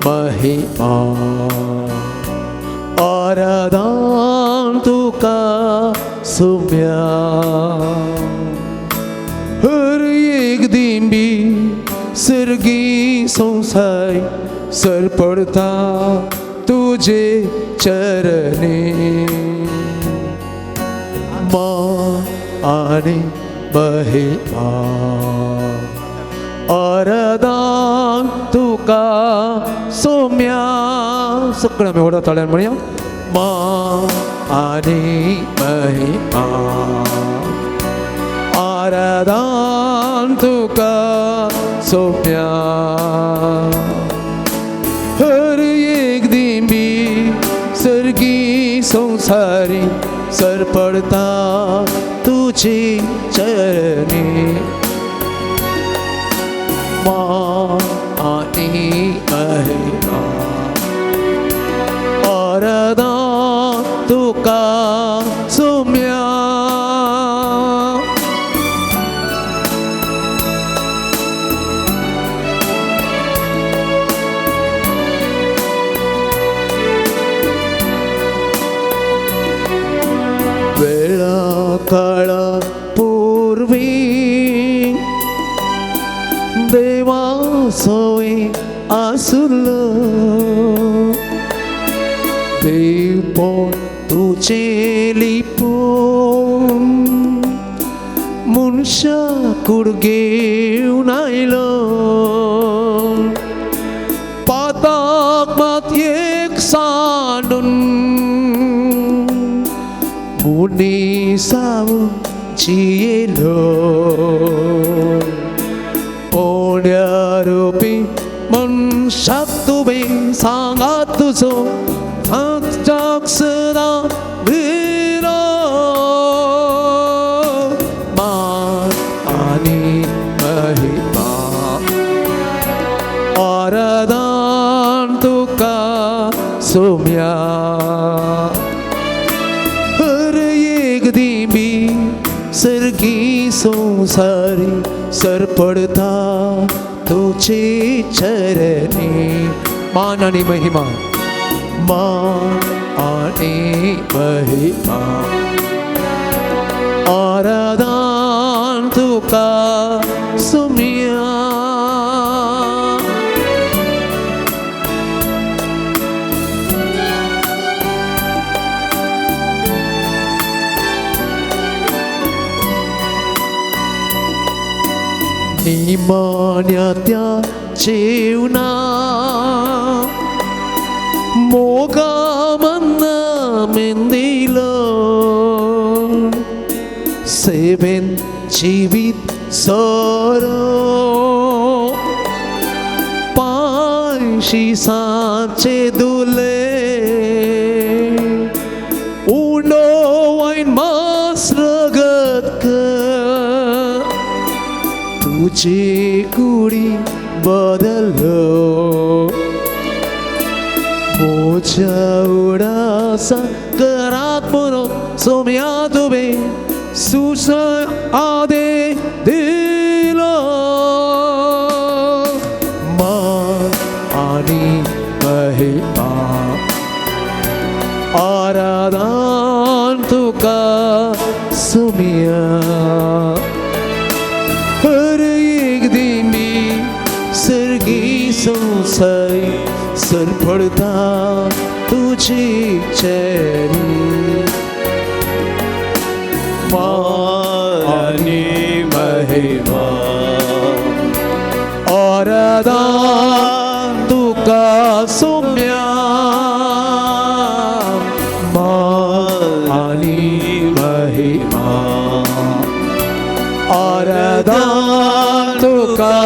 महिमा आराधन तुका सुम्या हर एक दिंबी सर्गी संसाय सर पडता तुझे चरणी मान आणि महिमा आराधन तुका सोम्या सगळं आमी व्हडा ताळ्यान म्हणया मान आणि महिमा आराधन तुका सोम्या हर एक दिंबी सर्गी संसारी सर पडता तुझी चरणी मान आणि महिमा आराधन तुका सोम्या वेळा काळा पूर्वी देवा सोय आसलो देव तुझे लिपून मनशा कूड घेवन आयलो पाताक मात एक सांडून मुनी साव जियेलो पोण्या रुपी मनशाक तुवें सांगात तुजो थाक सदां दिलो मान आनी महिमा आराधन तुका सोम्या हर एक दिंबी सर्गी संसारी सर पडता तुझे चरणी मान आणि महिमा मान आणि महिमा आराधन तुका सुम्या निमाण्या त्या जेवणा मोगा मन्ना मेंदिलो सेवेन जीवित सोरो पांयशी सांचे दुले उंडो वायन मास रगत तुझी कुडी बदलो मोज्या उडासा करात म्हणून सोम्या तुवें सुसय आदे दिलो मान आणि महिमा आराधन तुका सुम्या हर एक दिंबी सर्गी संसाय सर पडता तुझी चरणी मान आणि महिमा आराधन तुका सोम्या मान आणि महिमा आराधन तुका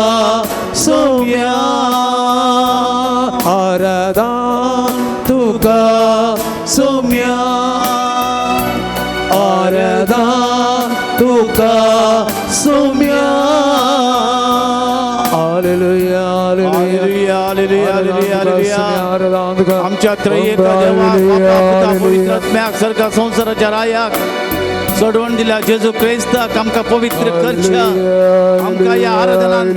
सोम्या आराधन तुका सोम्या आराधन तुका सोम्या. Hallelujah hallelujah hallelujah hallelujah hallelujah. आमच्या त्रयेक देवाक, बापा, पुता, पवित्र आत्म्याक, सर्ग संसाराच्या रायाक, सोडवण दिल्या जेजू क्रिस्ताक आमकां पवित्र करच्या, आमकां ह्या आराधनान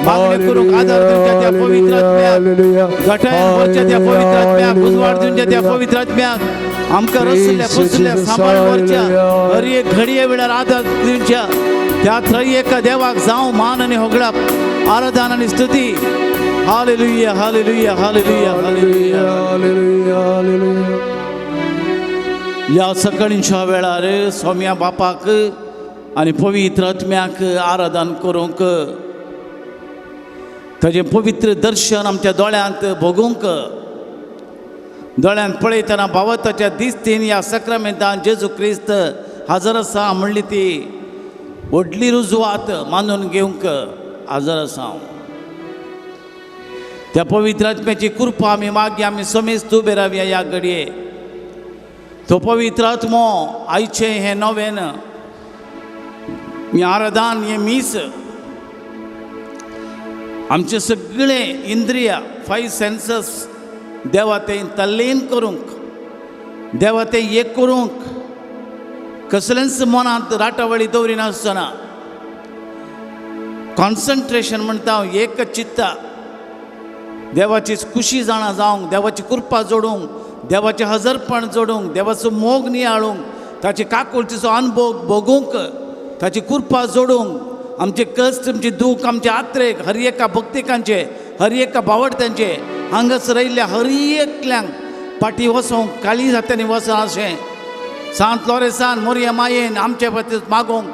मागणी करूंक आदार दिवच्या त्या पवित्र आत्म्याक, घटायन भरच्या त्या पवित्र आत्म्याक, उजवाड दिवच्या त्या पवित्र आत्म्याक, आमकां रसल्या पुसल्या सांबाळ व्हरच्या, हर एक घडये वेळार आदार दिवच्या त्या त्रयेका देवाक जावं मान आनी होगळाप, आराधन आनी स्तुती. Hallelujah, hallelujah, hallelujah, hallelujah, hallelujah. ह्या सकाळींच्या वेळार सोम्या बापाक आनी पवित्र आत्म्याक आराधन करूंक, ताजें पवित्र दर्शन आमच्या दोळ्यांत भोगूंक, दोळ्यांत पळयतना भावताच्या दिस्तीन ह्या सक्रामेंतान जेजू क्रिस्त हजर आसा म्हणली ती व्हडली रुजवात मानून घेवंक हजर आसा हांव. त्या पवित्र आत्म्याची कृपा आमी मागया, आमी समेस्त उबे रावया ह्या घडये. तो पवित्र आत्मो आयचें हें नवेन, हें आराधन, हें मीस आमचे सगळे इंद्रिया, 5 सेन्सस देवा तें तल्लीन करूंक, देवा तें एक करूंक, कसलेंच मनांत राटावळी दवरिनासतना कॉन्सन्ट्रेशन म्हणटा हांव, एक चित्ता देवाची खुशी जाणा जावंक, देवाची कृपा जोडूंक, देवाचें हजरपण जोडूंक, देवाचो मोग नियाळूंक, ताची काकुळतीचो अनुभव भोगूंक, ताची कृपा जोडूंक, आमचे कश्ट, आमचे दूख, आमचे आत्रेक हर एका भक्तिकांचे, हर एका बावडत्यांचे हांगासर आयिल्ल्या हर एकल्यांक फाटीं वचोंक, काळी जात्यांनी वचों अशें सांत लॉरेसान मोरया मायेन आमचे खातीर मागोवंक,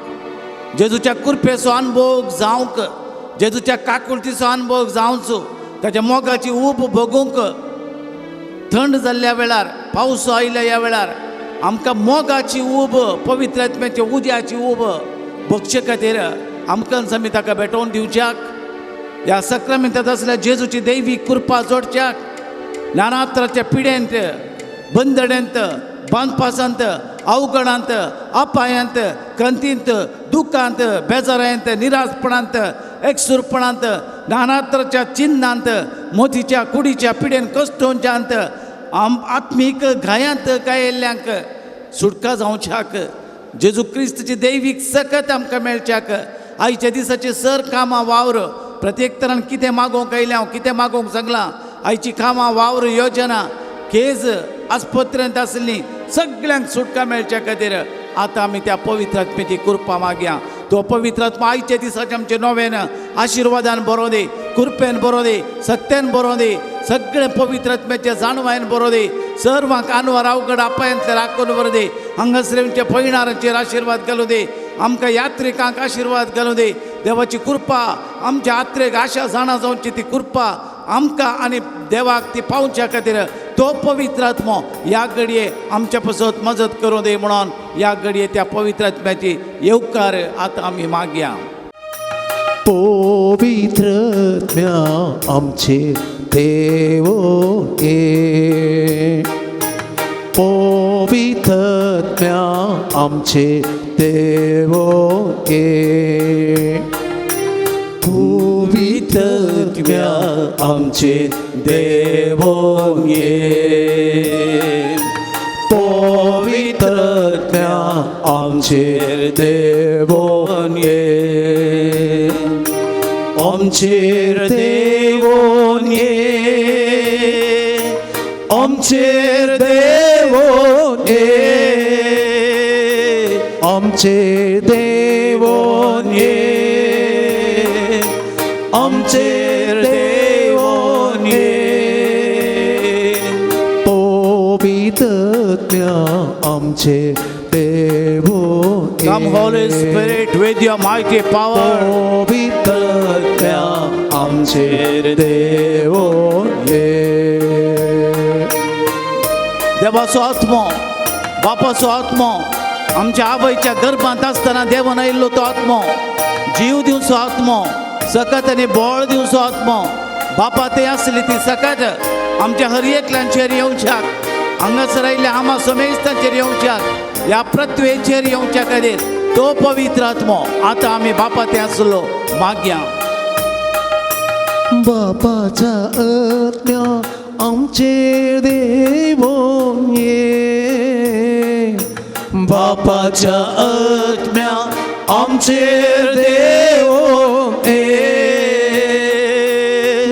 जेजूच्या कृपेचो अनुभव जावंक, जेजूच्या काकुळतीचो अनुभव जावचो, ताच्या मोगाची ऊब भोगूंक. थंड जाल्ल्या वेळार, पावस आयिल्ल्या ह्या वेळार आमकां मोगाची ऊब, पवित्र आत्म्याच्या उद्याची ऊब भोगचे खातीर आमकां आमी ताका भेटोवन दिवच्याक, ह्या सक्रामेंतांत आसल्या जेजूची दैवीक कृपा जोडच्याक, नानात्राच्या पिडेंत, बंदड्यांत, बांदपासांत, अवघडांत, अपायांत, क्रांतींत, दुखांत, बेजारांत, निराशपणांत, एकसुरपणांत, नानात्राच्या चिन्नांत, मोतीच्या कुडीच्या पिडेन कश्टोंच्यांत, आत्मीक घायांत गायिल्ल्यांक सुटका जावच्याक, जेजू क्रिस्ताची दैवीक सकत आमकां मेळच्याक, आयच्या दिसाचे सर कामां वावर प्रत्येक तरान कितें मागोवंक आयलें हांव, कितें मागोवंक सांगलां, आयची कामां वावर योजना केज आस्पत्रेंत आसली सगळ्यांक सुटका मेळच्या खातीर आतां आमी त्या पवित्र आत्म्याची कृपा मागया. तो पवित्र आत्मा आयच्या दिसाचे आमचे नव्यान आशिर्वादान बरोवं दी, कृपेन बरोवं दी, सत्यान बरोवं दी, सगळें पवित्र आत्म्याच्या जाणवायन बरोवं दी, सर्वांक आनवार अवघड अपायांतले राखून बरोवं दी, हांगासर आमच्या पयणारांचेर आशिर्वाद घालूं दी, आमकां यात्रिकांक आशिर्वाद घालूं दी. देवाची कृपा आमच्या आत्रेक आशा जाणा जावची ती कृपा आमकां आनी देवाक ती पावच्या खातीर तो पवित्र आत्मो ह्या घडये आमच्या पासत मजत करूं दी म्हणून ह्या घडये त्या पवित्र आत्म्याची येवकार आतां आमी मागया. पवित्र आत्म्या आमचे देव ये, पवित्र आत्म्या आमचे देव ये, पवित्र आत्म्या आमचे देव ये, पवित्र आत्म्या आमचे देव ये, आमचेर देव ये, आमचेर देव ये, आमचेर देव ये, आमचेर देव ये, पवित्र आत्म्या आमचे देव. Come Holy Spirit with your mighty power. पवित्र आत्म्या आमचेर देव ये. देवाचो आत्मो, बापाचो आत्मो आमच्या आवयच्या गर्भांत आसतना देवान आयिल्लो तो आत्मो, जीव दिवचो आत्मो, सकत आनी बळ दिवचो आत्मो, बापा ते आसली ती सकत आमच्या हर एकल्यांचेर येवच्याक, हांगासर आयिल्ल्या आमा समेस्तांचेर येवच्याक, ह्या पृथ्वेचेर येवच्या खातीर तो पवित्र आत्मो आतां आमी बापा ते आसलो मागया. बापाच्या आत्म्या आमचेर देव ये, बापाच्या बापाच्या आत्म्या आमचेर देवोन ये.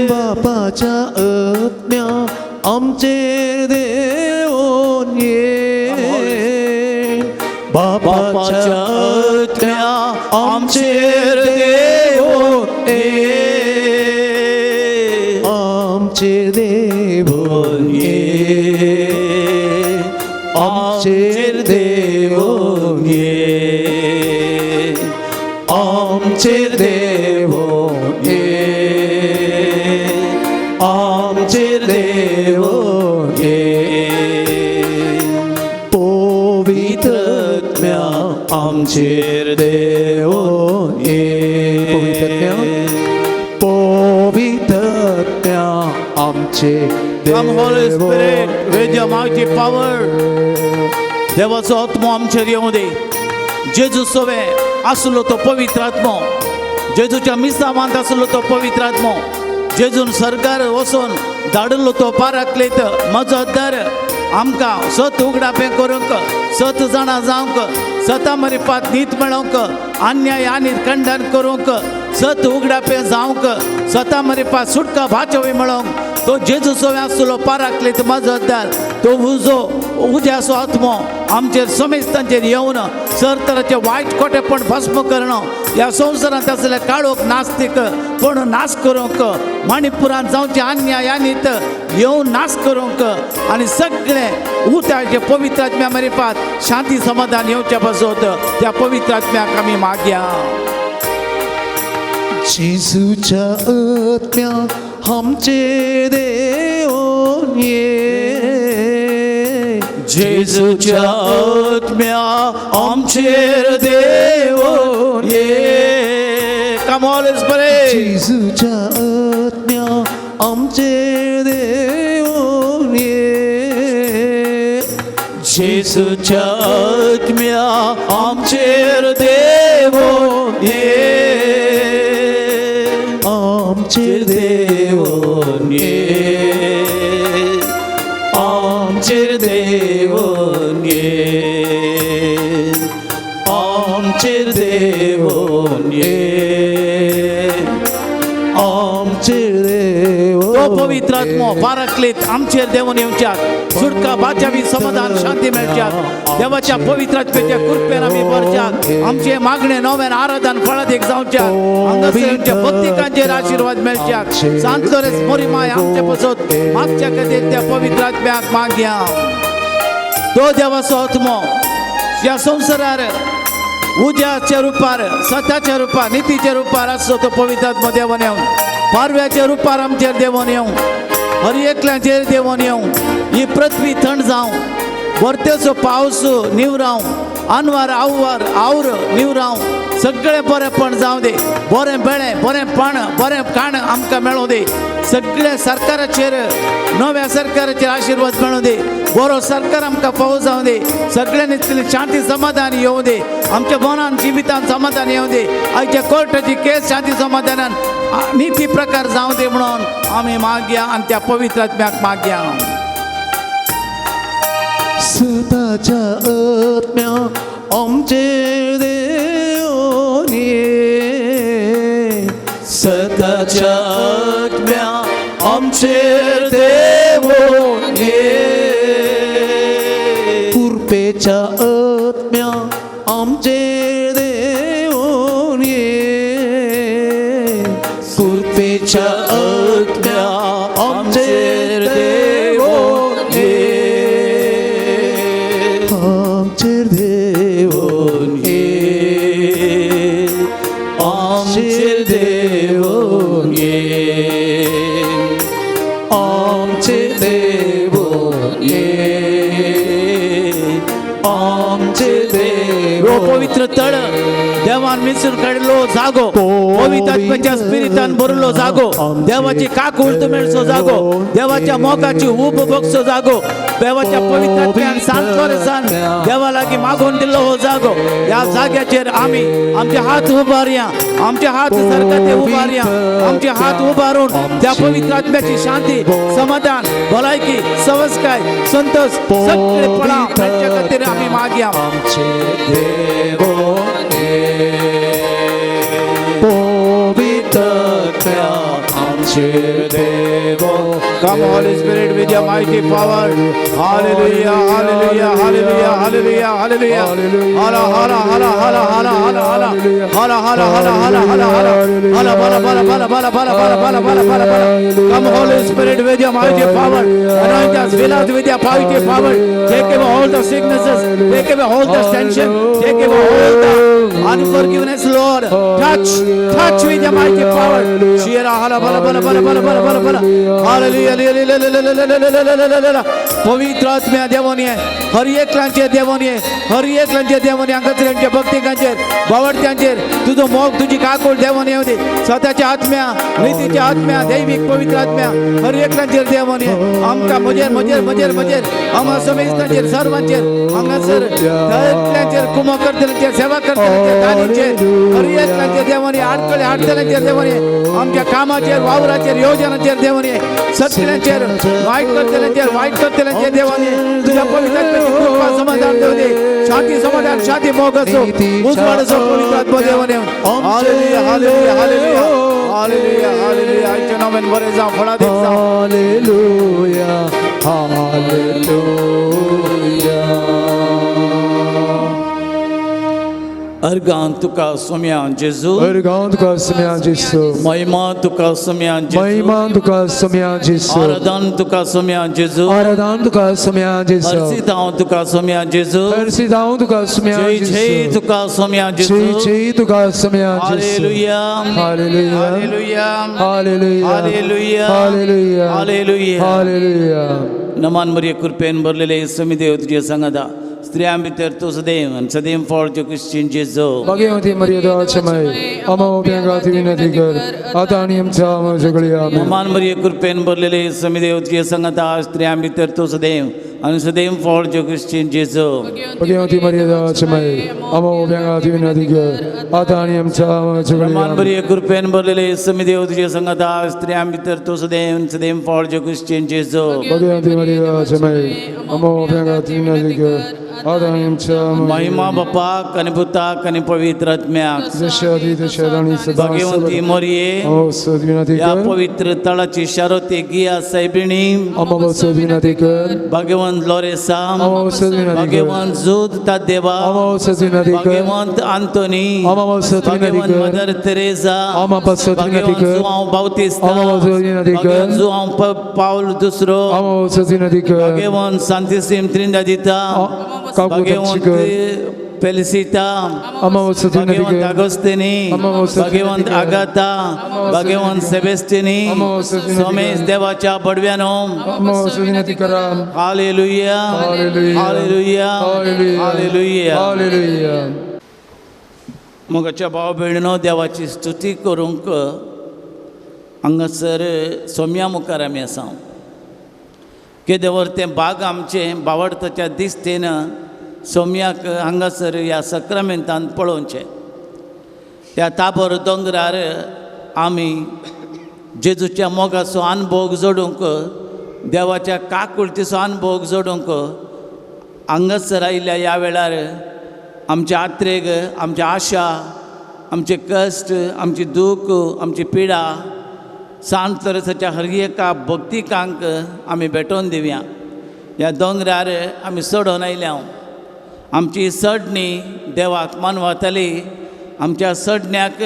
बापाच्या आत्म्या आमचेर देवोन ये. बापाच्या आत्म्या आमचेर देवोन ये. आमचेर देवोन ये. आमचेर देवोन ये. आमचेर देवोन ये. आमचेर देवोन ये. पवित्र आत्म्या आमचेर देवोन ये. पवित्र पवित्र आत्म्या आमचेर Come Holy Spirit देवोन with your mighty power. देवाचो आत्मो आमचेर येवं दी. जेजू सोवे आसलो तो पवित्र आत्मो, जेजूच्या मिसावांत आसलो तो पवित्र आत्मो, जेजून सरकार वचून धाडलो तो पाराक्लेत म्हजो दर आमकां सत उगडापें करूंक, सत जाणा जावंक, सता मरिपात नीत मेळोवंक, अन्याय आनी खंडन करूंक, सत उगडापें जावंक, सता मरिपात सुटका भाचवी मेळोवंक तो जेजू सोवे आसलो पाराक्लेत म्हजो दर तो उजो उज्याचो आत्मो आमचेर समेस्तांचेर येवन सर तराचे वायट खोटेपण भस्म करणं, ह्या संवसारांत आसले काळोख नास्तीक पण नाश करूंक, मणिपुरांत जावचे अन्याय आनीत येवन नाश करूंक आनी सगळे उताचे पवित्र आत्म्या मरिपात शांती समाधान येवच्या पासत त्या पवित्र आत्म्याक आमी मागया. जेजूच्या आत्म्या आमचेर देवोन ये. जेजूच्या आत्म्या आमचेर देवोन ये. Come Holy Spirit. जेजूच्या आत्म्या आमचेर देवोन ये. जेजूच्या आत्म्या आमचेर देवोन ये. आमचेर देवोन ये. आमचेर देवोन ये. आमचेर देवोन ये. आमचेर देवोन तो पवित्र आत्मो पाराक्लेत आमचेर देवून येवच्याक, सुटका बाचावी समाधान शांती मेळच्याक, देवाच्या पवित्र आत्म्याच्या कृपेन आमी भरच्याक, आमचे मागणे नव्यान आराधन फळादीक जावच्याक, हांगासर आमच्या भक्तिकांचेर आशिर्वाद मेळच्याक, सांतलोरेस मोरीमाय आमचे पसत मागच्या खातीर त्या पवित्र आत्म्याक मागया. तो देवाचो आत्मो ह्या संवसारार उज्याच्या रुपार, सत्याच्या रुपार, नितीच्या रुपार आसचो तो पवित्र आत्मो देवान येवन, पारव्याच्या रुपार आमचेर देवोन येवं, हर एकल्याचेर देवोन येवं, ही पृथ्वी थंड जावं, वर्तेचो पावस निवरावं, अनवार आववार आवर निवरावं, सगळें बरेंपण जावं दी, बरें बेळें, बरें पाण, बरें खाण आमकां मेळों दी, सगळ्या सरकाराचेर नव्या सरकाराचेर आशिर्वाद मेळों दी, बरो सरकार आमकां फावो जावं दी, सगळ्यांनी शांती समाधान येवं दी, आमच्या मनान जिवितान समाधान येवं दी, आयच्या कोर्टाची केस शांती समाधानान निती प्रकार जावं दी म्हणून आमी मागया आनी त्या पवित्र आत्म्याक मागया. सताच्या आत्म्या आमचेर देवोन ये. सताच्या आत्म्या आमचेर देवोन ये. कृपेच्या आत्म्या आमचेर देवोन ये. कृपेच्या आत्म्या आमचेर देवोन ये. आमचेर देवोन ये. आमचेर देवोन ये. आमचेर देवोन ये. आमचेर देवोन. पवित्र तळ देवान मिसून काडलो जागो, पवित्र आत्म्याच्या स्पिरितान भरलो जागो, देवाची काकूळत मेळचो जागो, देवाच्या मोगाची उब बघचो जागो, देवाच्या पवित्र आत्म्यान सांत देवा लागीं मागून दिल्लो हो जागो. ह्या जाग्याचेर आमी आमचे हात उबारया, आमचे हात सरकाते उबारया, आमचे हात उबारून त्या पवित्र आत्म्याची शांती समाधान भलायकी सवस्काय संतोष सगळे फळां मेळच्या खातीर आमी मागया. आमचे देवोने पवित्र आमचे देवो. Come, Holy Spirit, with your mighty power. Hallelujah, hallelujah, hallelujah, hallelujah, hallelujah. Hala, hala, hala, hala, hala, hala, hala. Hala, hala, hala, hala, hala, hala. Hala, bala, bala, bala, bala, bala, bala, bala, bala, bala, bala. Come, Holy Spirit, with your mighty power. Anoint us, fill us with your mighty power. Take away all the sicknesses. Take away all the tension. Take away all the unforgiveness, Lord. Touch, touch with your mighty power. Shira, hala, bala, bala, bala, bala, bala, bala, bala. Hallelujah, hallelujah. पवित्र आत्म्या देवान ये, हर एकल्यांचेर देवान ये, हर एकल्यांचेर देवान ये. हांगासर भक्तिकांचेर बावडत्यांचेर तुजो मोग तुजी काकूळ देवान येवं दी. स्वताच्या आत्म्या, नितीच्या आत्म्या, दैवीक पवित्र आत्म्या हर एकल्यांचेर देवान ये. आमकां म्हजेर म्हजेर म्हजेर म्हजेर आमकां समेस्तांचेर सर्वांचेर हांगासर सगळ्यांचेर कुमो करतल्यांचेर सेवा करतल्यांचेर दानीचेर हर एकल्यांचेर देवान ये. आडकळे हाडटल्यांचेर देवान ये. आमच्या कामाचेर वावराचेर योजनाचेर देवान ये. सगळ्यांचेर वायट करतल्यांचेर वायट करतल्यांचेर देवान ये. तुझ्या पवित्र आत्म्याची कृपा समाधान देव दे. शांती समाधान शांती मोग असो उजवाड असो पवित्र आत्मा देवान ये. Hallelujah, hallelujah, hallelujah, hallelujah, hallelujah. आयच्या नावान बरें जावं, फळादीक जावं. Hallelujah, hallelujah. अर्गां तुका सोम्या जेजू. अर्गां तुका सोम्या जेजू. महिमा तुका सोम्या जेजू. महिमा तुका सोम्या जेजू. आराधन तुका सोम्या जेजू. आराधन तुका सोम्या जेजू. हर्षितांव तुका सोम्या जेजू. हर्षितांव तुका सोम्या जय जय जेजू. तुका सोम्या जय जेजू. जय तुका सोम्या जेजू. Hallelujah, hallelujah, hallelujah, hallelujah, hallelujah, hallelujah, hallelujah. Hallelujah. नमान मरिये, कृपेन भरलेले, समीदेव तुझे संगता, स्त्रियां भितर तूं सदैव आनी सदैव फळ तुज्या क्रिश्चीन जेजू. भाग्यवती मरिया, देवाची माई, आम्हा पाप्यांखातीर विनंती कर, आता आणि आमच्या मरणाच्या वेळी. आमेन. नमान मरिये, कृपेन भरलेले, समीदेव तुझे संगता, स्त्रियां भितर तूं सदैव आनी सदैव फळ तुज्या क्रिश्चीन जेजू. भाग्यवती मरिया, देवाची माई, आम्हा पाप्यांखातीर विनंती कर, आता आणि आमच्या मरणाच्या वेळी. नमान आमेन. मरिये, कृपेन भरलेले, समीदेव तुझे संगता, स्त्रियां भितर तूं सदैव आनी सदैव फळ तुज्या क्रिश्चीन जेजू. भाग्यवती मरिया, देवाची माई, आम्हा पाप्यांखातीर विनंती कर, आता आणि आमच्या मरणाच्या महिमा बापाक आनी पुताक आनी पवित्र आत्म्याक, जशे आदी तशे आता आणि सदा भाग्यवंती मोरये, आम्हा विनंती ह्या कर, पवित्र तळाची शारोती गिया सायबिणी, आम्हा विनंती कर, भाग्यवंत लोरेसा, आम्हा विनंती कर, भाग्यवंत जुद तादेवा, आम्हा विनंती कर, भाग्यवंत आंतोनी, आम्हा विनंती भाग्यवंत कर, मदर तेरेसा, आम्हा विनंती भाग्यवंत कर, जुआंव बाउतिस्ता, आम्हा विनंती कर, भाग्यवंत जुआंव पावल दुसरो, आम्हा विनंती कर, भाग्यवंत सांतिसीम त्रिंदादिता, काकू भाग्यवंत कर, पेलिसिता, आम्हा विनंती भाग्यवंत कर, आगोस्तिनी, आम्हा विनंती भाग्यवंत कर, आगाता, भाग्यवंत सेबेस्टिनी, आम्हा विनंती कर, सोमेश देवाच्या बडव्यानो. आम्हा विनंती करा. Hallelujah, hallelujah, hallelujah, hallelujah, hallelujah. Hallelujah. मोगाच्या भाव भयणीनो, देवाची स्तुती करूंक हांगासर सोम्या मुखार आमी आसा. केदेवर तें बाग आमचें बावडताच्या दिश्टीन सोम्याक हांगासर ह्या सक्रामेंतान पळोवचें. ह्या ताबोर दोंगरार आमी जेजूच्या मोगाचो अनभोग जोडूंक, देवाच्या काकुळतीचो अनभोग जोडूंक हांगासर आयिल्ल्या ह्या वेळार आमचे आत्रेग, आमची आशा, आमचे कश्ट, आमची दूख, आमची पिडा सांत लोरेसाच्या हर एका भक्तिकांक आमी भेटोवन दिवया. ह्या दोंगरार आमी चडोवन आयल्या. आमची चडणी देवाक मानवताली. आमच्या चडण्याक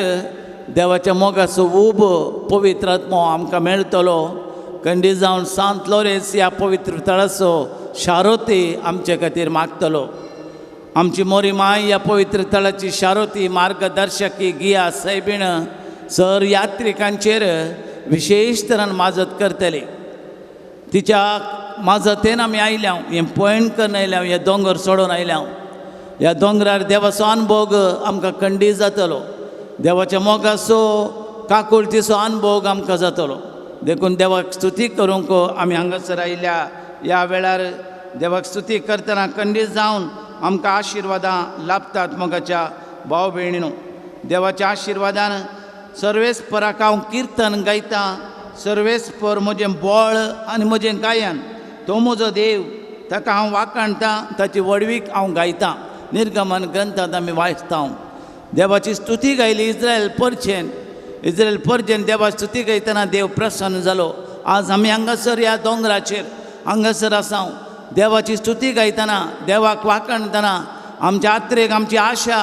देवाच्या मोगाचो उब पवित्र आत्मो आमकां मेळटलो. कंडी जावन सांत लोरेस ह्या पवित्र थळाचो शारोती आमचे खातीर मागतलो. आमची मोरी माय ह्या पवित्र तळाची शारोती मार्गदर्शकी गिया सायबीण सर यात्रिकांचेर विशेश तरान माजत करतली. तिच्या माजतेन आमी आयल्या, हें पयण करून आयल्या, हे दोंगर सोडून आयल्या. ह्या दोंगरार देवाचो अनभोग आमकां खंडीत जातलो. देवाच्या मोगाचो काकुळतीचो अनभोग आमकां जातलो. देखून देवाक स्तुती करूंक आमी हांगासर आयिल्ल्या ह्या वेळार देवाक स्तुती करतना खंडीत जावन आमकां आशिर्वादां लाभतात. मोगाच्या भाव भयणीनो, देवाच्या आशिर्वादान सर्वेस पराक हांव किर्तन गायतां. सर्वेस्पर म्हजें बळ आनी म्हजें गायन, तो म्हजो देव, ताका हांव वाखाणटां, ताची व्हडवीक हांव गायतां. निर्गमन ग्रंथांत आमी वाचता. देवाची स्तुती गायली इस्रायल परचेन. इस्रायल परजेन देवाची स्तुती गायतना देव प्रसन्न जालो. आज आमी हांगासर ह्या दोंगराचेर हांगासर आसा, देवाची स्तुती गायतना, देवाक वाखाणतना, आमच्या आत्रेक आमची आशा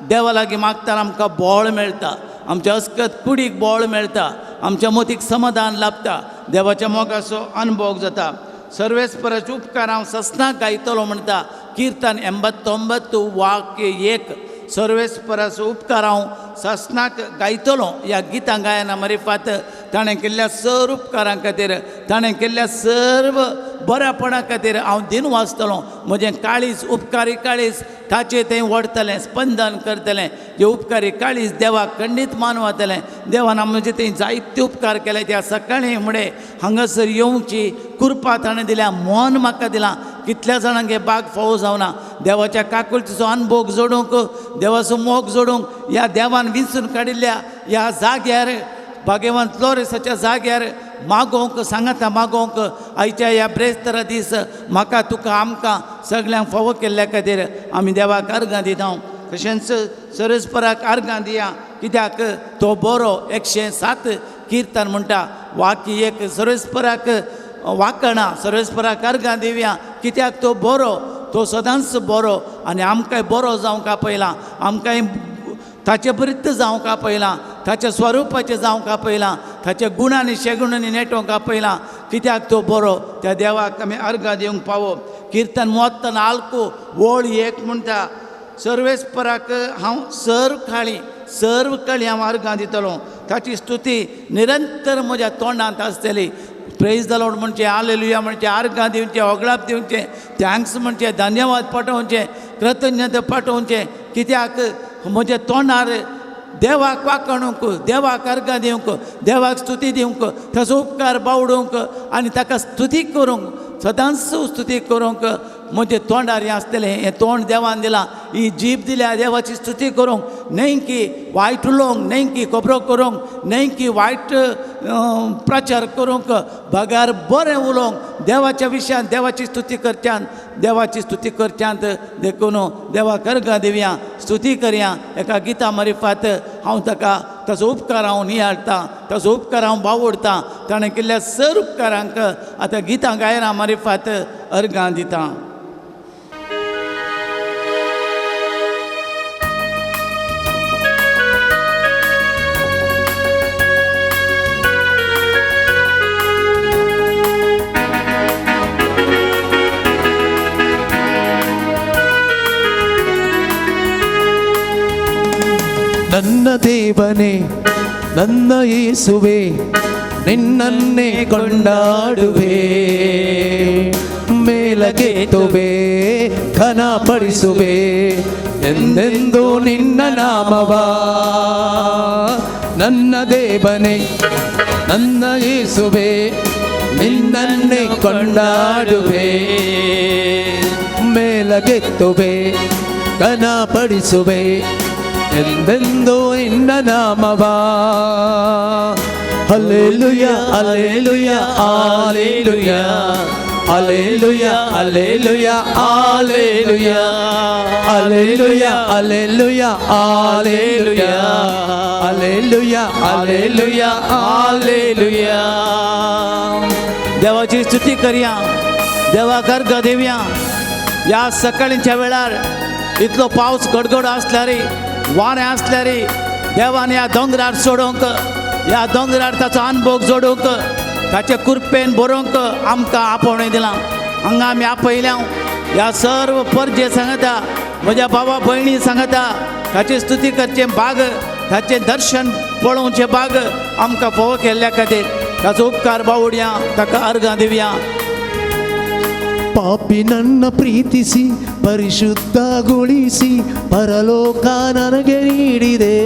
देवा लागीं मागतना आमकां बळ मेळटा, आमच्या अस्कत कुडीक बळ मेळटा, आमच्या मतीक समाधान लाभता, देवाच्या मोगाचो अनुभव जाता. सर्वेस्पराचे उपकार हांव ससनाक गायतलो म्हणटा किर्तन 89 वाक्य 1. सर्वेस्पराचो उपकार हांव ससनाक गायतलो. ह्या गितां गायना मारिफात ताणें केल्ल्या सर्व उपकारां खातीर, ताणें केल्ल्या सर्व बऱ्यापणा खातीर हांव दिन वाचतलो. म्हजें काळीज उपकारी काळीज ताचें तें वडतलें, स्पंदन करतलें. जें उपकारी काळीज देवाक खंडीत मानवतलें. देवान म्हजें तें जायते उपकार केले. त्या सकाळीं मुडे हांगासर येवची कृपा ताणें दिल्या, मन म्हाका दिलां. कितल्या जाणांक हे बाग फावो जावना. देवाच्या काकुळतीचो अनभोग जोडूंक, देवाचो मोग जोडूंक ह्या देवान विंचून काडिल्ल्या ह्या जाग्यार, भाग्यवान फ्लोरेसाच्या जाग्यार मागोवंक सांगाता मागोवंक आयच्या ह्या ब्रेस्तारा दीस म्हाका तुका आमकां सगळ्यांक फावो केल्ल्या खातीर आमी देवाक अर्गां दिता. तशेंच सर्वेस्पराक अर्गां दिया, कित्याक तो बरो. 107 किर्तन म्हणटा वाक्य 1, सर्वेस्पराक वाकणा, सर्वेस्पराक अर्गां दिवया, कित्याक तो बरो, तो सदांच बरो. आनी आमकांय बरो जावंक आपयला, आमकांय ताचे बरीत जावंक आपयलां, ताच्या स्वरुपाचें जावंक आपयलां, ताच्या गुणांनी शेगुणांनी नेटोवंक आपयलां, कित्याक तो बरो. त्या देवाक आमी अर्गां दिवंक पावो. किर्तन मोत्तन आल्को वळ 1 म्हणटा सर्वेस्पराक हांव सर्व काळी सर्व काळी हांव अर्गां दितलो, ताची स्तुती निरंतर म्हज्या तोंडांत आसतली. प्रेज the Lord म्हणचें, हालेलुया म्हणचें, अर्गां दिवचें, होगळाप दिवचें, thanks म्हणचें, धन्यवाद पाठोवचें, कृतज्ञता पाठोवचें, कित्याक म्हज्या तोंडार देवाक वाखाणूंक, देवाक अर्गां दिवंक, देवाक स्तुती दिवंक, ताचो उपकार बावडूंक आनी ताका स्तुती करूंक, सदांच स्तुती करूंक म्हजें तोंडार हें आसतलें. हें तोंड देवान दिलां, ही जीब दिल्या देवाची स्तुती करूंक, न्हय की वायट उलोवंक, न्हय की खबरो करूंक, न्हय की वायट प्रचार करूंक, बगार बरें उलोवंक, देवाच्या विशयान देवाची स्तुती करच्यान, देवाची स्तुती करच्यांत. देखून देवाक अर्गां दिवया, स्तुती करया. एका गिता मारिफात हांव ताका ताचो उपकार हांव नियाळटां, ताचो उपकार हांव बावडटां, ताणें केल्ल्या सर उपकारांक आतां गितां गायना मारिफात अर्गां दितां. ನನ್ನ ದೇವನೇ ನನ್ನ ಯೇಸುವೆ ನಿನ್ನನ್ನೇ ಕೊಂಡಾಡುವೆ, ಮೇಲಗೆತ್ತುವೆ ಘನಪಡಿಸುವೆ ಎಂದೆಂದೂ ನಿನ್ನ ನಾಮವ. ನನ್ನ ದೇವನೇ ನನ್ನ ಯೇಸುವೆ ನಿನ್ನನ್ನೇ ಕೊಂಡಾಡುವೆ, ಮೇಲಗೆತ್ತುವೆ ಘನಪಡಿಸುವೆ ಎಂದೆಂದೂ ನಿನ್ನ ನಾಮವ. Hallelujah hallelujah hallelujah hallelujah hallelujah hallelujah hallelujah hallelujah hallelujah hallelujah hallelujah hallelujah. देवाची स्तुती करया, देवाक अर्घ दिवया. ह्या सकाळींच्या वेळार इतलो पावस गडगड आसल्यार, वारें आसल्यार देवान ह्या दोंगरार सोडोवंक, ह्या दोंगरार ताचो अनभोग जोडूंक, ताचे कृपेन बरोवंक आमकां आपोवणें दिलां. हांगा आमी आपयल्या ह्या सर्व परजे सांगता, म्हज्या बाबा भयणी सांगता, ताची स्तुती करचें भाग, ताचें दर्शन पळोवचें भाग आमकां फावो केल्ल्या खातीर ताचो उपकार बावडया, ताका अर्घां दिवया. ಪಾಪಿ ನನ್ನ ಪ್ರೀತಿಸಿ ಪರಿಶುದ್ಧಗೊಳಿಸಿ ಪರಲೋಕ ನನಗೆ ನೀಡಿದೆ.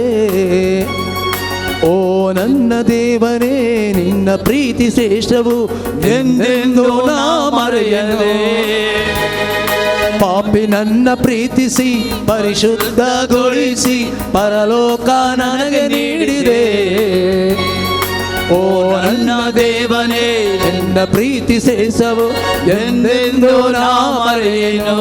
ಓ ನನ್ನ ದೇವನೇ ನಿನ್ನ ಪ್ರೀತಿ ಶ್ರೇಷ್ಠವು ಎಂದೆಂದೂ ನಾ ಮರೆಯದೆ. ಪಾಪಿ ನನ್ನ ಪ್ರೀತಿಸಿ ಪರಿಶುದ್ಧಗೊಳಿಸಿ ಪರಲೋಕ ನನಗೆ ನೀಡಿದೆ. ಓ ನನ್ನ ದೇವನೇ, ನಿನ್ನ ಪ್ರೀತಿ ಸೇಸವು ಎಂದೆಂದು ನಾ ಮರೆಯೇನು.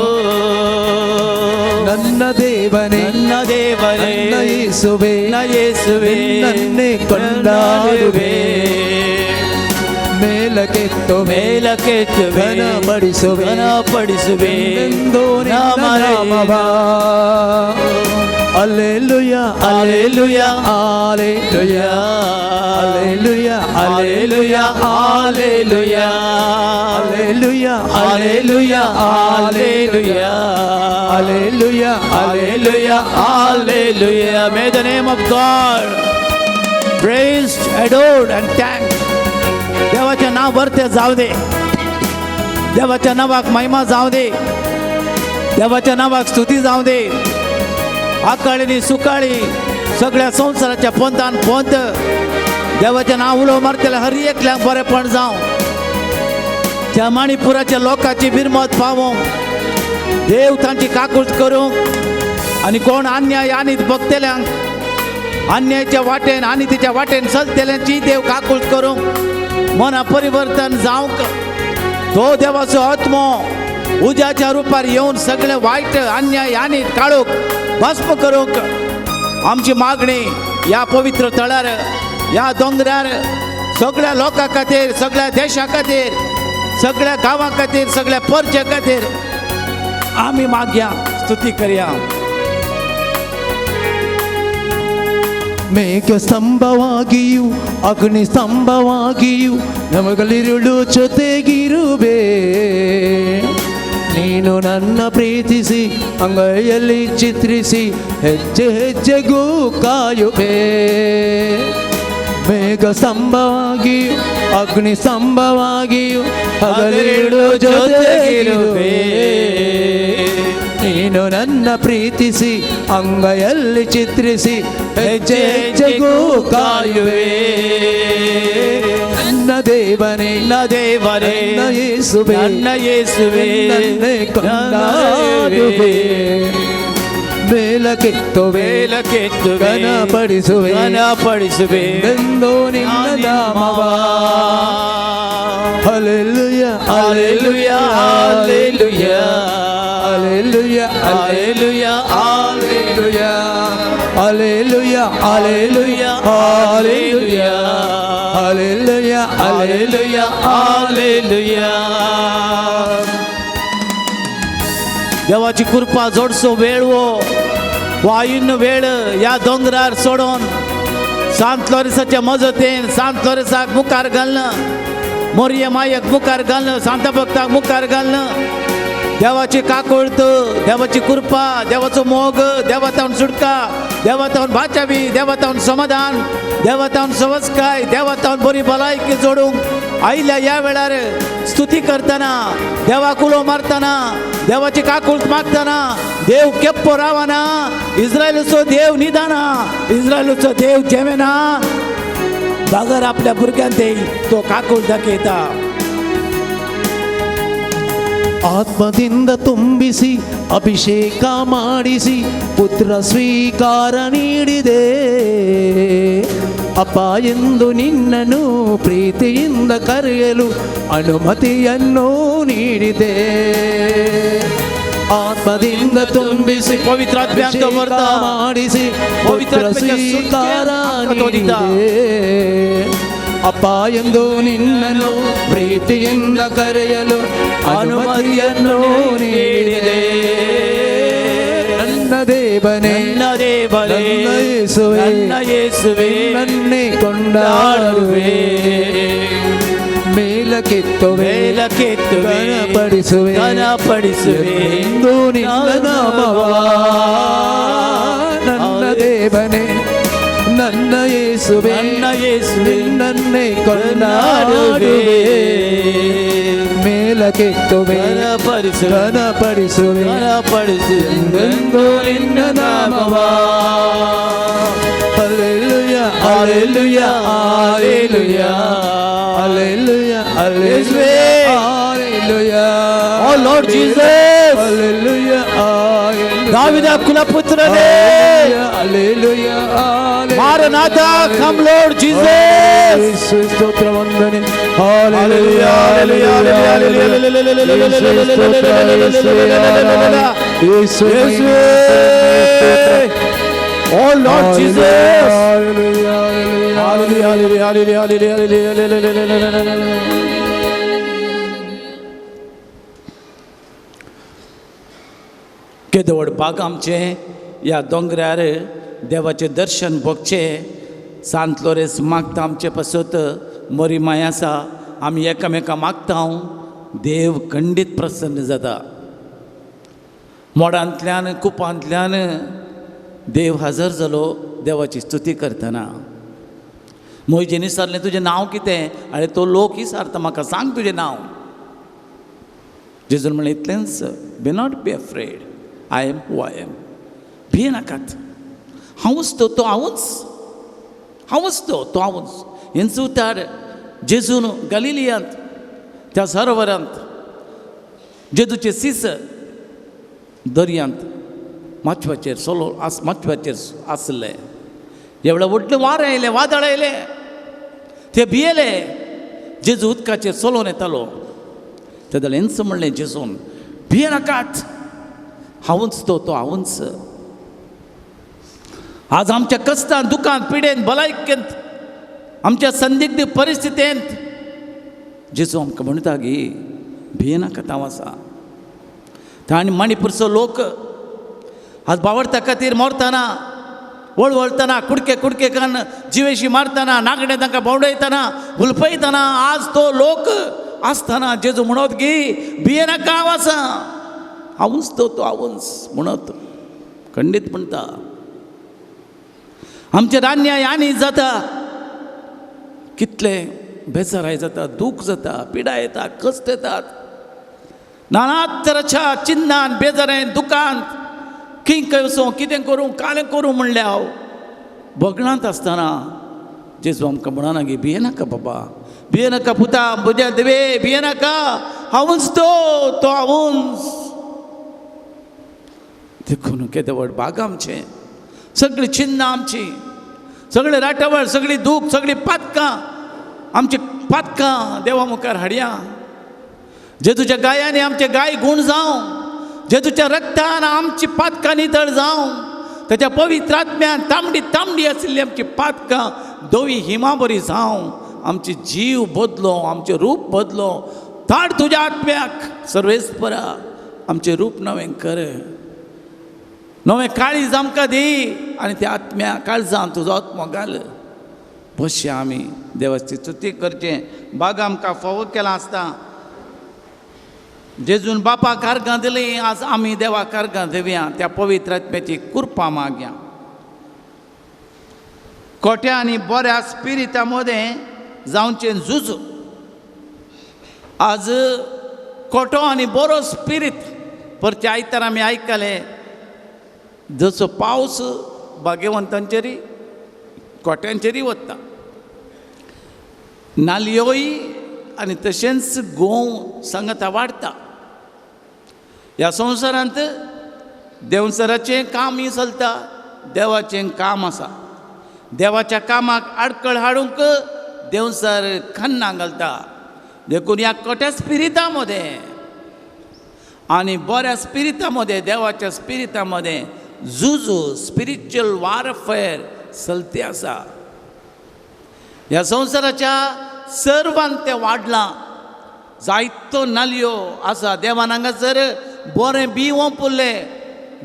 ನನ್ನ ದೇವನೇ, ನನ್ನ ದೇವನೇ, ನನ್ನ ಯೇಸುವೆ, ನನ್ನ ಯೇಸುವೆ, ನಿನ್ನನ್ನೇ ಕೊಂಡಾಡುವೆ. ಮೇಲಕ್ಕೆತ್ತುವೆ, ಮೇಲಕ್ಕೆತ್ತುವೆ, ಘನಪಡಿಸುವೆ, ಘನಪಡಿಸುವೆ, ಎಂದೆಂದೂ ನಿನ್ನ ನಾಮವ. Alleluia, alleluia, alleluia, alleluia, alleluia, alleluia, alleluia, alleluia, alleluia, alleluia, alleluia, alleluia. May the name of God praised, adored and thanked. देवाचें नांव बरतें जावं दे, देवाच्या नांवाक महिमा जावं दे, देवाच्या नांवाक स्तुती जावं दे. आकाळी आनी सुकाळी सगळ्या संवसाराच्या पोंतान पोंत देवाचें नांव उलो मारतल्या हर एकल्याक बरेपण जावं. त्या मणिपुराच्या लोकांची बिरमत पावोवंक देव तांची काकूट करूंक आनी कोण अन्याय आनी बघतल्यांक अन्यायच्या वाटेन आनी तिच्या वाटेन चलतल्यांची देव काकूट करूंक मना परिवर्तन जावंक तो देवाचो आत्मो उज्याच्या रुपार येवन सगळे वायट अन्याय आनी काडूंक भस्म करूंक आमची मागणी ह्या पवित्र थळार, ह्या दोंगरार, सगळ्या लोकां खातीर, सगळ्या देशा खातीर, सगळ्या गांवां खातीर, सगळ्या परजे खातीर आमी मागया, स्तुती करया. ಮೇಘ ಸ್ತಂಭವಾಗಿಯೂ ಅಗ್ನಿ ಸ್ತಂಭವಾಗಿಯೂ ನಮಗಲಿರುಳು ಜೊತೆಗಿರುವೆ. ನೀನು ನನ್ನ ಪ್ರೀತಿಸಿ ಅಂಗೈಯಲ್ಲಿ ಚಿತ್ರಿಸಿ ಹೆಜ್ಜೆ ಹೆಜ್ಜೆಗೂ ಕಾಯುವೆ. ಮೇಘ ಸ್ತಂಭವಾಗಿಯೂ ಅಗ್ನಿ ಸ್ತಂಭವಾಗಿಯೂ ಹಗಲಿರುಳು ಜೊತೆಗಿರುವೆ. ನೀನು ನನ್ನ ಪ್ರೀತಿಸಿ ಅಂಗೈಯಲ್ಲಿ ಚಿತ್ರಿಸಿ ಹೆಜ್ಜೆ ಹೆಜ್ಜೆಗೂ ಕಾಯುವೆ. ನನ್ನ ದೇವನೇ, ನನ್ನ ದೇವರೇ, ನನ್ನ ಯೇಸುವೆ, ನನ್ನ ಯೇಸುವೆ, ನನ್ನೇ ಕೊಂಡಾಡುವೆ. ಮೇಲಕ್ಕೆತ್ತುವೆ, ಮೇಲಕ್ಕೆತ್ತುವೆ, ಘನಪಡಿಸುವೆ, ಘನಪಡಿಸುವೆ, ಎಂದೆಂದೂ ನಿನ್ನ ನಾಮವ. Hallelujah, alleluia, alleluia, alleluia, alleluia, alleluia, alleluia, alleluia, alleluia, alleluia, alleluia, alleluia. देवाची कृपा जोडसो वेळ वो वायून वेळ ह्या दोंगरार सोडून सांत लॉरिसाच्या मजतीन सांत लॉरिसाक मुखार घालून, मोरये मायक मुखार घालून, सांता भक्ताक मुखार घालून देवाची काकुळत, देवाची कृपा, देवाचो मोग, देवा तावन सुटका, देवा तावन बाचावी, देवा तावन समाधान, देवा तावन सवस्काय, देवा तावन बरी भलायकी जोडूंक आयिल्ल्या ह्या वेळार स्तुती करतना, देवाक उलो मारतना, देवाची काकूळत मागतना देव केप्पो रावना. इस्रायलाचो देव निदाना, इस्रायलाचो देव जेवेना बगर आपल्या भुरग्यांक ते तो काकूळ दाखयता. ಆತ್ಮದಿಂದ ತುಂಬಿಸಿ ಅಭಿಷೇಕ ಮಾಡಿಸಿ ಪುತ್ರ ಸ್ವೀಕಾರ ನೀಡಿದೆ. ಅಪ್ಪ ಎಂದು ನಿನ್ನನ್ನು ಪ್ರೀತಿಯಿಂದ ಕರೆಯಲು ಅನುಮತಿಯನ್ನು ನೀಡಿದೆ. ಆತ್ಮದಿಂದ ತುಂಬಿಸಿ ಪವಿತ್ರಾತ್ಮ್ಯಾಂತ ಅಭಿಷೇಕ ಬರ್ತಾ. ಮಾಡಿಸಿ ಪುತ್ರ ಪವಿತ್ರಾತ್ಮಕ್ಕೆ ಸ್ವೀಕಾರ ಸುತ್ಕೆ ನೀಡಿದೆ. ಅಪ್ಪ ಎಂದು ನಿನ್ನನ್ನು ಪ್ರೀತಿಯಿಂದ ಕರೆಯಲು ಅನುಮತಿಯನ್ನು ನೀಡಿದೆ. ನನ್ನ ದೇವನೇ, ನನ್ನ ದೇವರೇ, ನನ್ನ ಯೇಸುವೆ, ನನ್ನ ಯೇಸುವೆ, ನನ್ನೇ ಕೊಂಡಾಡುವೆ. ಮೇಲಕ್ಕೆತ್ತುವೆ, ಮೇಲಕ್ಕೆತ್ತುವೆ, ಘನಪಡಿಸುವೆ, ಘನಪಡಿಸುವೆ, ಎಂದು ನಿನ್ನ ನಾಮವ. ನನ್ನ ದೇವನೇ, ನನ್ನ ಯೇಸುವೆ, ನನ್ನ ಯೇಸುವೆ, ನಿನ್ನನ್ನೇ ಕೊಂಡಾಡುವೆ. ಮೇಲಕ್ಕೆತ್ತುವೆ, ಘನಪಡಿಸುವೆ, ಘನಪಡಿಸುವೆ, ಘನಪಡಿಸುವೆ, ಎಂದೆಂದೂ ನಿನ್ನ ನಾಮವ. Alleluia, alleluia, alleluia, alleluia, alleluia, alleluia. Oh Lord Jesus. Alleluia, alleluia. ದಾವಿದ ಕುಲಪುತ್ರನೇ, alleluia, ಮಾರ Maranatha, come Lord Jesus. ಯೇಸುವೆ ಸ್ತೋತ್ರ ವಂದನೆ. Hallelujah, hallelujah, hallelujah. ಯೇಸುವೆ ಸ್ತೋತ್ರ, ಯೇಸುವೆ ಆರಾಧನೆ. ಯೇಸುವೆ ಯೇಸುವೇ. Oh Lord Jesus. Hallelujah, hallelujah, Hallelujah, hallelujah, hallelujah, hallelujah, hallelujah. केदो व्हड भाग आमचें ह्या दोंगरार देवाचें दर्शन भोगचें. सांत लोरेंस मागता आमचे पासत, मरी माय आसा, आमी एकामेका मागता, देव खंडीत प्रसन्न जाता. मोडांतल्यान कुपांतल्यान देव हजर जालो देवाची स्तुती करतना. मोहिजेन विचारलें, तुजें नांव कितें? आनी तो लोक विचारता म्हाका, सांग तुजें नांव. जेजून म्हणलें इतलेंच, be not be afraid, I am who I am. भिये नाकात, हांवूच तो, तो हांवूच, हांवूच तो, तो हांवूच. हेंच उतार जेजून गलिलियांत त्या सरोवरांत जेजूचे सीस दर्यांत माचव्याचेर सोलो आस माचव्याचेर आसले. एवढं व्हडलें वारें आयलें, वादळ आयलें, ते भियेले. जेजू उदकाचेर चलोवन येतालो तेन्ना हेंच म्हणलें जेजून, भिये नाकात, हांवूच तो, तो हांवूच. आज आमच्या कश्टान, दुखांत, पिडेन, भलायकेंत, आमच्या संदिग्ध परिस्थितींत जेजू आमकां म्हणटा गी, भिये नाकात, हांव आसा. आनी मणिपूरचो लोक आज बावडता खातीर मरतना, वळवळतना, कुडके कुडके कन्न जिवेशी मारतना, नागडे तांकां भोंवडयतना, हुलपयतना, आज तो लोक आसतना जेजू म्हणत की भिये नाका, हांव आसा, हांवूच तो, तो हांवूच म्हणत खंडीत म्हणटा. आमचे रान्या आनी जाता, कितले बेजाराय जाता, दूख जाता, पिडा येता, कश्ट येतात, नाना तराच्या चिन्नान, बेजारान, दुकान, खंय खंय वचूं, कितें करूं, कालें करूं म्हणलें हांव भगणांत आसतना जेजू आमकां म्हणना गी, भिये नाका बाबा, भिये नाका पुता, म्हज्या देवे, भिये नाका, हांवूच तो, तो हांवूच. देखून केदें व्हड भाग आमचें, सगळीं चिन्नां आमची, सगळें राटावळ, सगळी दूख, सगळीं पातकां, आमची पातकां देवा मुखार हाडया. जेजूच्या गायांनी आमचे गाय गूण जावं, जेजूच्या रक्तान आमची पातकां नितळ जावं, ताच्या पवित्र आत्म्यान तांबडी तांबडी आशिल्ली आमची पातकां धवी हिमा बरी जावं, आमची जीव बदलो, आमचें रूप बदलो. ताड तुज्या आत्म्याक सर्वेस्परा, आमचें रूप नवें कर, नवें काळीज आमकां दी आनी त्या आत्म्या काळजान तुजो आत्मो घाल. बसया आमी देवाची स्तुती करचें बाग आमकां फावो केलां आसता. जेजून बापा कार्गां दिली, आज आमी देवा कार्गां दिवया, त्या पवित्र आत्म्याची कृपा मागया. कोट्या आनी बऱ्या स्पिरिता मदें जावचें झूज. आज कोटो आनी बरो स्पिरीत परते आयतार आमी आयकले, जसो पावस भाग्यवंतांचेरय कोट्यांचेरय वता, नालयोय आनी तशेंच गोंव सांगता वाडटा. ह्या संवसारांत देंवचाराचें कामय चलता, देवाचें काम आसा. देवाच्या कामाक आडखळ हाडूंक देंवचार खन्ना घालता. देखून ह्या कोट्या स्पिरिता मदें आनी बऱ्या स्पिरिता मदें, देवाच्या स्पिरिता मदें झुजू, स्पिरिच्युअल वारफेअर चलती आसा. ह्या संवसाराच्या सर्वान तें वाडलां, जायतो नालयो आसा. देवान हांगासर बरें बी ओंपुल्लें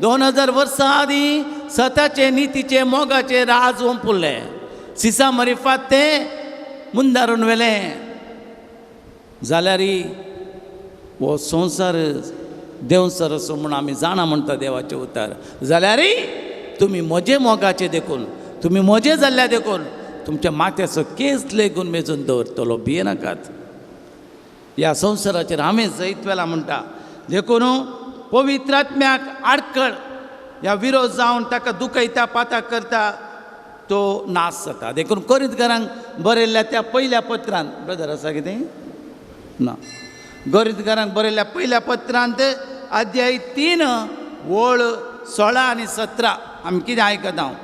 2000 वर्सां आदीं, सताचें, नितीचें, मोगाचें राज ओंपुल्लें, सिसा मरिफात तें मुंदारून व्हेलें. जाल्यार हो संवसार देंवचार असो म्हूण आमी जाणा म्हणटा देवाचें उतार. जाल्यार तुमी म्हजे मोगाचे देखून, तुमी म्हजे जाल्ल्या देखून तुमच्या माथ्याचो केस लेगून मेजून दवरतलो, भिये नाकात. ह्या संवसाराचेर हांवें जैत वेला म्हणटा. देखून पवित्र आत्म्याक आडखळ ह्या विरोध जावन ताका दुखयता, पाता करता, तो नाश जाता. देखून कोरिंतकारांक बरयल्ल्या त्या पयल्या पत्रांत, ब्रदर आसा कितें ना, कोरिंतकारांक बरयल्ल्या पयल्या पत्रांत अध्याय 3 ओळ 16 आनी 17 आमी कितें आयकता हांव.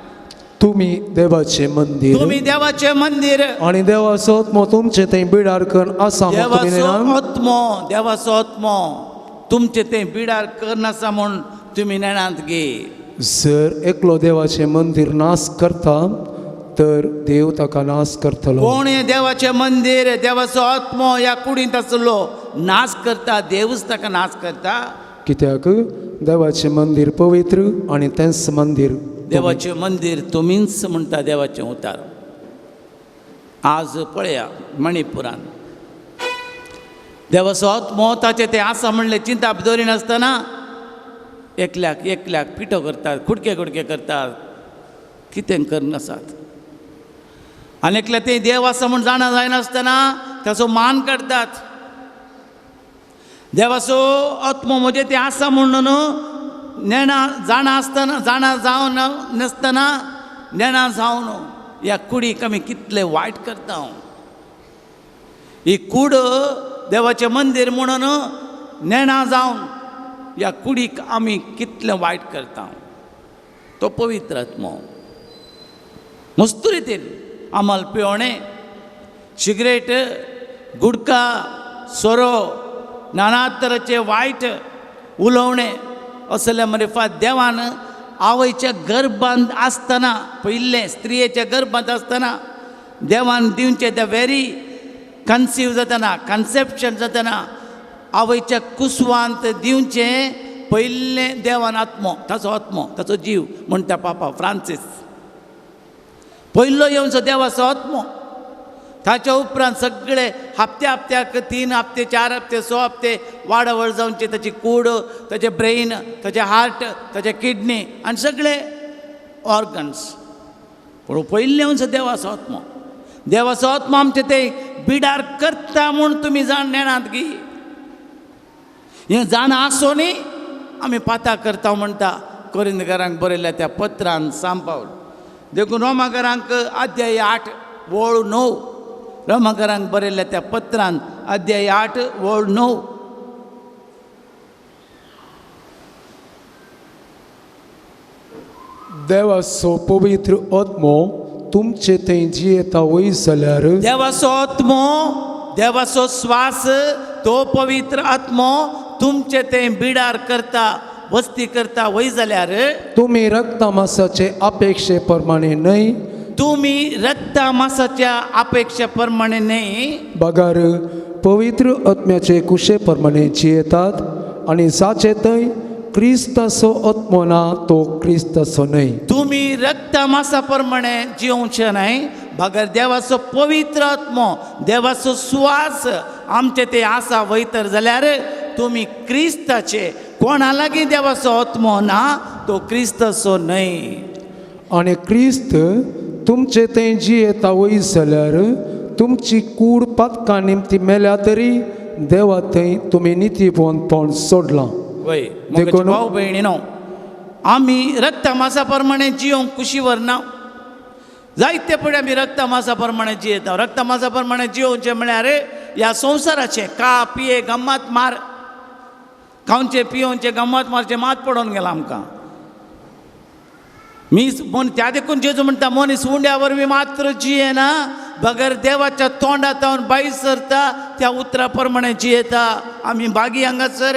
तुमी देवाचें मंदीर, तुमी देवाचें मंदीर आनी देवाचो आत्मो तुमचे थंय बिडार करून आसा म्हूण तुमी देवाचो नेणात. आत्मो, देवाचो आत्मो तुमचे ते बिडार करनासा म्हूण तुमी नेणात गे. जर एकलो देवाचें मंदीर नाश करता तर देव ताका नाश करतलो. कोण हें देवाचें मंदीर, देवाचो आत्मो ह्या कुडींत आसलो नाश करता, देवूच ताका नाश करता. कित्याक देवाचें मंदीर पवित्र आनी तेंच मंदीर देवाचें मंदीर तुमीच म्हणटा देवाचें उतार. आज पळया मणिपुरान देवाचो आत्मो ताचें तें आसा म्हणलें चिंताप दवरिनासतना एकल्याक एकल्याक पिठो करतात, कुडके कुडके करतात, कितें करनासात. आनी एकल्या तें देव आसा म्हूण जाणा जायनासतना ताचो मान काडटात. देवाचो आत्मो म्हजें तें आसा म्हणून नेणा जाणा आसतना, जाणा जावन नासतना नेणा जावन ह्या कुडीक आमी कितले वायट करता. ही कूड देवाचें मंदीर म्हणून नेणा जावन ह्या कुडीक आमी कितलें वायट करता. तो पवित्र आत्मो मस्त रितीन आमल पिवणें, सिगरेट, गुडका, सोरो, नाना तरेचे वायट उलोवणें असल्या मरेफात देवान आवयच्या गर्भांत आसतना, पयिल्लें स्त्रियेच्या गर्भांत आसतना देवान दिवचें the very conceive जातना, कन्सेप्शन जातना आवयच्या कुसवांत दिवचें पयिल्लें देवान आत्मो, ताचो आत्मो, ताचो जीव म्हणटा पापा फ्रांसीस. पयलो येवचो देवाचो आत्मो. ताच्या उपरांत सगळे हप्त्या हप्त्याक 3 हप्ते, 4 हप्ते, 6 हप्ते वाडावळ जावचे, ताची कूड, ताचें ब्रेन, ताचें हार्ट, ताचें किडनी आनी सगळे ऑर्गन्स. पूण पयलें येवचो देवाचो आत्मो. देवाचो आत्मो आमचे ते बिडार करता म्हूण तुमी जाण नेणात की हें जाण आसो न्ही आमी पाता करता म्हणटा कोरिंदकारांक बरयल्या त्या पत्रान सांपावल. देखून रोमाकारांक अध्याय 8 वळ 9, रोमाकारांक बरयल्या त्या पत्रान अध्याय 8 वळ 9. देवाचो पवित्र आत्मो तुमचे थंय जियेता वय जाल्यार, देवाचो आत्मो, देवाचो स्वास, तो पवित्र आत्मो तुमचे ते बिडार करता, वस्ती करता वय जाल्यार, तुमी रक्ता मासाचे अपेक्षे प्रमाणे न्हय, तुमी रक्ता मासाच्या अपेक्षे प्रमाणे न्हय, बगर पवित्र आत्म्याचे कुशे प्रमाणे जियेतात आनी जाचे थंय क्रिस्ताचो आत्मो ना तो क्रिस्ताचो न्हय. तुमी रक्ता मासा प्रमाणे जिवचे न्हय, बगर देवाचो पवित्र आत्मो, देवाचो स्वास आमचे ते आसा वयतर जाल्यार तुमी क्रिस्ताचे. कोणा लागीं देवाचो आत्मो ना तो क्रिस्ताचो न्हय. आनी क्रिस्त तुमचे थंय जियेता वय जाल्यार तुमची कूड पातकां निमती मेल्या तरी देवा थंय तुमी नितीपण सोडलां. वय देखून भाव भयणी न्हू, आमी रक्ता मासा प्रमाणे जियोंक कुशीवर ना. जायते पळय आमी रक्ता मासा प्रमाणे जियेता. रक्ता मासा प्रमाणे जियोवचें म्हळ्यार ह्या संवसाराचें का पिये गम्मत मार, खावचें पियोवचें गम्मत मारचें मात पडोवन गेलां आमकां. मी त्या देखून जेजू म्हणटा मनीस उंड्या वरवीं मात्र जियेना बगर देवाच्या तोंडांत भायर सरता त्या उतरा प्रमाणे जियेता. आमी बागी हांगासर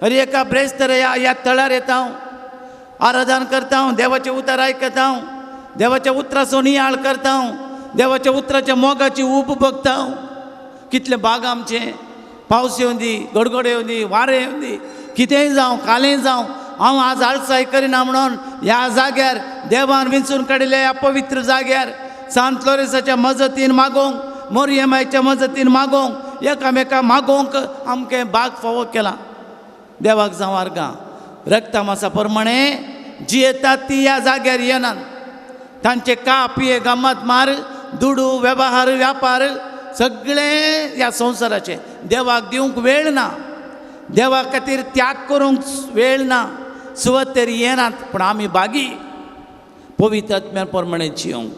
हर एका ब्रेस्तर ह्या तळार येता, आराधन करता, देवाचें उतर आयकता, देवाच्या उतराचो नियाळ करता, देवाच्या उतराच्या मोगाची ऊब बघता. कितले बाग आमचे, पावस येवन दी, गडगड येवन दी, वारें येवन दी, कितेंय जावं, कालें जावं, हांव आज आळसाय करिना म्हणून ह्या जाग्यार देवान विंचून काडिल्ल्या ह्या पवित्र जाग्यार सांत लोरेसाच्या मजतीन मागोवंक, मोरयमायच्या मजतीन मागोवंक, एकामेका मागोवंक आमकां बाग फावो केला. देवाक जावं आर्गां. रक्ता मासा प्रमाणे जियेतात ती ह्या जाग्यार येनात. तांचे का पिये गम्मत मार, दुडू, वेव्हार, व्यापार सगळें ह्या संवसाराचें. देवाक दिवंक वेळ ना, देवा खातीर त्याग करूंक वेळ ना, सुवातेर येनात. पूण आमी बागी पवित्र आत्म्या प्रमाणे जियोंक.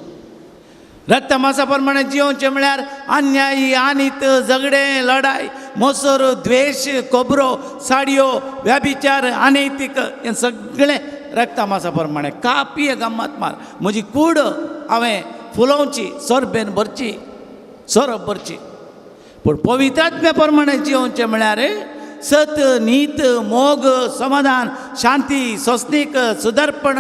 रक्ता मासा प्रमाणे जियोवचें म्हळ्यार अन्यायी, आनीत, झगडें, लडाय, मोसर, द्वेश, कोबरो, साडयो, व्याभिचार, अनैतीक हें सगळें रक्ता मासा प्रमाणे का पिये गम्मत मार. म्हजी कूड हांवें फुलोवची, सोरबेन भरची, सोरोप भरची. पूण पवित्र आत्म्या प्रमाणे जियोवचें म्हळ्यार सत, नीत, मोग, समाधान, शांती, सोंसणीक, सुदारपण,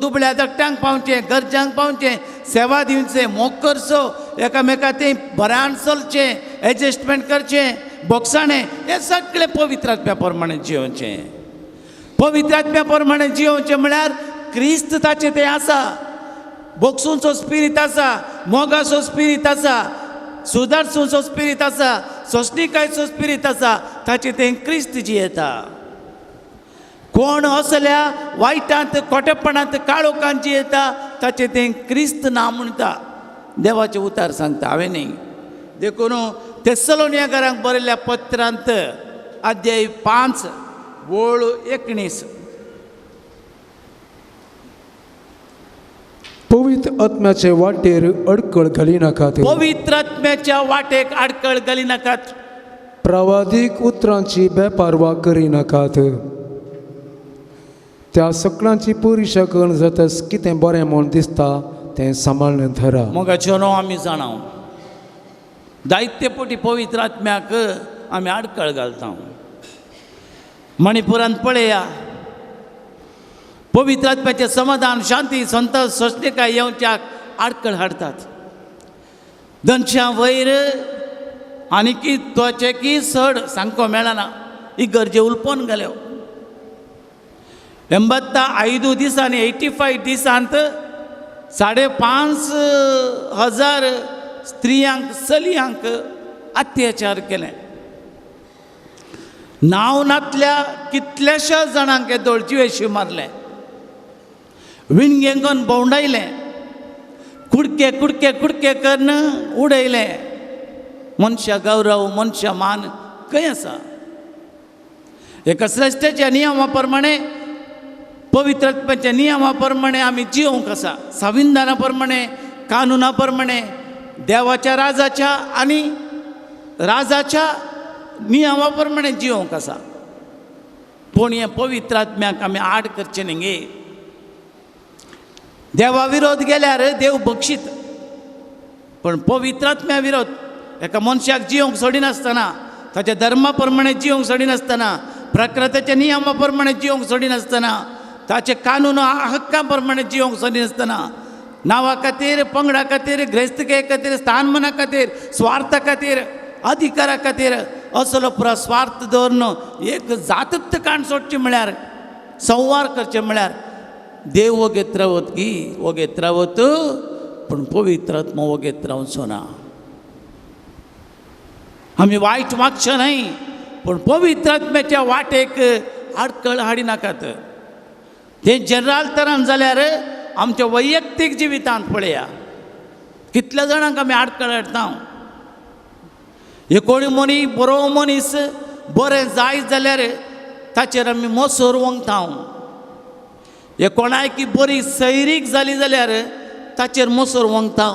दुबळ्या धाकट्यांक पावचें, गरजांक पावचें, सेवा दिवचें, मोग करचो, एकामेका तें बऱ्यान चलचें, एडजस्टमेंट करचें, बोगसाणें, हें सगळें पवित्र आत्म्या प्रमाणे जियोवचें. पवित्र आत्म्या प्रमाणे जियोवचें म्हळ्यार क्रिस्त ताचें तें आसा, बोगसूंचो स्पिरीत आसा, मोगाचो स्पिरीत आसा, सुदारसूंचो स्पिरीत आसा, सोंसणीकायचो स्पिरीत आसा, ताचें तें क्रिस्त जियेता. कोण असल्या वायटांत, खोटेपणांत, काळोखांत जियेता ताचें तें क्रिस्त ना म्हणटा, देवाचें उतार सांगता हांवें न्ही. देखून तेसलोनियाकारांक बरयल्ल्या पत्रांत अध्याय 5 वळ 19. पवित्र आत्म्याचे वाटेर अडकळ घालिनाकात. पवित्र आत्म्याच्या वाटेक आडकळ घालिनाकात. प्रवादीक उतरांची बेपारवा करिनाकात. त्या सगळ्यांची परिक्षा करून जातच कितें बरें म्हूण दिसता तें सांबाळून धरा. मोगाच्यो न्हू आमी जाणा जायते पटी पवित्र आत्म्याक आमी आडकळ घालता. मणिपुरांत पळया, पवित्र आत्म्याचें समाधान, शांती, संतोष, सोंसणीकाय येवच्याक आडकळ हाडटात. 200 वयर आनी की तोचे की चड सामको मेळना, ही गरजे उलपोन गेल्यो. 85 दिसांनी, 85 दिसांत 5,500 स्त्रियांक, चलयांक अत्याचार केले. नांव नातल्या कितल्याश्या जाणांक दोळजिवेशी मारलें, विणगेंगन भोंवडायलें, कुडके कुडके कुडके करून उडयलें. मनशा गौरव, मनशा मान खंय आसा? एका श्रेश्ठाच्या नियमा प्रमाणे, पवित्र आत्म्याच्या नियमा प्रमाणे आमी जियोवंक आसा. संविधाना प्रमाणे, कानुना प्रमाणे, देवाच्या राजाच्या आनी राजाच्या नियमा प्रमाणे जियोवंक आसा. पूण हें पवित्र आत्म्याक आमी आड करचें न्ही गे. देवा विरोध गेल्यार देव बक्षीत, पूण पवित्र आत्म्या विरोध एका मनशाक जियोवंक सोडिनासतना, ताच्या धर्मा प्रमाणे जियोवंक सोडिनासतना, प्रकृतीच्या नियमा प्रमाणे जियोवंक सोडिनासतना, ताचे कानून हक्का प्रमाणे जियोवंक सोडिनासतना, नांवा खातीर, पंगडा खातीर, ग्रेस्तके खातीर, स्थानमाना खातीर, स्वार्था खातीर, अधिकारा खातीर असलो पुरो स्वार्थ दवरून एक जातच काण सोडची म्हळ्यार, संवार करचें म्हळ्यार देव वगेत रावत की वगेत रावत, पूण पवित्र आत्मो वगेत रावचो ना. आमी वायट वागचें न्हय, पूण पवित्र आत्म्याच्या वाटेक आडकळ हाडिनाकात. तें जनरल तरान जाल्यार आमच्या वैयक्तीक जिवितांत पळया कितल्या जाणांक आमी आडकळ हाडटा. एकोडी मनीस बरो मनीस बरें जायत जाल्यार ताचेर आमी मोसोर वंगता. हे कोणायकी बरी सैरीक जाली जाल्यार ताचेर मोसोर वंगता.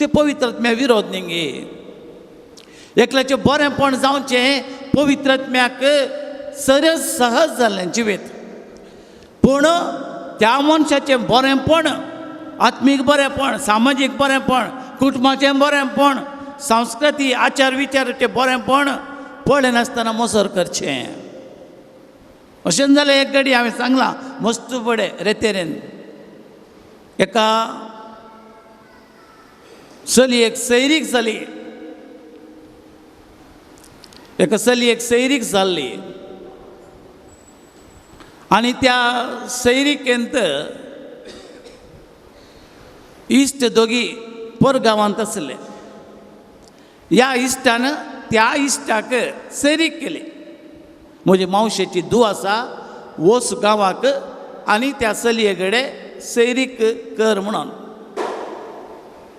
ते पवित्र आत्म्या विरोध न्ही गे. एकल्याचें बरेंपण जावचें पवित्र आत्म्याक सरस सहज जालें जिवीत, पूण त्या मनशाचें बरेंपण, आत्मीक बरेंपण, सामाजीक बरेंपण, कुटुंबाचें बरेंपण, संस्कृती, आचार विचाराचें बरेंपण पळयनासतना मोसर करचें. अशें जालें एक घडी हांवें सांगलां मस्त बडें रेतेरेन एका चलयेक सैरीक जाली, एका चलयेक सैरीक जाल्ली आनी त्या सैरिकेंत इश्ट दोगी परगांवांत आसले. ह्या इश्टान त्या इश्टाक सैरीक केली. म्हजी मावशेची धूव आसा, वच गांवाक आनी त्या चलये कडेन सैरीक कर म्हणून.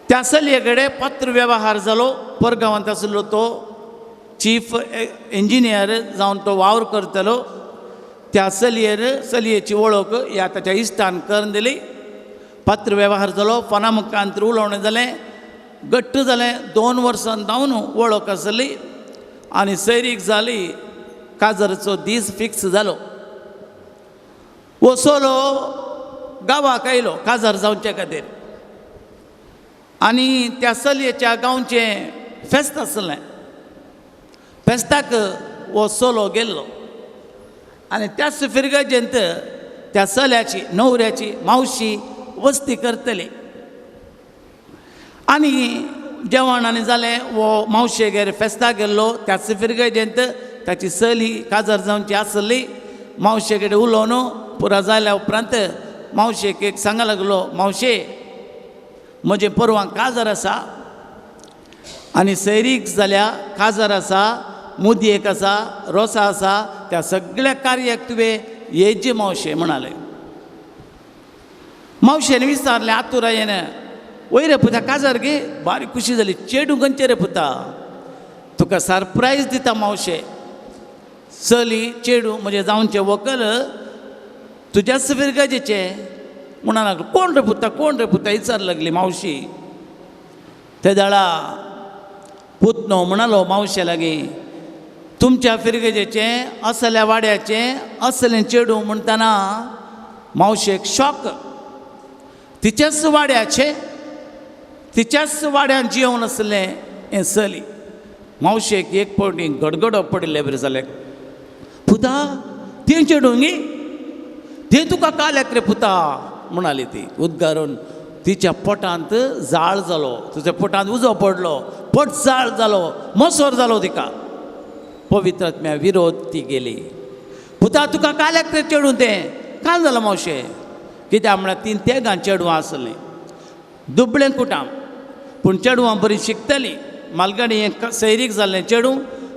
त्या चलये कडेन पत्र वेव्हार जालो. परगांवांत आसलो तो चीफ इंजिनियर जावन तो वावर करतलो. त्या चलयेर चलयेची वळख ह्या ताच्या इश्टान करून दिली. पत्र वेव्हार जालो, फोना मुखांत उलोवणें जालें, घट्ट जालें. 2 वर्सां जावन वळख आसली आनी सैरीक जाली. काजरचो दीस फिक्स जालो. हो चलो गांवाक आयलो काजार जावचे खातीर आनी त्या चलयेच्या गांवचें फेस्त आसलें. फेस्ताक हो चलो गेल्लो आनी त्याच फिरगजेंत त्या चल्याची न्हवऱ्याची मावशी वस्ती करतली आनी जेवण आनी जालें. हो मावशेगेर फेस्ताक गेल्लो त्याच फिरगजेंत ताची चली काजार जावची आसली. मावशे कडेन उलोवन पुरा जाल्या उपरांत मावशेक एक सांगा लागलो, मावशे म्हजें परवां काजार आसा आनी सैरीक जाल्या काजार आसा, मुदयेक आसा, रोसा आसा, त्या सगळ्या कार्याक तुवें येजी मावशे म्हणाले. मावशेन विचारलें आतुरायेन, वय रे पुता काजार गे? बारी खुशी जाली. चेडूं खंयचें रे पुता? तुका सरप्रायज दिता मावशे, चली चेडूं म्हजें जावचें व्हंकल तुज्याच फिरगजेचें म्हणा लागलो. कोण रे पुता, कोण रे पुता विचार लागली मावशी. ते दाळा पुतनो म्हणालो मावशे लागीं, तुमच्या फिरगजेचें असल्या वाड्याचें असलें चेडूं म्हणटना मावशेक शॉक. तिच्याच वाड्याचें तिच्याच वाड्यान जियोवन आसलें हें चली. मावशेक एक फावटी गडगडो पडिल्ले बरें जालें. पुता तें चेडूं गी, तें तुका काल्याक रे पुता म्हणाली ती उद्गारून. तिच्या पोटांत जाळ जालो, तिच्या पोटांत उजो पडलो, पोट जाळ जालो, मोसोर जालो तिका. पवित्र आत्म्या विरोध ती गेली. पुता तुका काल्याक रे चेडूं तें? काल जालां मावशे. कित्याक म्हळ्यार तीन तेगां चेडवां आसलीं, दुबळें कुटाम, पूण चेडवां बरीं शिकतलीं. मालगाडी हें सैरीक जाल्लें चेडूं,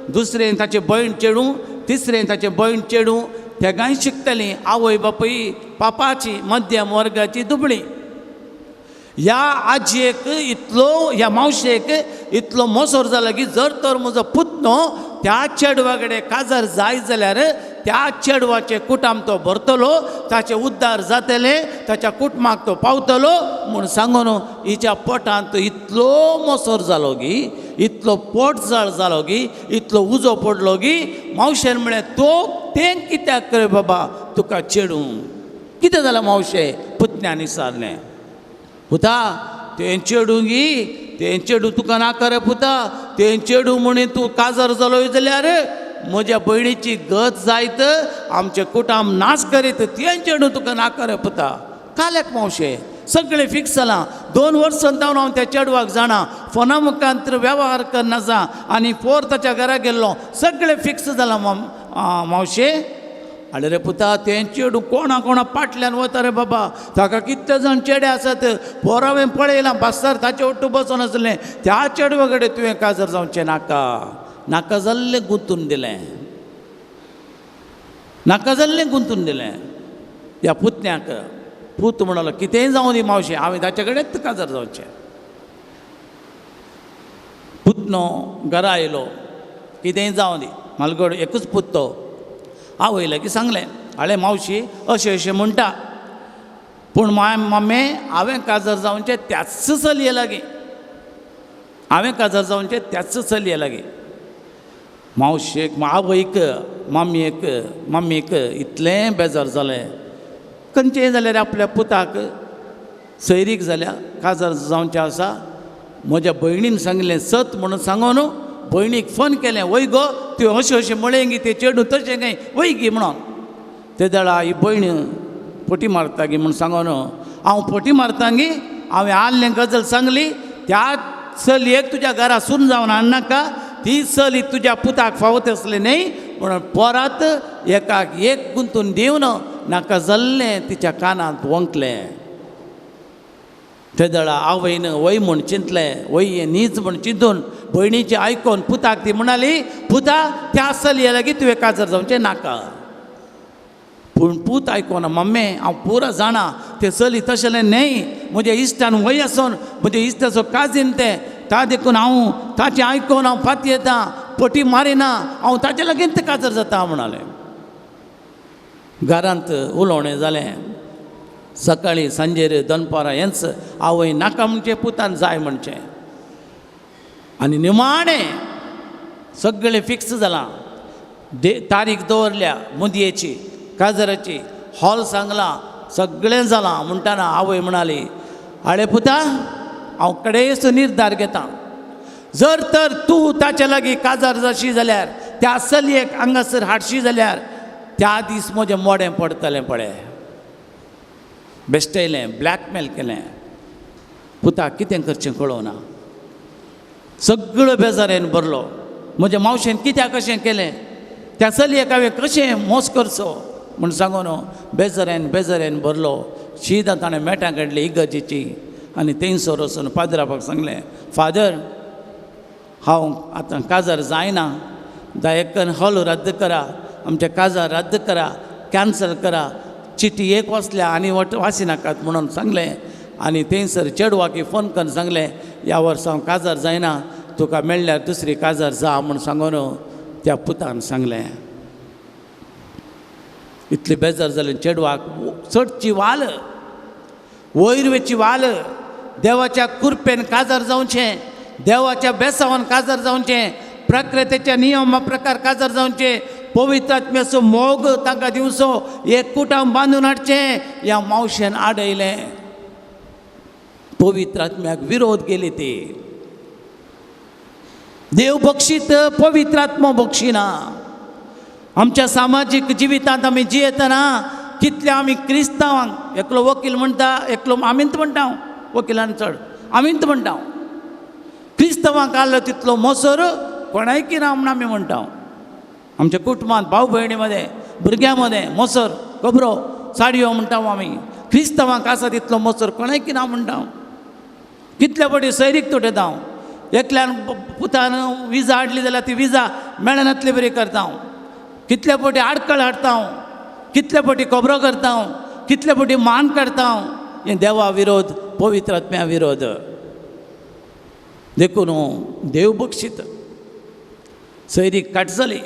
दुसरें ताचें भयण चेडूं, तिसरें ताचें भयण चेडूं, तेगांय शिकतलीं. आवय बापूय पापाची मध्यम वर्गाची दुबळी. ह्या आजयेक इतलो, ह्या मावशेक इतलो मोसोर जाला की जर तर म्हजो पुतनो त्या चेडवा कडेन काजार जाय जाल्यार त्या चेडवाचें कुटाम तो भरतलो, ताचें उद्धार जातलें, ताच्या कुटुंबाक तो पावतलो म्हूण सांगून हिच्या पोटांत इतलो मोसोर जालो गी, इतलो पोट जाळ जालो गी, इतलो उजो पडलो गी. मावशेन म्हळें, तो तें कित्याक रे बाबा तुका चेडूं? कितें जालां मावशे? पुतण्यान विचारलें. पुता तें चेडूं गी, तें चेडूं तुका नाका रे पुता, तें चेडूं म्हणी तूं काजार जालो जाल्यार म्हज्या भयणीची गत जायत, आमचें कुटाम नाश करीत, तें चेडूं तुका नाका रे पुता. काल्याक मावशे सगळें फिक्स जालां. 2 वर्सां जावन हांव त्या चेडवाक जाणा, फोना मुखांत वेव्हार करना आनी पोर ताच्या घरा गेल्लो, सगळें फिक्स जालां मावशे. आनी रे पुता तें चेडूं कोणा कोणा पाटल्यान वता रे बाबा, ताका कितले जाण चेडे आसात, पोर हांवें पळयलां बास्तार ताचे ओट्टू बसून आसलें, त्या चेडवा कडेन तुवें काजार जावचें नाका. नाका जाल्लें गुंतून दिलें, नाका जाल्लें गुंतून दिलें ह्या पुतण्याक. पूत म्हणलो, कितेंय जावं दी मावशे, हांवें ताचे कडेन काजार जावचें. पुतनो घरा आयलो, कितेंय जावं दी, मालगड एकूच पूत तो. आवय लागीं सांगलें, हाळे मावशी अशें अशें म्हणटा, पूण माय मम्मी हांवें काजार जावचें त्याच चलये लागीं, हांवें काजार जावचें त्याच चलये लागीं. मावशेक आवयक मामयेक मम्मीक इतलें बेजार जालें. खंयचें जाल्यार आपल्या पुताक सैरीक जाल्या काजार जावचें आसा. म्हज्या भयणीन सांगलें सत म्हणून सांगून भयणीक फोन केलें, वय गो त्यो अशें अशें म्हळें गी, तें चेडूं तशें काय वय गी म्हणून. ते दळा ही भयण फटी मारता गी म्हूण सांगून हांव फटी मारता गी, हांवें आल्लें गजल सांगली, त्या चलयेक तुज्या घरा सून जावन हाडनाका, ती चली तुज्या पुताक फावत आसली न्हय म्हणून परत एकाक एक गुंतून दिवन नाका जाल्लें तिच्या कानांत वंकलें. ते दळा आवयन वय म्हूण चिंतलें, वय हें न्हीच म्हूण चिंतून भयणीचें आयकोन पुताक ती म्हणाली, पुता त्या चलये लागीं तुवें काजार जावचें नाका. पूण पूत आयकोना, मम्मी हांव पुरो जाणा तें चली तशें न्हय, म्हज्या इश्टान वय आसून म्हज्या इश्टाचो काजीन तें, ता देखून हांव ताचें आयकोन हांव फाती येता, पटी मारिना, हांव ताचे लागीं तें काजार जाता म्हणालें. घरांत उलोवणें जालें. सकाळीं सांजेर दनपारां हेंच, आवय नाका म्हणचें पुतान जाय म्हणचें. आनी निमाणें सगळें फिक्स जालां, तारीख दवरल्या मुदयेची काजराची, हॉल सांगलां, सगळें जालां. म्हणटाना आवय म्हणाली, आळे पुता, हांव कडेच निर्धार घेता, जर तर तूं ताचे लागीं काजार जाशी जाल्यार, त्या चलयेक हांगासर हाडशी जाल्यार, त्या दीस म्हजें मोडें पडटलें. पळय, बेश्टयलें, ब्लॅकमेल केलें. पुता कितें करचें कळोवना, सगळो बेजारेन भरलो. म्हज्या मावशेन कित्याक कशें केलें, त्या चलयेक हांवें कशें मोस करचो म्हूण सांगून बेजारेन बेजारेन भरलो. शीदा ताणें मेटां काडली इगर्जेची आनी थंयसर वचून पाद्रापाक सांगलें, फादर, हांव आतां काजार जायना, दयाकन हॉल रद्द करा, आमचें काजार रद्द करा, कॅन्सल करा, चिटी एक वाचल्या आनी वट वासिनाकात म्हणून सांगलें. आनी थंयसर चेडवाक फोन करून सांगलें, ह्या वर्सा हांव काजार जायना, तुका मेळ्ळ्यार दुसरी काजार जा म्हूण सांगून त्या पुतान सांगलें. इतली बेजार जालें चेडवाक, चडची वाल, वयर वेची वाल, देवाच्या कुरपेन काजार जावचें, देवाच्या बेसावान काजार जावचें, प्रकृतीच्या नियमा प्रकार काजार जावचें, पवित्र आत्म्याचो मोग तांकां दिवचो, एक कुटाम बांदून हाडचें, ह्या मावशेन आडयलें. पवित्र आत्म्याक विरोध गेली ती. देव बक्षीत, पवित्र आत्मो बक्षिना. आमच्या सामाजीक जिवितांत आमी जियेतना कितल्या आमी क्रिस्तांवांक, एकलो वकील म्हणटा, एकलो आमींत म्हणटा, वकिलान चड आमींत म्हणटा, क्रिस्तांवांक आसलो तितलो मोसर कोणायकी ना म्हूण आमी म्हणटा. आमच्या कुटुंबांत भाव भयणी मदें, भुरग्यां मदें मोसर खबरो साडयो म्हणटा आमी. क्रिस्तांवांक आसा तितलो मोसर कोणायकी ना म्हणटा. कितल्या फावटी सैरीक तोटेता हांव, एकल्यान पुतान विजा हाडली जाल्यार ती विजा मेळनातली बरी करता हांव, कितल्या फावटी आडखळ हाडटा हांव, कितल्या फावटी खबरो करता हांव, कितल्या फावटी मान काडटा हांव. हें देवा विरोध, पवित्र आत्म्या विरोध. देखून देव बक्षीत. सैरीक काट जाली,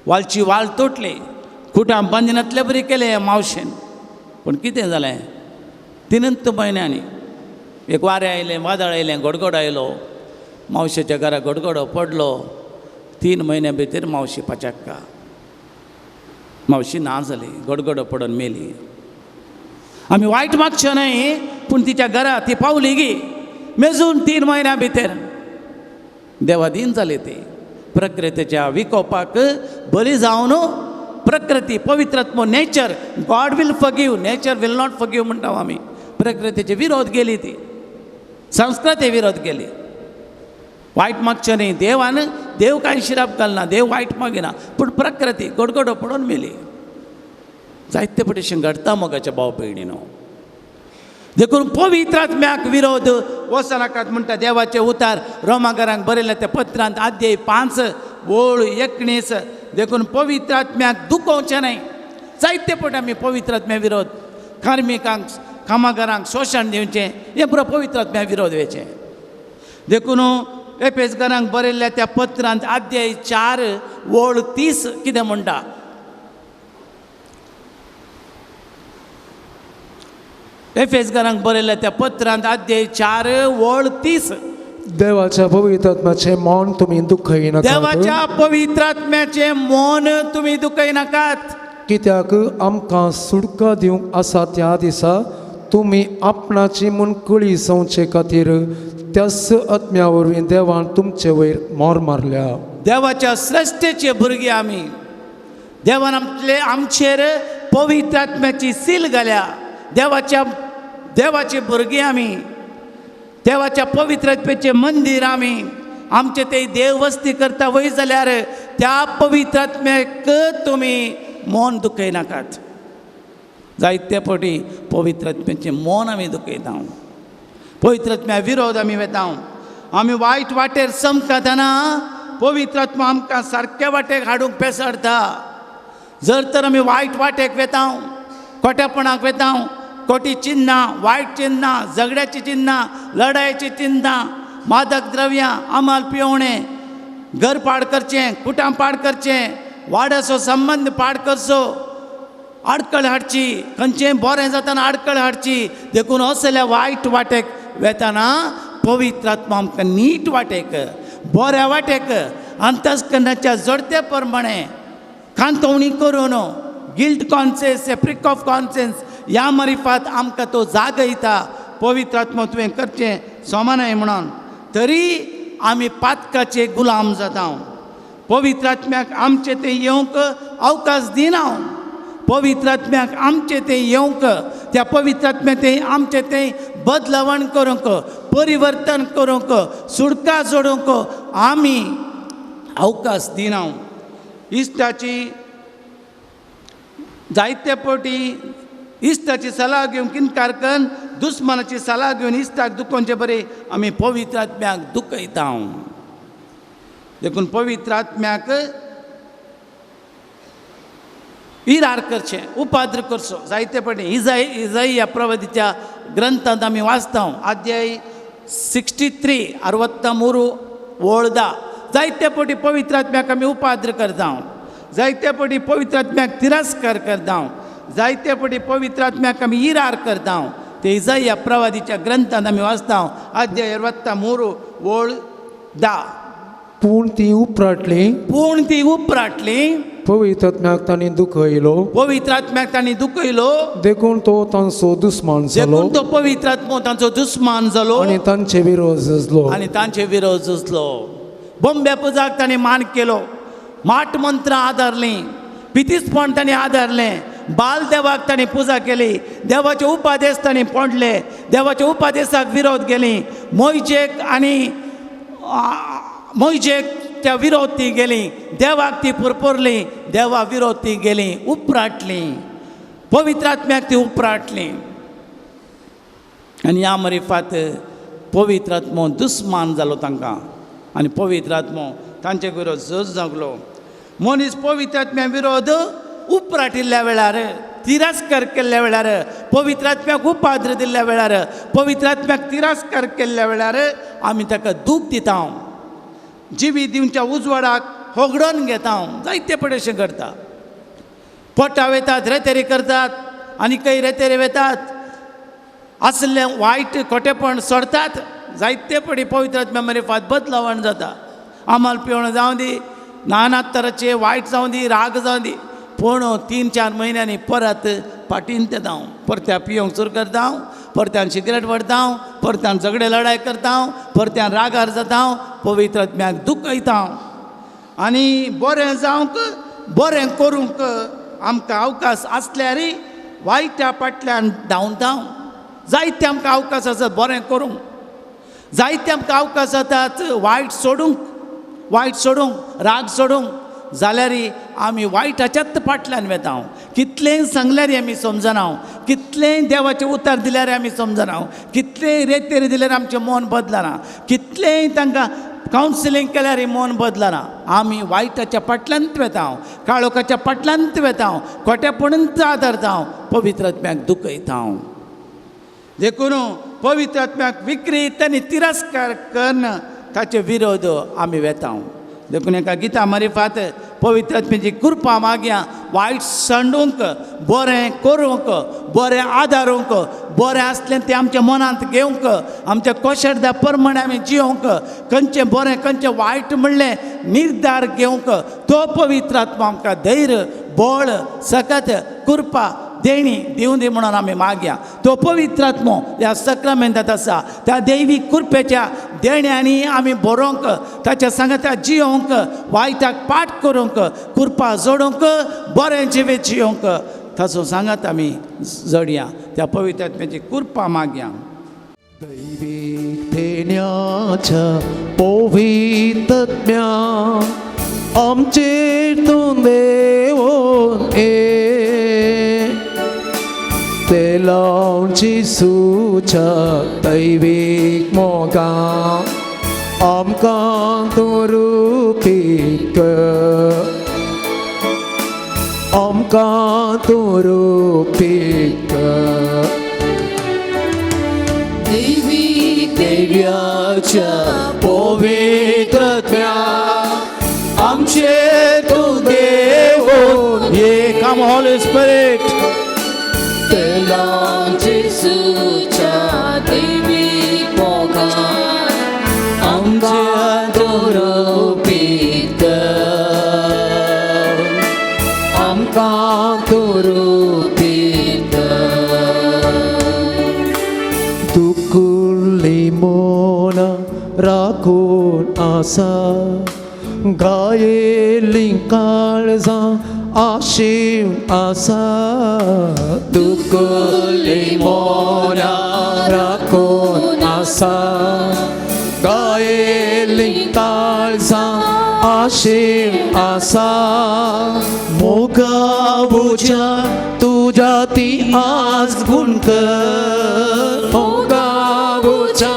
वालची वाल तोटली, कुटां बांदिनातले बरी केलें मावशेन. पूण कितें जालें, 3 म्हयन्यांनी एक वारें आयलें, वादळ आयलें, गडगडो आयलो, मावशेच्या घरा गडगडो पडलो. 3 म्हयन्या भितर मावशी पाचाक्का, मावशी ना जाली, गडगडो पडून मेली. आमी वायट मागचें न्हय, पूण तिच्या घरा ती पावली गी मेजून 3 म्हयन्या भितर देवादीन जाली ती. प्रकृतीच्या विकोपाक बरी जावन प्रकृती, पवित्रात्मो, nature, God will forgive, nature will not forgive म्हणटा आमी. प्रकृतीचे विरोध गेली ती, संस्कृती विरोध गेली. वायट मागचें न्हय देवान, देव कांय शिराप घालना, देव वायट मागिना, पूण प्रकृती गडगडो पडून मेली. जायते फावटी घडटा मोगाच्या भाव भयणीनो. देखून पवित्र आत्म्याक विरोध वचनाकात म्हणटा देवाचे उतार रोमागारांक बरयल्या त्या पत्रांत अध्याय 5 ओळ 19. देखून पवित्र आत्म्याक दुखोवचें न्हय. जायते फावटी आमी पवित्र आत्म्या विरोध, कार्मिकांक कामागारांक शोशण दिवचें, हें पुरो पवित्र आत्म्या विरोध वयचें. देखून एपेसकारांक बरयल्ल्या त्या पत्रांत अध्याय 4 ओळ 30 कितें म्हणटा, एफेसकारांक बरयल्ल्या त्या पत्रांत अध्याय 4 ओळ 30, देवाच्या पवित्र आत्म्याचें मौन तुमी दुखयनाकात, देवाच्या पवित्र आत्म्याचें मौन तुमी दुखयनाकात, कित्याक आमकां सुटका दिवंक आसा त्या दिसा तुमी आपणाची म्हूण कळी जावचे खातीर त्याच आत्म्या वरवीं देवान तुमचे वयर मोर मारल्या. देवाच्या श्रेश्ठेचे भुरगे आमी, देवान आमचे आमचेर पवित्र आत्म्याची सील घाल्या. देवाच्या देवाचे भुरगे आमी, देवाच्या पवित्र आत्म्याचें मंदीर आमी, आमचे ते देववस्ती करता वय जाल्यार त्या पवित्र आत्म्याक तुमी मन दुखयनाकात. जायते फावटी पवित्र आत्म्याचें मन आमी दुखयता, पवित्र आत्म्या विरोध आमी वेता, आमी वायट वाटेर चमकतना पवित्र आत्मा आमकां सारक्या वाटेक हाडूंक पेसाडटा. जर तर आमी वायट वाटेक वेता, खोटेपणाक वेता, खोटी चिन्नां, वायट चिन्नां, झगड्याची चिन्नां, लढायची चिन्नां, मादक द्रव्यां, अमाल पिवणें, घर पाड करचें, कुटां पाड करचें, वाड्याचो संबंद पाड करचो, आडखळ हाडची, खंयचें बरें जातना आडखळ हाडची. देखून असल्या वायट वाटेक वेतना पवित्र आत्मा आमकां नीट वाटेक, बऱ्या वाटेक, अंतस्करणाच्या जोडते प्रमाणे कांतवणी करून Guilt conscience, a prick of conscience ह्या मारिफात आमकां तो जागयता. पवित्र आत्मो तुवें करचें सोमानाय म्हणून, तरी आमी पातकाचे गुलाम जाता. पवित्र आत्म्याक आमचे ते येवंक अवकाश दिना. पवित्र आत्म्याक आमचे ते येवंक, त्या पवित्र आत्म्या ते आमचे ते बदलावण करूंक, परिवर्तन करूंक, सुटका जोडूंक आमी अवकाश दिना. इश्टाची जायते पटी इश्टाची सलाह घेवंक इनकार करून दुस्मानाची सलाह घेवन इश्टाक दुखोवचे बरें आमी पवित्र आत्म्याक दुखयता. देखून पवित्र आत्म्याक इरार करचें, उपाद्र करचो जायते पटी. इजाई प्रवादीच्या ग्रंथांत आमी वाचता, अध्याय 63 63 वळदा. जायते पटी पवित्र आत्म्याक आमी उपाद्र करता, जायते पटी पवित्र आत्म्याक तिरस्कार करता, जायते पटी पवित्र आत्म्याक आमी इरार करता. ते इजाई प्रवादीच्या ग्रंथांत आमी वाचता, अध्याय 63 वळ 10. पूण ती उपराटली, पूण ती उपराटली, पवित्र आत्म्याक तांणी दुखयलो, पवित्र आत्म्याक तांणी दुखयलो, देखून तो तांचो दुस्मान जालो, देखून तो पवित्र आत्मो तांचो दुस्मान जालो आनी तांचे विरोध झुजलो, आनी तांचे विरोध झुजलो. बोंब्या पुजाक तांणी मान केलो, माट मंत्रां आदारलीं, पितीसपण तांणी आदारलें, बाल देवाक तांणी पुजा केली, देवाचे उपादेश तांणी पोंडले, देवाच्या उपादेशाक विरोध गेली, मोयजेक आनी मोयजेक त्या विरोध ती गेली, देवाक ती पुरपुरली, देवा विरोध ती गेली, उपराटली, पवित्र आत्म्याक ती उपराटली. आनी ह्या मरिफात पवित्र आत्मो दुस्मान जालो तांकां आनी पवित्र आत्मो तांचे विरोध झूज जागलो. मनीस पवित्र आत्म्या विरोध उपराटिल्ल्या वेळार, तिरस्कार केल्ल्या वेळार, पवित्र आत्म्याक उपाद्र दिल्ल्या वेळार, पवित्र आत्म्याक तिरस्कार केल्ल्या वेळार आमी ताका दूख दिता, जिवी दिवच्या उजवाडाक होगडोन घेता. जायते पडे अशें करता, पोटा वेतात, रेतेरी करतात आनी खंय रेतेरी वेतात, आसलें वायट खोटेपण सोडतात. जायते पडी पवित्र आत्म्या मारिफात बदलावण जाता. आमाल पिवण जावं दी, नाना तराचे वायट जावं दी, राग जावं दी, पूण 3-4 म्हयन्यांनी परत फाटीन ते जावं, परत्या पिवंक सुरू करता, परत्यान सिगरेट व्हरता, परत्यान झगडे लडाय करता, परत्यान रागार जाता, पवित्र आत्म्याक दुखयता. आनी बरें जावंक, बरें करूंक आमकां अवकाश आसल्यार वायट्या फाटल्यान धांवता. जायते आमकां अवकाश आसात बरें करूंक, जायते आमकां अवकाश आसात वायट सोडूंक, वायट सोडूंक, राग सोडूंक, जाल्यार आमी वायटाच्याच फाटल्यान वेता. कितलेंय सांगल्यार आमी समजना, कितलेंय देवाचें उतर दिल्यार आमी समजना, कितलेंय रेतेर दिल्यार आमचें मन बदलना, कितलेंय तांकां कावन्सिलींग केल्यार मन बदलना. आमी वायटाच्या फाटल्यानच वेता, काळोखाच्या फाटल्यानच वेता, खोटेपणूच आदारता, पवित्र आत्म्याक दुखयता. देखून पवित्र आत्म्याक विक्रीत आनी तिरस्कार करून ताचे विरोध आमी वेता. देखून एका गीता मारिफात पवित्र आत्म्याची कृपा मागया, वायट सांडूंक, बरें करूंक, बरें आदारूंक, बरें आसलें तें आमच्या मनांत घेवंक, आमच्या कोशेर्दा प्रमाणे आमी जियोंक, खंयचें बरें खंयचें वायट म्हणलें निर्धार घेवंक तो पवित्र आत्मा आमकां धैर्य, बळ, सकत, कृपा देणी दिवं दी म्हणून आमी मागया. तो पवित्र आत्मो ह्या सक्रामेंतांत आसा, त्या दैवीक कृपेच्या देण्यांनी आमी बरोवंक, ताच्या सांगाता जियोंक, वायटाक पाठ करूंक, कृपा जोडूंक, बरें जिवीत जियोंक ताचो सांगात आमी जडया. त्या पवित्र आत्म्याची कृपा मागया. दैवीक देण्याच्या पवित्र आत्म्या आमचेर तूं देवोन ये, ते लावची सुच्या दैवीक मोगा आमकां तूं रुपीत कर, आमकां तूं रुपीत कर. दैवीक देव्याच्या पवित्र आत्म्या आमचे तूं देवोन ये, कम होली स्पिरिट. जेसूच्या दैवीक मोगान आमकां तूं रुपीत कर, आमकां आमकां तूं रुपीत कर. दुकुल्ली मोना राखून आसा गायेली काळजां आशीव आसा दुकुल्ली मोना राखून आसा गायेली काळजां आशीव आसा मोगावच्या तुज्या ती आज गुणकर मोगावच्या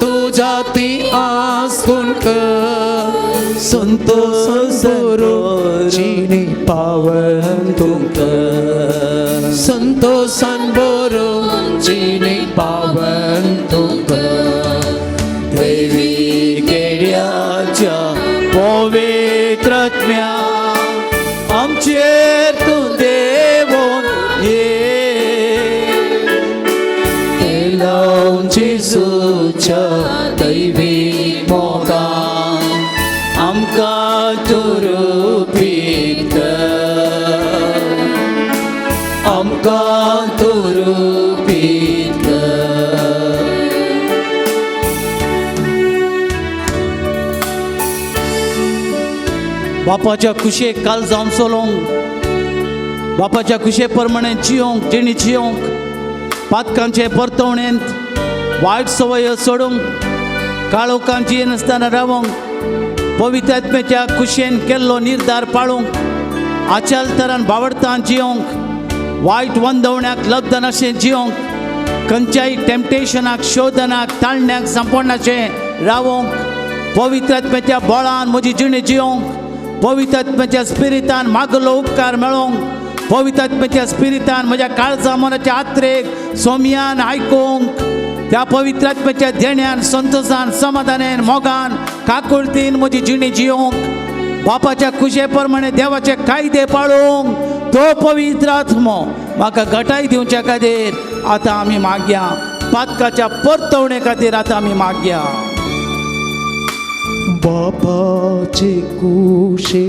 तुज्या ती आज गुणकर संतोष चिनी पावन तुमकर संतोषान बरो चिनी पावन तुमकर दैवी केड्याच्या पवित्रात्म्या आमचेर तूं देवोन ये तेलावन जेजूच्या दैवी मोगान आमकां तूं रुपीत कर आमकां तूं रुपीत कर. बापाच्या खुशयेक काल जावन चलोवंक बापाच्या खुशये प्रमाणे जियोंक जिणी जियोंक पातकांचे परतवणेंत वायट संवय सोडूंक काळोखान जियेनासतना रावोंक पवित्र आत्म्याच्या खुशयेन केल्लो निर्धार पाळूंक आचालतरान बावडतान जियोंक वायट वंदवण्याक लब्धनाशें जियोंक खंयच्याय टेम्पटेशनाक शोधनाक ताळण्याक सांपडनाशें रावोंक पवित्र आत्म्याच्या बळान म्हजी जिणी जियोंक पवित्र आत्म्याच्या स्पिरितान मागलो उपकार मेळोंक पवित्र आत्म्याच्या स्पिरितान म्हज्या काळजा मनाच्या आत्रेक सोमयान आयकूंक त्या पवित्र आत्म्याच्या देण्यान संतोषान समाधानान मोगान काकुळतीन म्हजी जिणी जियोंक बापाच्या खुशे प्रमाणे देवाचे कायदे पाळूंक तो पवित्र आत्मो म्हाका घटाय दिवच्या खातीर आतां आमी मागया पातकाच्या परतवणे खातीर आतां आमी मागया. बापाचे कुशे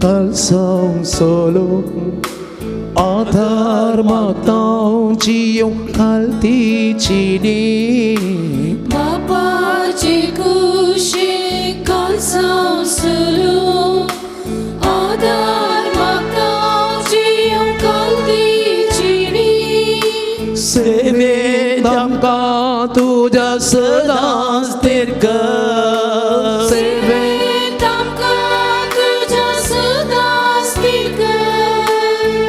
कालसांव सोलो आधार मागतां जियोंक खालतीची नी बापाचे कुशे कालसांव सलो आधार मागतां जियोंक खालतीची नी सेवेत आमकां तुज्या सदांच स्थिर कर सेवेत आमकां तुज्या सदांच स्थिर कर.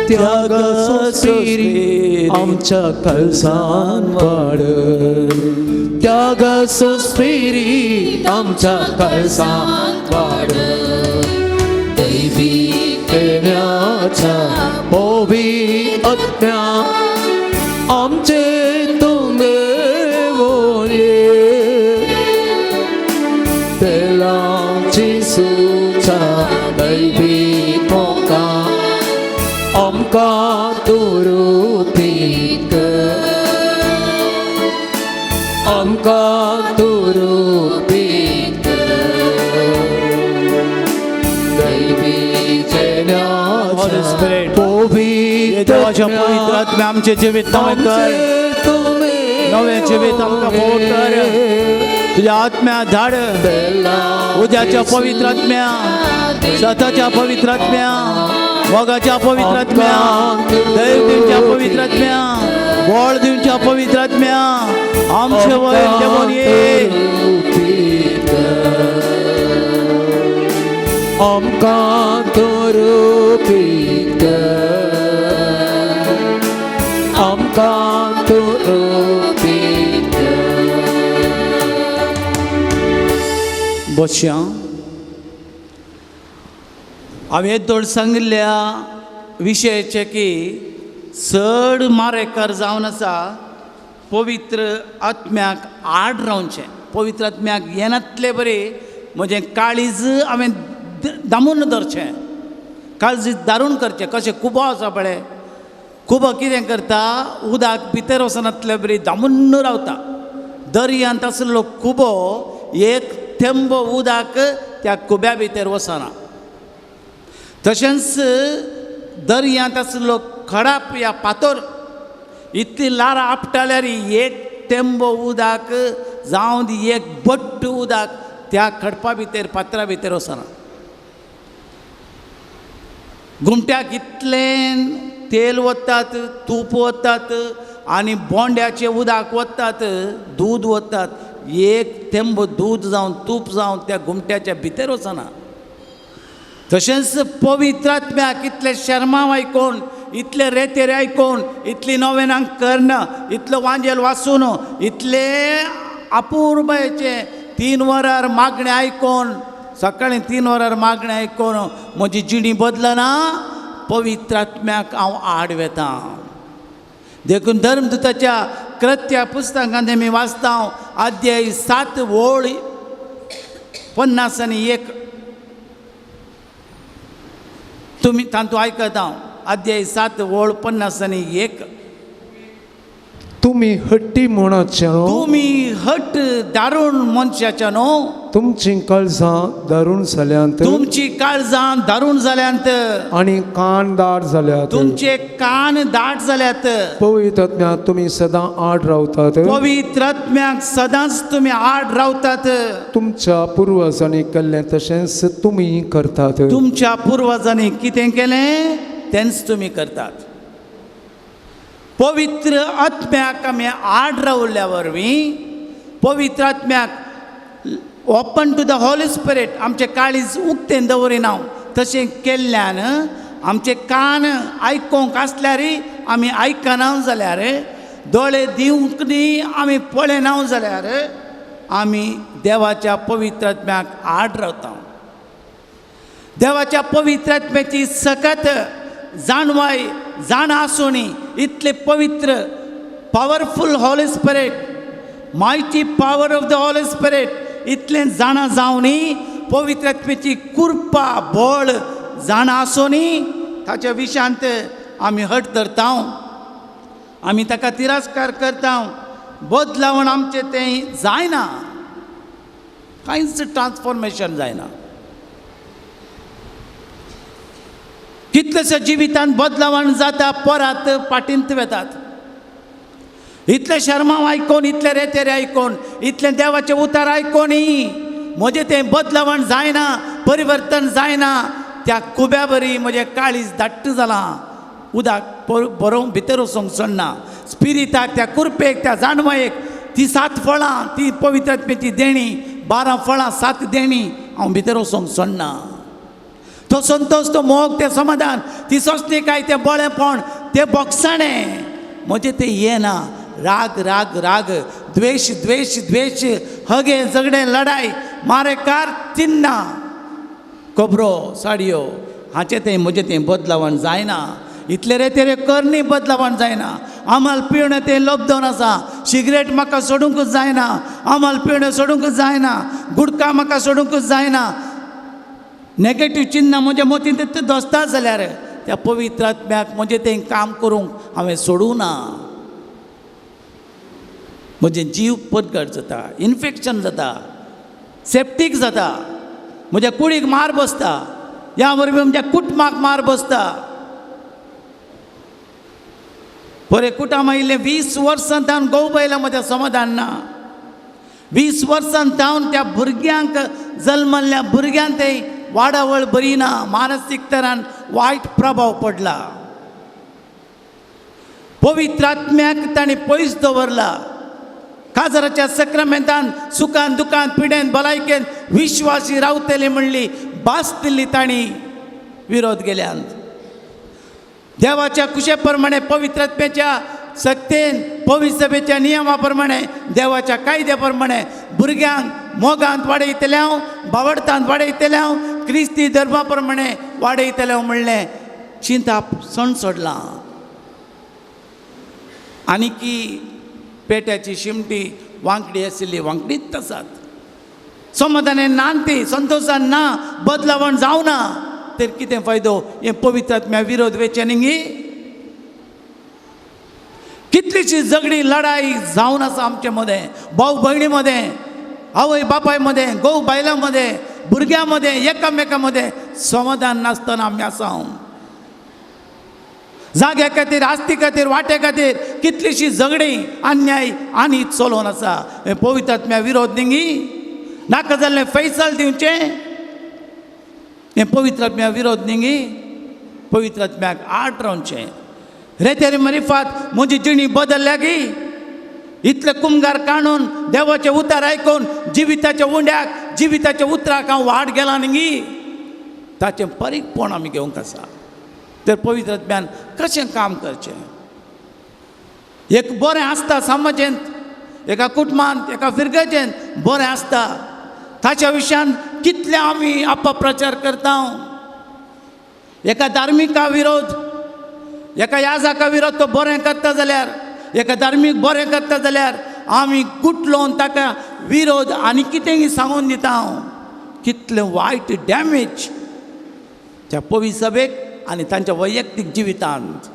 त्यागाचो स्पिरीत आमच्या कळसान वाड त्यागाचो स्पिरीत आमच्या कळसान वाड दैवी देव्याच्या पवित्र आत्म्या आमचे तूं देवोन ये तेलां जेजूच्या दैवी मोगान आमकां तूं रुपीत कर आमकां तूं रुपीत कर दैवी Holy Spirit. पवित्र देवाच्या पवित्र आत्म्या आमचें जिवीत नवें कर नवें जिवीत आमकां फोव कर तुज्या आत्म्या धाड उद्याच्या पवित्र आत्म्या सताच्या पवित्र आत्म्या मोगाच्या पवित्र आत्म्या दैव दिवच्या पवित्र आत्म्या बळ दिवच्या पवित्र आत्म्या आमचे वयर देवोन ये आमकां तूं रुपीत कर आमकां तूं रुपीत कर. बसया. हांवें येदोळ सांगिल्ल्या विशयाचे की चड मारेकार जावन आसा पवित्र आत्म्याक आड रावचें पवित्र आत्म्याक येनातले बरी म्हजें काळीज हांवें दामून धरचें काळजी दारून करचें कशें कुबो आसा पळय कुबो कितें करता उदक भितर वचनातले बरी दामून रावता दर्यांत आसलो कुबो एक थेंबो उदक त्या कुब्या भितर वचना. तशेंच दर्यांत आसलो खडाप या पातोर इतली लारां आपटाल्यार एक टेंबो उदक जावं दी एक बट्ट उदक त्या खडपा भितर पात्रा भितर वचना. घुमट्याक इतलें तेल वतात, तूप वतात आनी बोंड्याचें उदक वतात, दूद वतात, एक थेंब दूद जावन तूप जावन त्या घुमट्याच्या भितर वचना. तशेंच पवित्र आत्म्याक इतले शर्माव आयकून, इतले रेतेर आयकून, इतली नोवेनांक कर्ण, इतलो वांजेल वाचून, इतले अपुरबायेचें 3 वरार मागणें आयकून, सकाळीं 3 वरार मागणें आयकून म्हजी जिणी बदलना, पवित्र आत्म्याक हांव आड वेता. देखून धर्मदूताच्या कृत्या पुस्तकांत आमी वाचता अध्याय 7 ओळ 51 तुमी तांतू आयकता हांव अध्याय 7 ओळ 51. तुमी हट्टी म्हणचे न्हू, तुमी हट दारुण मनशाचे न्हू, तुमची काळजां दारुण जाल्यांत, तुमची काळजां दारुण जाल्यांत आनी कान दाट जाल्यात, तुमचे कान दाट जाल्यात. पवित्र आत्म्याक तुमी सदां आड रावतात, पवित्र आत्म्याक सदांच तुमी आड रावतात. तुमच्या पुर्वजांनी केल्लें तशेंच तुमी करतात, तुमच्या पुर्वजांनी कितें केलें तेंच तुमी करतात. पवित्र आत्म्याक आमी आड रावल्या वरवीं, पवित्र आत्म्याक open to the Holy Spirit, आमचें काळीज उक्तें दवरिना तशें केल्ल्यान आमचे कान आयकोंक आसल्यार आमी आयकना जाल्यार, दोळे दिवंक न्ही आमी पळयना जाल्यार आमी देवाच्या पवित्र आत्म्याक आड रावता. देवाच्या पवित्र आत्म्याची सकत जाणवाय जाण आसूनी इतले पवित्र powerful Holy Spirit, mighty power of the Holy Spirit इतलें जाणा जावनी पवित्र आत्म्याची कृपा बळ जाणा आसूनी ताच्या विशांत आमी हट धरता, आमी ताका तिरस्कार करता. बदलावण आमचें तें जायना, कांयच ट्रान्सफॉर्मेशन जायना. कितलेशा जिवितांत बदलावण जाता, परत पाटींत वेतात. इतले शर्माव आयकून, इतले रेतेरे आयकून, इतलें देवाचें उतार आयकूनय म्हजें तें बदलावण जायना, परिवर्तन जायना. त्या कुब्या बरी म्हजें काळीज धाट्ट जालां, उदक बरोवंक भितर वचूंक सोडना. स्पिरिताक, त्या कुरपेक, त्या जाणवयेक ती 7 फळां, ती पवित्र आत्म्याची देणी, 12 फळां 7 देणी हांव भितर वचूंक सोडना. तो संतोश, तो मोग, तें समाधान, ती सोंसणीकाय, तें बळेपण, तें बोगसाणें म्हजें तें येना. राग राग राग, द्वेश द्वेश द्वेश, हगे झगडें, लडाय, मारेकार, चिन्ना, खबरो साडयो हाचें तें म्हजें तें बदलावण जायना. इतले रे तेरे करणी बदलावण जायना. आमाल पिवणें तें लोबदोन आसा, सिगरेट म्हाका सोडूंकच जायना, आमाल पिवणें सोडूंकच जायना, गुडका म्हाका सोडूंकच जायना. नेगेटीव चिन्नां म्हज्या मतींत दोसता जाल्यार त्या पवित्र आत्म्याक म्हजें तें काम करूंक हांवें सोडूं ना. म्हजें जीव पदगट जाता, इन्फेक्शन जाता, सेप्टीक जाता, म्हज्या कुडीक मार बसता, ह्या वरवीं म्हज्या कुटुंबाक मार बसता. बरें कुटुंब आयिल्लें 20 वर्सां तावन घोव बायलां म्हज्या समाधान ना. 20 वर्सां तावन त्या भुरग्यांक जल्मल्ल्या भुरग्यांक तें वाडावळ बरी ना, मानसीक तरान वायट प्रभाव पडला. पवित्र आत्म्याक ताणें पयस दवरला. काजराच्या सक्रामेंतान सुखान दुखान पिडेन भलायकेन विश्वासी रावतले म्हणली भास दिल्ली तांणी विरोध गेल्यान. देवाच्या कुशे प्रमाणे पवित्र आत्म्याच्या सक्तेन पवित्र सभेच्या नियमा प्रमाणे देवाच्या कायद्या प्रमाणे भुरग्यांक मोगांत वाडयतले हांव, बावडतांत वाडयतले हांव, क्रिस्ती धर्मा प्रमाणे वाडयतले हांव म्हणलें चिंताप सण सोडलां. आनी की पेट्याची शिमटी वांकडी आशिल्ली वांकडीच आसात. समाधान ना ती, संतोशान ना, बदलावण जावना तर कितें फायदो? हें पवित्र आत्म्या विरोध वेचें न्ही. कितलीशी झगडी लढाई जावन आसा आमचे मदें, भाव भयणी मदें, आवय बापाय मदें, घोव बायलां मदें, भुरग्यां मदें, एकामेकां मदें समाधान नासतना आमी आसा. जाग्या खातीर, आस्ती खातीर, वांट्या खातीर कितलीशी झगडीं, अन्याय आनी चलोवन आसा. हें पवित्र आत्म्या विरोध न्ही, नाका जाल्लें फैसल दिवचें हें पवित्र आत्म्या विरोध न्ही. पवित्र आत्म्याक आड रावचें. रे तेरे मरिफात म्हजी जिणी बदलल्या गी. इतले कुमगार काणून देवाचें उतर आयकून जिविताच्या उंड्याक, जिविताच्या उतराक हांव वाट गेला न्ही, ताचें परीकपण आमी घेवंक आसा. तर पवित्र आत्म्यान कशें काम करचें? एक बरें आसता समाजेंत, एका कुटुंबांत, एका फिरगजेंत बरें आसता, ताच्या विशयान कितले आमी अपप्रचार करता. एका धार्मिका विरोध, एका याजाका विरोध तो बरें करता जाल्यार, एका धार्मीक बरें करता जाल्यार आमी गुटलोवन ताका विरोध आनी कितेंय सांगून दिता. हांव कितलें वायट डॅमेज त्या पवित्र सभेक आनी तांच्या वैयक्तीक जिवितांत.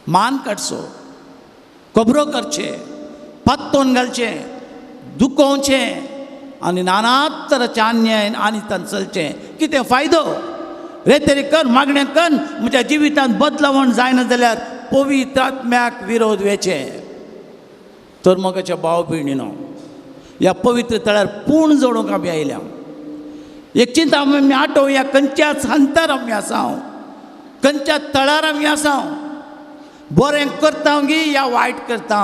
मान काडचो, खबरो करचें, पात्तोवन घालचें, दुखोवचें आनी नाना तराचे अन्याय आनी तांकां चलचें. कितें फायदो? रे तरी कर, मागणें कर, म्हज्या जिवितांत बदलावण जायना जाल्यार पवित्र आत्म्याक विरोध वेचें. तर मोगाच्या भाव भयणीनो, ह्या पवित्र तळ्यार पूण जोडूंक आमी आयल्या. एक चिंता आमी आठोवया, खंयच्याच हंतार आमी आसा, खंयच्या तळार आमी आसा, बरें करता गी या वायट करता,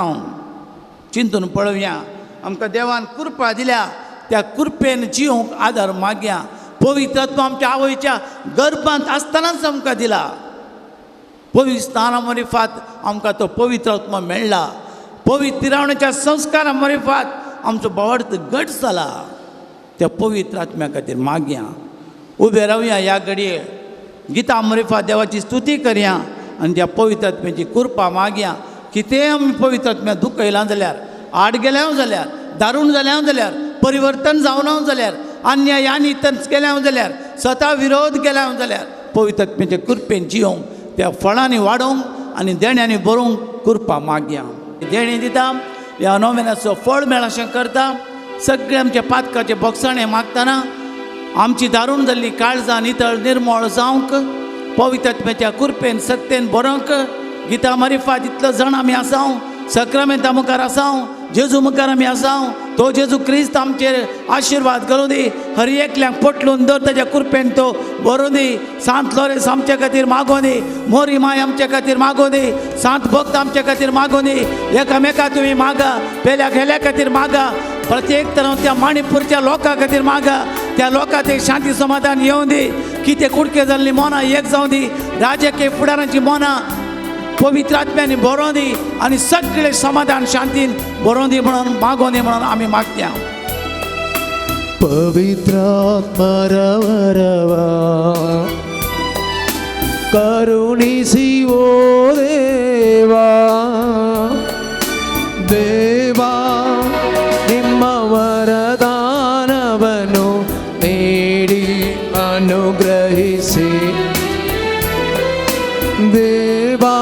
चिंतून पळोवया. आमकां देवान कृपा दिल्या, त्या कृपेन जिवंक आदार मागया. पवित्र आत्मा आमच्या आवयच्या गर्भांत आसतनाच आमकां दिला. पवित्र स्थाना मरिफात आमकां तो पवित्र आत्मा मेळ्ळा. पवित्र तिरावण्याच्या संस्कारा मरिफात आमचो भावार्थ घट जाला. त्या पवित्र आत्म्या खातीर मागया. उबे रावया ह्या घडये, गीता मरिफात देवाची स्तुती करया आनी त्या पवित्र आत्म्याची कृपा मागया. कितेंय आमी पवित्र आत्म्या दुखयलां जाल्यार, आड गेल्या जाल्यार, दारूण जाल्या जाल्यार, परिवर्तन जावना जाल्यार, अन्याय आनी तंच केल्या जाल्यार, स्वता विरोध केल्या जाल्यार, पवित्र आत्म्याचे कृपेन जिवंक, त्या फळांनी वाडोवंक आनी देण्यांनी बरोवंक कृपा मागया. देणें दिता, ह्या नोवेनाचो फळ मेळ अशें करता. सगळे आमच्या पातकाचे बोगसाणे मागतना आमची दारूण जाल्ली काळजां नितळ निर्मळ जावंक, पवित्र आत्म्याच्या कृपेन सत्तेन बरोवंक. गीता मारिफात इतलो जाण आमी आसाव, सक्रामेंता मुखार आसाव, जेजू मुखार आमी आसाव. तो जेजू क्रिस्त आमचेर आशिर्वाद करूं दी. हर एकल्याक पोटलून दर ताच्या कृपेन तो बरोवं दी. सांत लोरेंस आमच्या खातीर मागों दी, मोरी माय आमच्या खातीर मागों दी, सांत भक्त आमच्या खातीर मागों दी. एकामेका तुमी मागा, पेल्या गेल्या खातीर मागा, प्रत्येक तरा त्या माणिपूरच्या लोकां खातीर मागा. त्या लोकांक एक शांती समाधान येवं दी. कितें कुडके जाल्ली मोनां एक जावं दी. राजकीय फुडारांची मोनां पवित्र आत्म्यानी बरोवं दी आनी सगळे समाधान शांतीन बरोवं दी म्हणून मागों दी म्हणून आमी मागता. पवित्र आत्मा रव रवा करुणिಸಿ ಓ ದೇವಾ, ದೇವಾ ನಿಮ್ಮ ವರದಾನವನ್ನು ನೀಡಿ ಅನುಗ್ರಹಿಸಿ. ದೇವಾ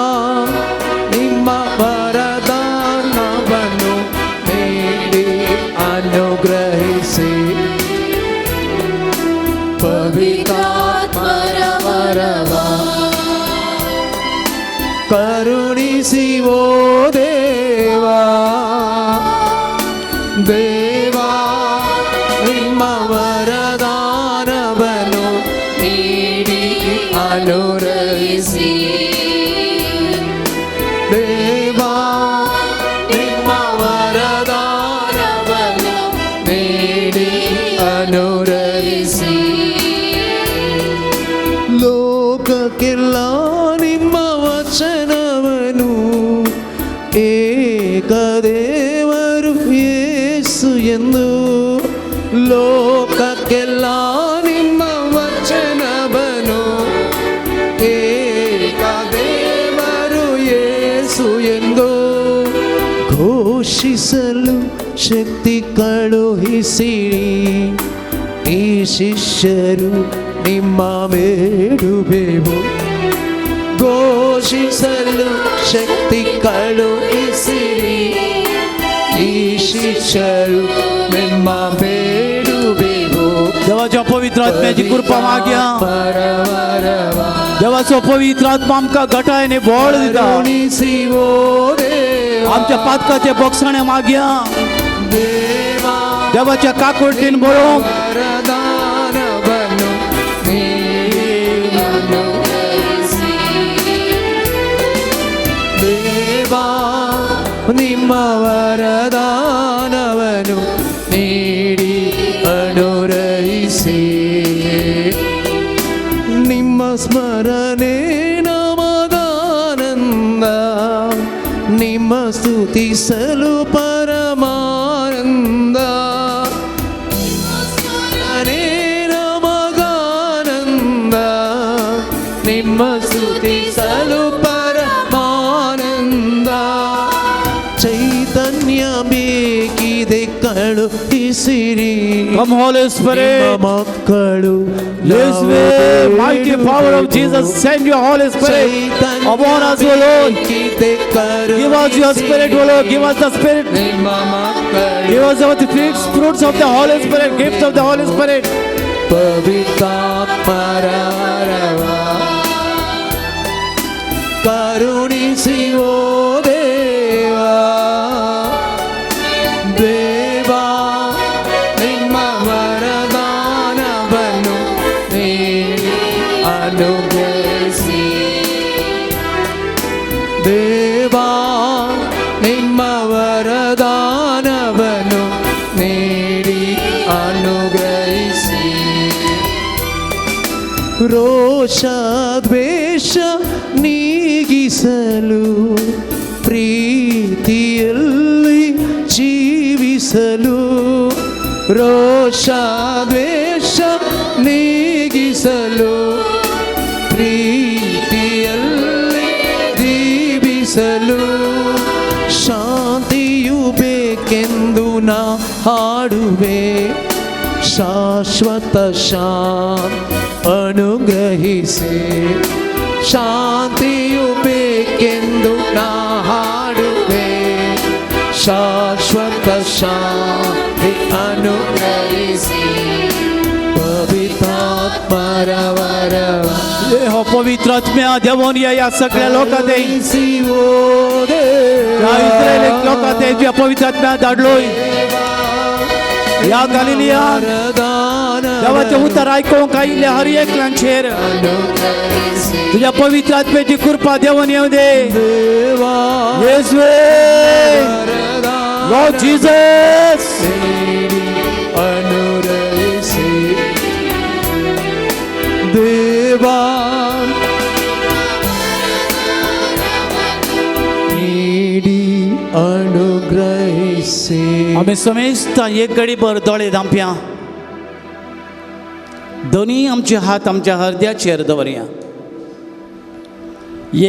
ನಿಮ್ಮ ವರದಾನವನ್ನು ನೀಡಿ ಅನುಗ್ರಹಿಸಿ. ಪವಿತ್ರಾತ್ಮರ ವರವ ಕರುಣಿಸಿ ಓ ದೇವಾ, ದೇವಾ ನಿಮ್ಮ ವರದಾನವನ್ನು ನೀಡಿ ಅನುಗ್ರಹಿಸಿ. ದೇವಾ ನಿಮ್ಮ ವರದಾನವನ್ನು ನೀಡಿ ಅನುಗ್ರಹಿಸಿ. ಲೋಕಕ್ಕೆಲ್ಲ ನಿಮ್ಮ ವಚನವನು ಏಕದೇವರು ಯೇಸು ಎಂದು, ಲೋಕಕ್ಕೆಲ್ಲ ನಿಮ್ಮ ವಚನವನು ಏಕದೇವರು ಯೇಸು ಎಂದು ಘೋಷಿಸಲು ಶಕ್ತಿ ಕಳುಹಿಸಿರಿ. ಈ ಶಿಷ್ಯರು ನಿಮ್ಮ ಬೇಡುವೆವು, ಘೋಷಿಸಲು ಶಕ್ತಿ ಕಳುಹಿಸಿರಿ. ಈ ಶಿಷ್ಯರು ನಿಮ್ಮ ಬೇಡುವೆವು. ದೇವ देवाच्या पवित्र आत्म्याची कृपा मागया. देवाचो पवित्र आत्मा आमकां घटाय आनी बळ दिता. आमच्या पातकाचे बोगसाणे मागया. देवाच्या काकुळटीन बरोवंक ದೇವಾ ನಿಮ್ಮ ವರದಾನವನ್ನು ನೀಡಿ ಅನುಗ್ರಹಿಸಿ. ನಿಮ್ಮ ಸ್ಮರಣೆ ನಮಗಾನಂದ, ನಿಮ್ಮ ಸ್ತುತಿಸಲು ಪರಮಾನಂದ. ಸ್ಮರಣೆ ನಮಗಾನಂದ, ನಿಮ್ಮ ಸ್ತುತಿಸಲು ಪರಮಾನಂದ. ಚೈತನ್ಯ ಬೇಕಿದೆ ಕಳುಹಿಸಿರಿ. Come, Holy Spirit. ನಿಮ್ಮ ಮಕ್ಕಳು This way, mighty power of Jesus, send your Holy Spirit upon us, O Lord. Give us your Spirit, O Lord. Give us the Spirit. ನಿಮ್ಮ ಮಕ್ಕಳು Give us the fruits of the Holy Spirit, gifts of the Holy Spirit. ಪವಿತ್ರಾತ್ಮರವ ಕರುಣಿಸಿ ಓ ದೇವಾ. ದೇವಾ ನಿಮ್ಮ ವರದಾನವನ್ನು ನೀಡಿ ಅನುಗ್ರಹಿಸಿ. ದೇವಾ ನಿಮ್ಮ ವರದಾನವನ್ನು ನೀಡಿ ಅನುಗ್ರಹಿಸಿ. ರೋಷ ದ್ವೇಷ ನೀಗಿಸಲು, ಪ್ರೀತಿಯಲ್ಲಿ ಜೀವಿಸಲು. ರೋಷ ದ್ವೇಷ ನೀಗಿಸಲು, ಪ್ರೀತಿಯಲ್ಲಿ ಜೀವಿಸಲು. ಶಾಂತಿಯು ಬೇಕೆಂದು ನಾ ಹಾಡುವೆ, ಶಾಶ್ವತ ಶಾಂತಿ ಅನುಗ್ರಹಿಸಿ. ಶಾಂತಿಯು ಬೇಕೆಂದು ನಾ ಹಾಡುವೆ, ಶಾಶ್ವತ ಶಾಂತಿ ಅನುಗ್ರಹಿಸಿ. ಪವಿತ್ರಾತ್ಮರವರವ हो पवित्र आत्म्या देवोन या ह्या सगळ्या लोकां ते ಕರುಣಿಸಿ ಓ ह्या इस्रायली लोकां ते तुज्या पवित्र आत्म्या धाडलोय. ह्या गालिलियान देवाचें उतर आयकूंक आयिल्ल्या हर एकल्यांचेर तुज्या पवित्र आत्म्याची कृपा देवोन येवं दे. ದೇವಾ येसुवे, Lord Jesus. ನೀಡಿ ಅನುಗ್ರಹಿಸಿ. ದೇವಾ ನೀಡಿ ಅನುಗ್ರಹಿಸಿ. आमी समेस्त एक घडीभर दोळे धांपया. दोनी आमचे हात आमच्या हरद्याचेर दवरया.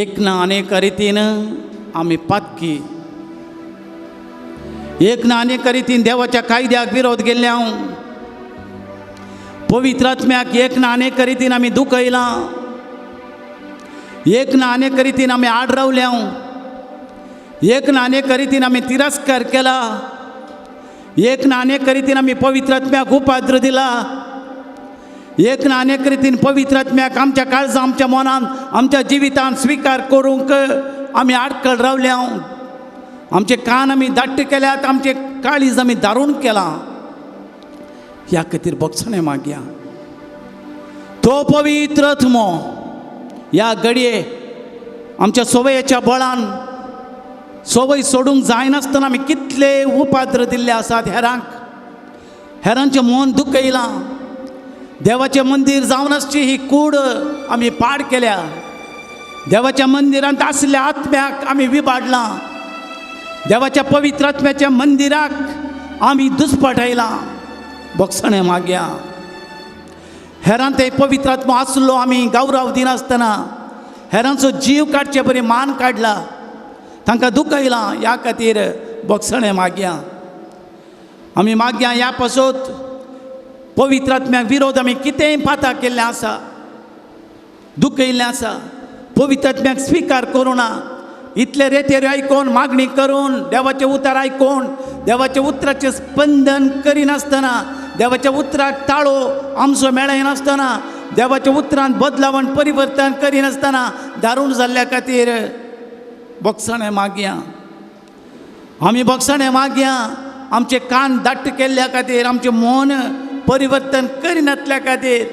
एक ना अनेक रितीन आमी पातकी, एक ना अनेक रितीन देवाच्या कायद्याक विरोध केल्ले हांव. पवित्र आत्म्याक एक ना अनेक रितीन आमी दुखयलां. एक ना अनेक रितीन आमी आड रावल्या. एक ना अनेक रितीन आमी तिरस्कार केला. एक ना अनेक रितीन आमी पवित्र आत्म्याक उपाद्र दिला. एक ना अनेक रितीन पवित्र आत्म्याक आमच्या काळजा, आमच्या मनान, आमच्या जिवितान स्विकार करूंक आमी आडखळ रावल्या. आमचे कान आमी दाट्ट केल्यात, आमचे काळीज आमी दारूण केलां. ह्या खातीर भोगसणें मागया. तो पवित्र आत्मो ह्या घडये आमच्या संवयेच्या बळान संवय सोडूंक जायनासतना आमी कितले उपाद्र दिल्ले आसात हेरांक. हेरांचें मन दुखयलां. देवाचें मंदीर जावन आसची ही कूड आमी पाड केल्या. देवाच्या मंदिरांत आसल्या आत्म्याक आमी विबाडलां. देवाच्या पवित्र आत्म्याच्या मंदिराक आमी दुस्पटायलां. भोगसणें मागया. हेरांत ते पवित्र आत्मो आसलो आमी गौरव दिनासतना हेरांचो जीव काडचे बरी मान काडला, तांकां दुखयलां. ह्या खातीर भोगसणें मागया. आमी मागया ह्या पासत पवित्र आत्म्याक विरोध आमी कितेंय पाता केल्लें आसा, दुखयल्लें आसा, पवित्र आत्म्याक स्विकार करूं ना. इतले रेतेर आयकून, मागणी करून, देवाचें उतर आयकून, देवाच्या उतराचें स्पंदन करिनासतना देवाच्या उतराक ताळो आमचो मेळनासतना, देवाच्या उतरान बदलावण परिवर्तन करिनासतना दारूण जाल्ल्या खातीर बक्षाणें मागया. आमी बक्षाणें मागया आमचे कान दाट्ट केल्ल्या खातीर, आमचें मन परिवर्तन करिनातल्या खातीर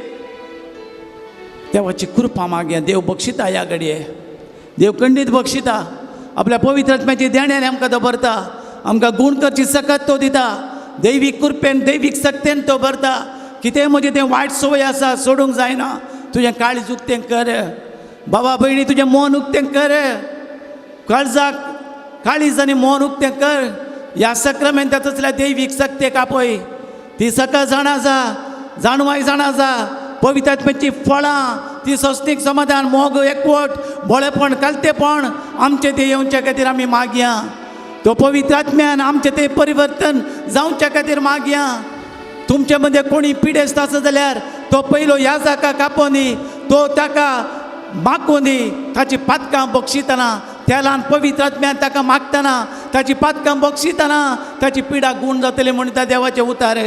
देवाची कृपा मागया. देव बक्षिता ह्या घडये, देव खंडीत बक्षिता. आपल्या पवित्र आत्म्याची देण्यान आमकां दवरता, आमकां गूण करची सकत तो दिता, दैवीक कृपेन दैवीक सक्तेन तो भरता. कितें म्हजें तें वायट संवय आसा सोडूंक जायना, तुजें काळीज उक्तें कर बाबा भयणी, तुजें मन उक्तें कर, काळजाक काळीज आनी मन उक्तें कर. ह्या सक्रामेंता तसल्या दैवीक सक्तेक आपय, ती सकाळ जाणा जा, जाणवाय जाणा जा, पवित्र आत्म्याची फळां, ती सस्तीक समाधान, मोग, एकवट, भोळेपण, कालतेपण आमचें तें येवच्या खातीर आमी मागया. तो पवित्र आत्म्यान आमचें तें परिवर्तन जावच्या खातीर मागया. तुमचे मदें कोणी पिडेस्त आसा जाल्यार तो पयलो ह्या जाका आपोवन दी, तो ताका मागून दी, ताची पातकां बक्षितना, तेलान पवित्र आत्म्यान ताका मागतना, ताची पातकां बक्षितना ताची पिडा गूण जातली म्हणटा देवाचें उतार.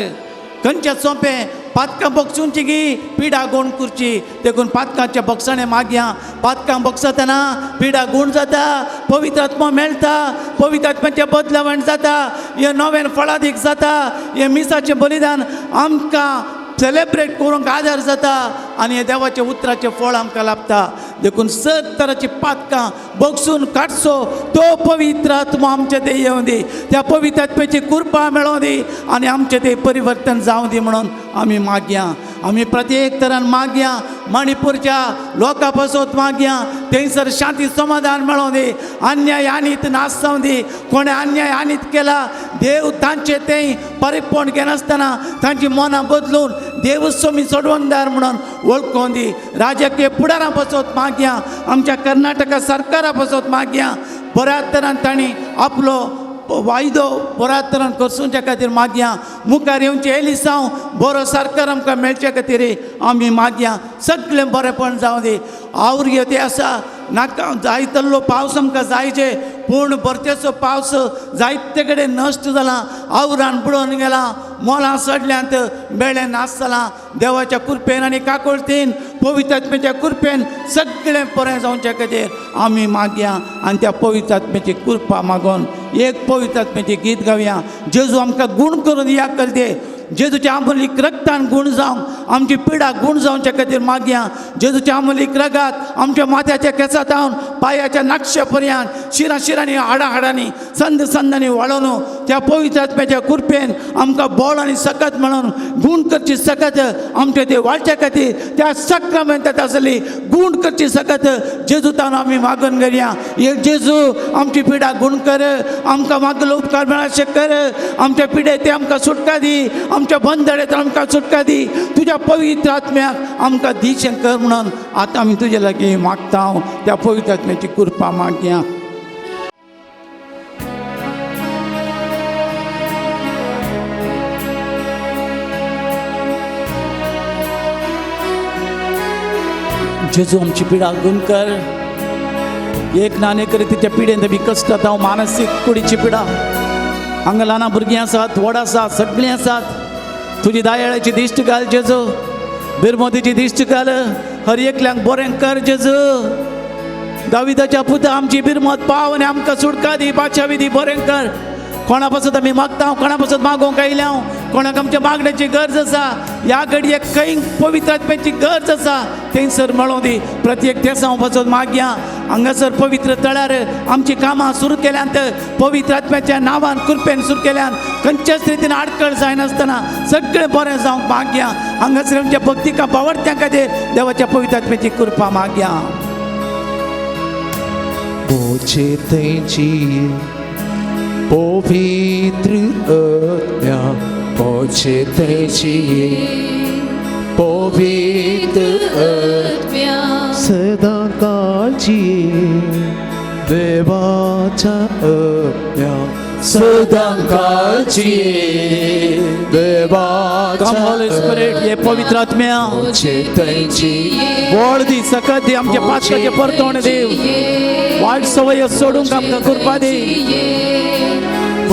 खंयच्या सोंपें पातकां बक्षुंची गी पिडा गूण करची, देखून पातकांच्या बक्षाणें मागया. पातकां बक्षतना पिडा गूण जाता, पवित्र आत्मा मेळटा, पवित्र आत्म्याचें बदलावण जाता, हें नवें फळादीक जाता, हें मिसाचें बलिदान आमकां सेलेब्रेट करूंक आदार जाता आनी हें देवाचें उतराचें फळ आमकां लाभता. देखून सग तराची पातकां बगसून काडचो तो पवित्र आत्मा आमचे ते येवं दी, त्या पवित्र आत्म्याची कृपा मेळों दी आनी आमचें ते परिवर्तन जावं दी म्हणून आमी मागया. आमी प्रत्येक तरान मागया, मणिपूरच्या लोकां पासत मागया, थंयसर शांती समाधान मेळों दी, अन्याय आनीत नाश जावं दी. कोणें अन्याय आनीत केला देव तांचे तें परिपूर्ण घेनासतना तांची मनां बदलून देव स्वामी सोडवणदार म्हणून वळखून दी. राजकीय फुडारां पासत मागया, आमच्या कर्नाटका सरकारा पासत मागया, बऱ्या तरान तांणी आपलो वायदो बऱ्या तरान करसुच्या खातीर मागया. मुखार येवचें एलिसांव बरो सरकार आमकां मेळचे खातीर आमी मागया. सगळें बरेंपण जावं दी. आवऱ्यो ते आसा नाका जायतल्लो पावस आमकां जायचे, पूण भरतेचो पावस जायते कडेन नश्ट जाला, आवरान बुडोवन गेला, मोलां सडल्यांत, बेळें नाश जालां. देवाच्या कृपेन आनी काकुळतीन पवित्र आत्म्याच्या कृपेन सगळें बरें जावचे खातीर आमी मागया आनी त्या पवित्र आत्म्याची कृपा मागून एक पवित्र आत्म्याचें गीत गावया. जेजू आमकां गूण करून या करते, जेजूच्या आमोलीक रक्तान गूण जावंक आमची पिडा गूण जावच्या खातीर मागया. जेजूच्या आमोलीक रगात आमच्या माथ्याच्या केंसांत पांयाच्या नाकशा पर्यंत शिरा शिरांनी हाडा हाडांनी संद संदांनी वाळोवन त्या पवित्र आत्म्याच्या कृपेन आमकां बळ आनी सकत म्हणून गूण करची सकत आमचे ते वाळच्या खातीर त्या सक्रामेंतात आसली गूण करची सकत जेजू तावन आमी मागून घेवया. एक जेजू आमची पिडा गूण कर, आमकां मागलो उपकार मेळाशें कर, आमच्या पिडे ते आमकां सुटका दी, आमच्या बंदडेत आमकां सुटका दी, तुज्या पवित्र आत्म्याक आमकां दिशें कर म्हणून आतां आमी तुजे लागीं मागता. त्या पवित्र आत्म्याची कृपा मागया. जेजू आमची पिडा गूण कर. एक नाने करी तिच्या पिडेन आमी कश्ट हांव मानसीक कुडीची पिडा, हांगा ल्हान भुरगीं आसात, व्हड आसात, सगळीं आसात. तुजी दयाळाची दिश्ट घाल जेजू, बिरमोतीची दिश्ट घाल, हर एकल्यांक बरें कर जेजू. दाविदाच्या पुता आमची बिरमत पाव आनी आमकां सुटका दी, पाचावी दी, बरें कर. कोणा पासत आमी मागता, कोणा पासत मागोवंक आयल्या, कोणाक आमच्या मागण्याची गरज आसा, ह्या घडयेक खंय पवित्र आत्म्याची गरज आसा थंयसर मेळों दी. प्रत्येक देसांव पासत मागया. हांगासर पवित्र तळार आमची कामां सुरू केल्यांत, पवित्र आत्म्याच्या नांवान कृपेन सुरू केल्यान खंयच्याच रितीन आडखळ जायनासतना सगळें बरें जावंक मागया. हांगासर आमच्या भक्तिका बावडत्यां खातीर देवाच्या पवित्र आत्म्याची कृपा मागया. मोचे थंयची पवित्र आत्म्या, मोचे थंयची पवित्र आत्म्या सदां काळची देवाच्या आत्म्या, सदां काळची Come Holy Spirit, देवाच्या हे पवित्र आत्म्या मोचे थंयची बळ दी, सकत दी, आमच्या पातकाचे परतवण दी, वायट सवय सोडूंक आमकां कृपा दी.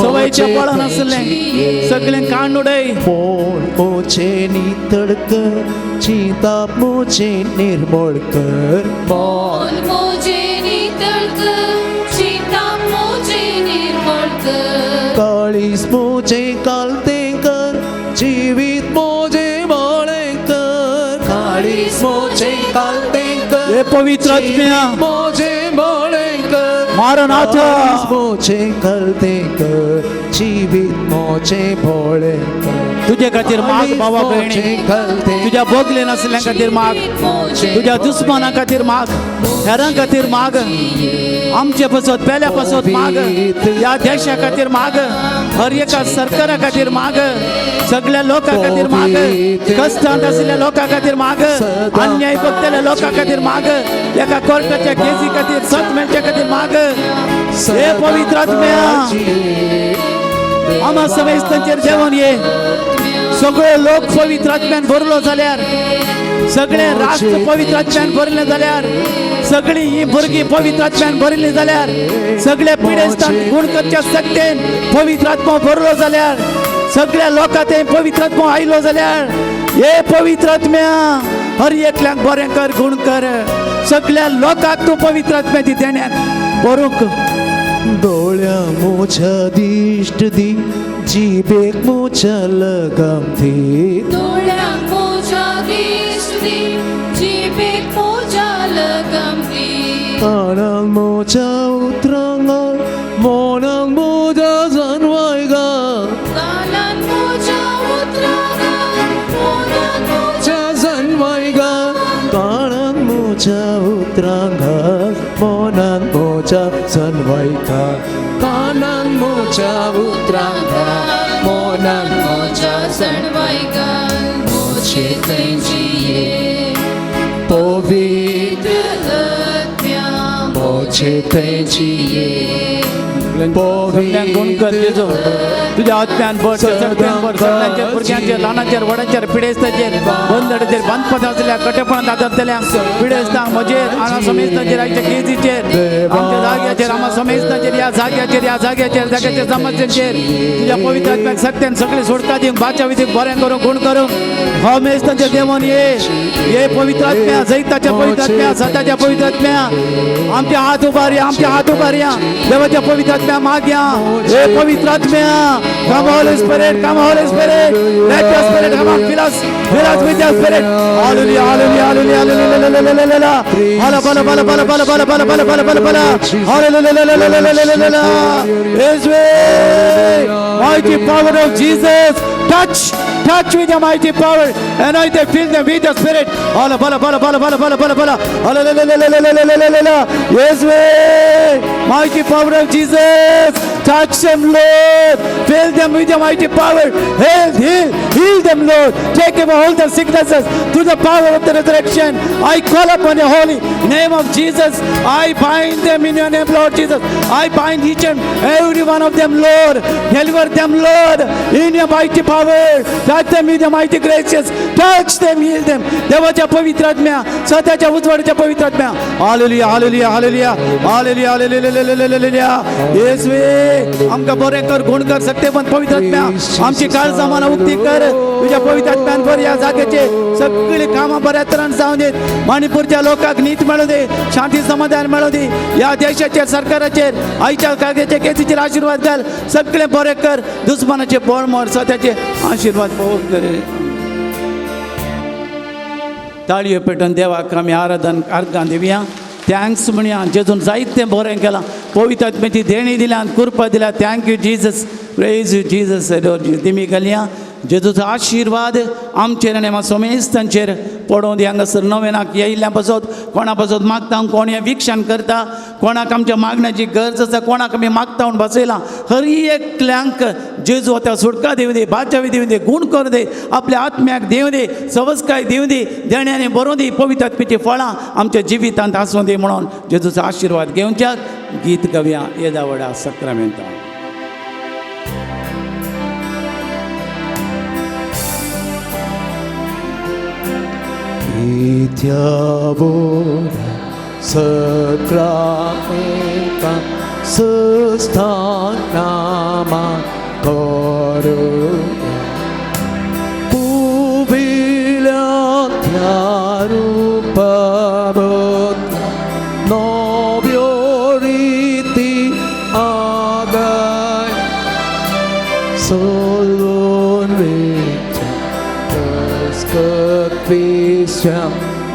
सवयचें बळन आसलें सगळें काण उडय. मोन मोचे नितळ कर, चिंताप मोचे निर्मळ कर. मोन मोजे नितळ कर, चिंताप मोजे निर्मळ कर. काळीस मोचे कालते कर, जिवीत मोजे बोळे कर. काळीस मोचे कालते कर, हे पवित्र आत्म्या, जिवीत मोजे बोळे कर. मारनाथ. काळीस मोचे कालते कर, जिवीत मोचे बोळे कर. तुजे खातीर माग बाबा भयणी, तुज्या भोगले नासल्या खातीर माग, तुज्या दुस्माना खातीर माग, हेरां खातीर माग, आमचे पासत पेल्या पासत माग, ह्या देशा खातीर माग, हर एका सरकारा खातीर माग, सगळ्या लोकां खातीर माग, कश्टांत आशिल्ल्या लोकां खातीर माग, अन्याय भोगतल्या लोकां खातीर माग, एका कोर्टाच्या केसी खातीर सत मेळच्या खातीर माग. हे पवित्र आत्म्या, आम्हा समेस्तांचेर जेवण ये. सगळे लोक पवित्र आत्म्यान भरलो जाल्यार, सगळे राष्ट्र पवित्र आत्म्यान भरले जाल्यार, सगळी ही भुरगीं पवित्र आत्म्यान भरली जाल्यार, सगळे पिडेस्तान गुण करच्या शक्तेन पवित्र आत्मो भरलो जाल्यार, सगळ्या लोकां ते पवित्र आत्मो आयलो जाल्यार, हे पवित्र आत्म्या हर एकल्याक बरें कर, गुण कर. सगळ्या लोकांक तूं पवित्र आत्म्याची देण्याक बरूंक. दोळ्या मोच्या दिश्ट दी, जिबेक मोच्या लगाम दी. दोळ्यांक मोजा दिश्ट दी, जिबेक मोजा लगाम दी. कानाक मोच्या उतरां घाल, मोनाक मोजा जानवाय घाल. कानान मोजा उतरां घाल, मोनाक मोजा जानवाय घाल. कानाक मोच्या उतरां घाल, मोनाक मोजा जानवाय घाल. कानाक मोच्या उतरां घाल, मोनाक मोजा सणवाय घाल. मोजे थंय जिये पवित्र आत्म्या, मोजे थंय जिये सगळ्यांक गुण कर जेजू, तुज्या आत्म्यान भर, सगळ्यांक भर, सगळ्यांचेर, भुरग्यांचेर, ल्हानांचेर, व्हडांचेर, पिडेस्तांचेर, बंदडाचेर, बांदपात आसल्या कटेपणांत आदरतल्यांक, पिडेस्तांक, म्हजेर, आना समेस्तांचेर, आयच्या केजीचेर, आमच्या जाग्याचेर, आमा समेस्तांचेर, ह्या जाग्याचेर, ह्या जाग्याचेर, जाग्याचेर समाजाचेर तुज्या पवित्र आत्म्याक सत्यान सगळे सोडका दिवंक, बाचावी दिवंक, बरें करूंक, गुण करूंक. हो मेस्तांचेर देवोन ये. ये पवित्र आत्म्या, जैताच्या पवित्र आत्म्या, सताच्या पवित्र आत्म्या, आमच्या हात उबारया, आमच्या हात उबारया, देवाच्या पवित्र आत्म्या मागया. हे पवित्र आत्म्या, come Holy Spirit, come Holy Spirit, let your spirit come on, fill us, fill us with your spirit. Hallelujah, hallelujah, hallelujah, hallelujah, hala bala bala bala bala bala bala bala bala bala bala, hallelujah, His way, mighty power of Jesus, touch, touch with your mighty power, anoint them, fill them with your spirit. Hala bala bala bala bala bala bala bala, hallelujah, His way, mighty power of Jesus, touch them, Lord, fill them with your mighty power, heal, heal, heal them, Lord, take away all their sicknesses through the power of the resurrection. I call upon your holy name of Jesus. I bind them in your name, Lord Jesus. I bind each and every one of them, Lord. Deliver them, Lord, in your mighty power. Touch them with your mighty graces. Touch them, heal them. देवाच्या पवित्र आत्म्या, सत्याच्या उजवाडाच्या पवित्र आत्म्या. Hallelujah, hallelujah, hallelujah, hallelujah, hallelujah. येसुवे, आमकां बरें कर, गुण कर, सत्यवन पवित्र आत्म्या, आमची काळजां मनां उक्ती कर. तुज्या पवित्र आत्म्यान भर ह्या जाग्याचे सगळी कामां बऱ्या तरान जावं देत. मणिपूरच्या लोकांक नीत मेळूं दे, शांती समाधान मेळूं दी. ह्या देशाचेर, सरकाराचेर, आयच्या कागदाचे केसीचेर आशिर्वाद घाल. सगळें बरें कर, दुस्मानाचे बळ मोड, सत्याचे आशिर्वाद भोग कर. ताळयो पेटोवन देवाक आमी आराधन अर्गां दिवया, thanks म्हणया. जेजून जायतें बरें केलां, पवित्र आत्म्याची देणी दिल्या, कृपा दिल्या. Thank you Jesus, praise you Jesus. दिमी घालया. जेजूचो आशिर्वाद आमचेर आनी आमच्या समेस्तांचेर पडोवं दी. हांगासर नवेनाक येयल्ल्या पासत कोणा पासत मागता, कोण हें विक्षण करता, कोणाक आमच्या मागण्याची गरज आसा, कोणाक आमी मागता म्हूण बसयलां, हर एकल्यांक जेजू आतां सुटका दिवं दी, बाचावी दिवं दी, गुण करूं दी, आपल्या आत्म्याक दिवं दी, सवस्काय दिवं दी, देण्याने बरोवं दी. पवित्र आत्म्याची फळां आमच्या जिवितांत आसूं दी म्हणून जेजूचो आशिर्वाद घेवच्याक गीत गावया. येदा व्हडा सक्रामेंता. Diavolo sacramenta सस्थानामा करुया पुविल्या त्या रुपाबद्दल नव्यो रिती आगाय सोलून वेच्या तस्कत्विश्या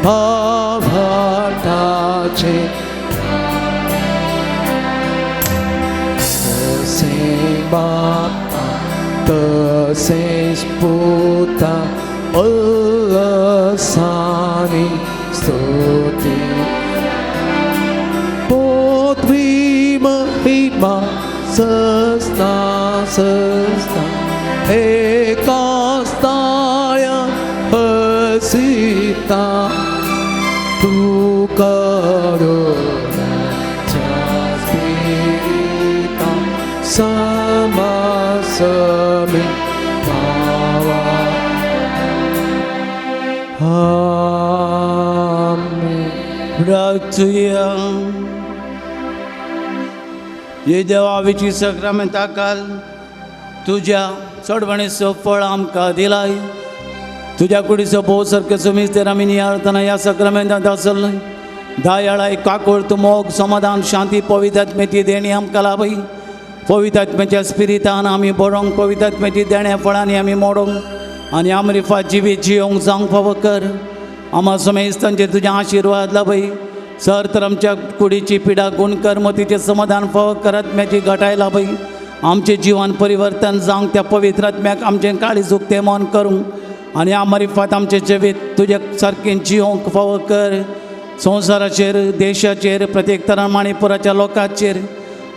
भावार्थाचे तसें बापा तसेंच पुता उल्हासानी स्तुती पोतवी महिमा सस्ता सस्ता एकास्ताया हसिता तू करुणाच्या स्पिरिता समासमे पावा. आमेन. प्रार्थुया. हे देवा सक्रामेंता काल तुज्या चडवणीचो फळ आमकां दिलाय. तुज्या कुडीचो भोव सारकेचो मिस्तेर आमी नियाळतना ह्या सक्रामेंतांत आसले दयाळाय काकूळत मोग समाधान शांती पवित्र आत्म्याची देणी आमकां लाभय. पवित्र आत्म्याच्या स्पिरितान आमी बरोवंक पवित्र आत्म्याची देण्या फळांनी आमी मोडोंक आनी आमरिफा जिवीत जियोंक जावंक फावो कर. आमा समेस्तांचेर तुजें आशिर्वाद लाभय. सर तर आमच्या कुडीची पिडा गुणकर मतीचें समाधान फावो कर. आत्म्याची घटाय लाभय. आमचें जिवन परिवर्तन जावंक त्या पवित्र आत्म्याक आमचें काळीज उक्तें मन करूंक आनी आमरिफात आमचें जिवीत तुजे सारकें जियोंक फावो कर. संवसाराचेर देशाचेर प्रत्येक तरान मणिपुराच्या लोकांचेर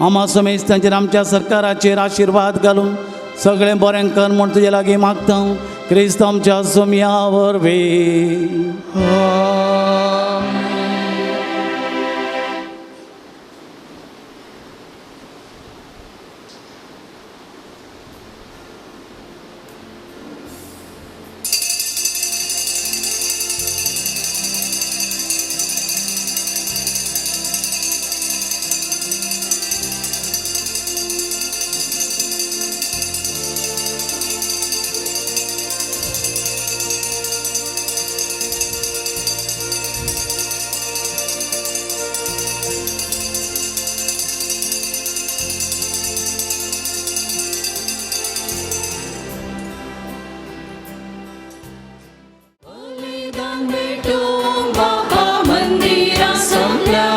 आमा समेस्तांचेर आमच्या सरकाराचेर आशिर्वाद घालून सगळें बरें कर म्हूण तुजे लागीं मागता क्रिस्त आमच्या सोमया वरवीं. बलिदान भेटोवंक बापा मंदिरां सोंपल्या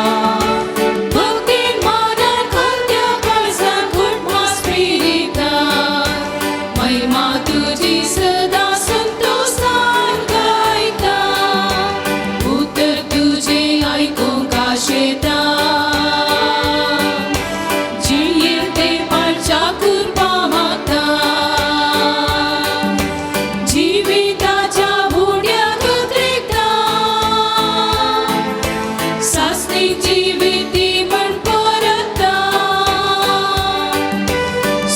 भक्तीन मनान खात्या काळजान कुटुंबा स्पिरितान महिमा तुजी सदां संतोसान गायता उतर तुजें आयकूंक आशेता जियेन तें पाळच्या कृपा मागता जिविताच्या बुड्याक त्रेकता सासणी जिविती म्हण परता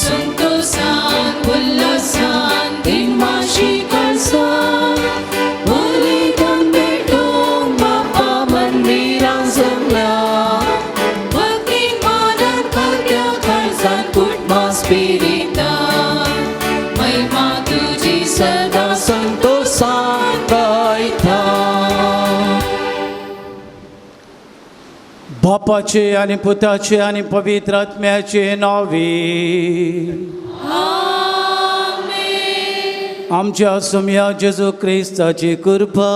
संतोसान उल्हासान दिनवाशी काळसान बलिदान भेटोवंक बापा मंदिरां जमल्या भक्तीन मनान खात्या काळजान कुटुंबा स्पिरितान महिमा तुजी सदां संतोसान गायता. बापाचे आनी पुताचे आनी पवित्र आत्म्याचे नांवी. आमेन. आमच्या सोमया जेजू क्रिस्ताची कृपा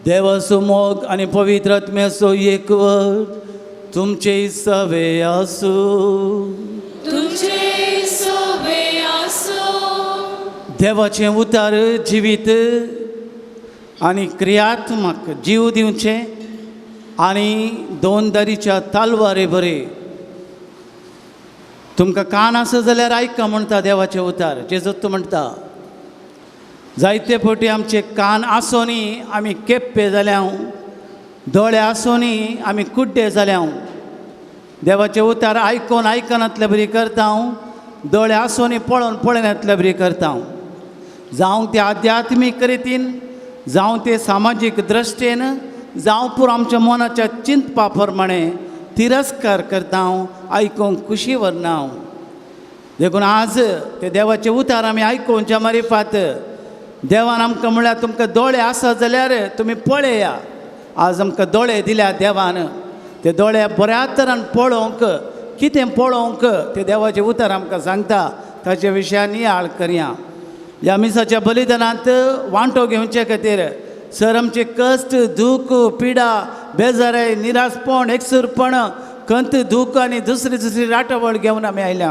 देवाचो मोग आनी पवित्र आत्म्याचो एकवट तुमचे सवे आसूं. तुमचे सोबे आसूं. देवाचें उतार जिवीत आनी क्रियात्मक जीव दिवचें आनी दोन दारीच्या तालवारे बरे तुमकां कान आसा जाल्यार आयका म्हणटा देवाचें उतार. जेजू म्हणटा जायते फावटी आमचे कान आसोनी आमी केप्पे जाल्या, दोळे आसोनी आमी कुड्डे जाल्या. देवाचें उतार आयकोन आयकनातले बरी करता हांव, दोळे आसोनी पळोवन पळयनातले बरी करता हांव. जावं ते आध्यात्मीक रितीन, जावं ते सामाजीक दृश्टेन, जावं पुरो आमच्या मनाच्या चिंतपा प्रमाणे तिरस्कार करता, आयकूंक खुशी व्हरना. देखून आज ते देवाचे उतार आमी आयकुच्या मारिफात देवान आमकां म्हळ्यार तुमकां दोळे आसा जाल्यार तुमी पळया. आज आमकां दोळे दिल्या देवान, ते दोळे बऱ्या तरान पळोवंक, कितें पळोवंक ते देवाचे उतार आमकां सांगता ताचे विशयान नियाळ करया. ह्या मिसाच्या बलिदानांत वांटो घेवचे खातीर सर आमचे कश्ट, दूख, पिडा, बेजाराय, निराशपण, एकसूरपण, खंत, दूख आनी दुसरी दुसरी राटावळ घेवन आमी आयल्या.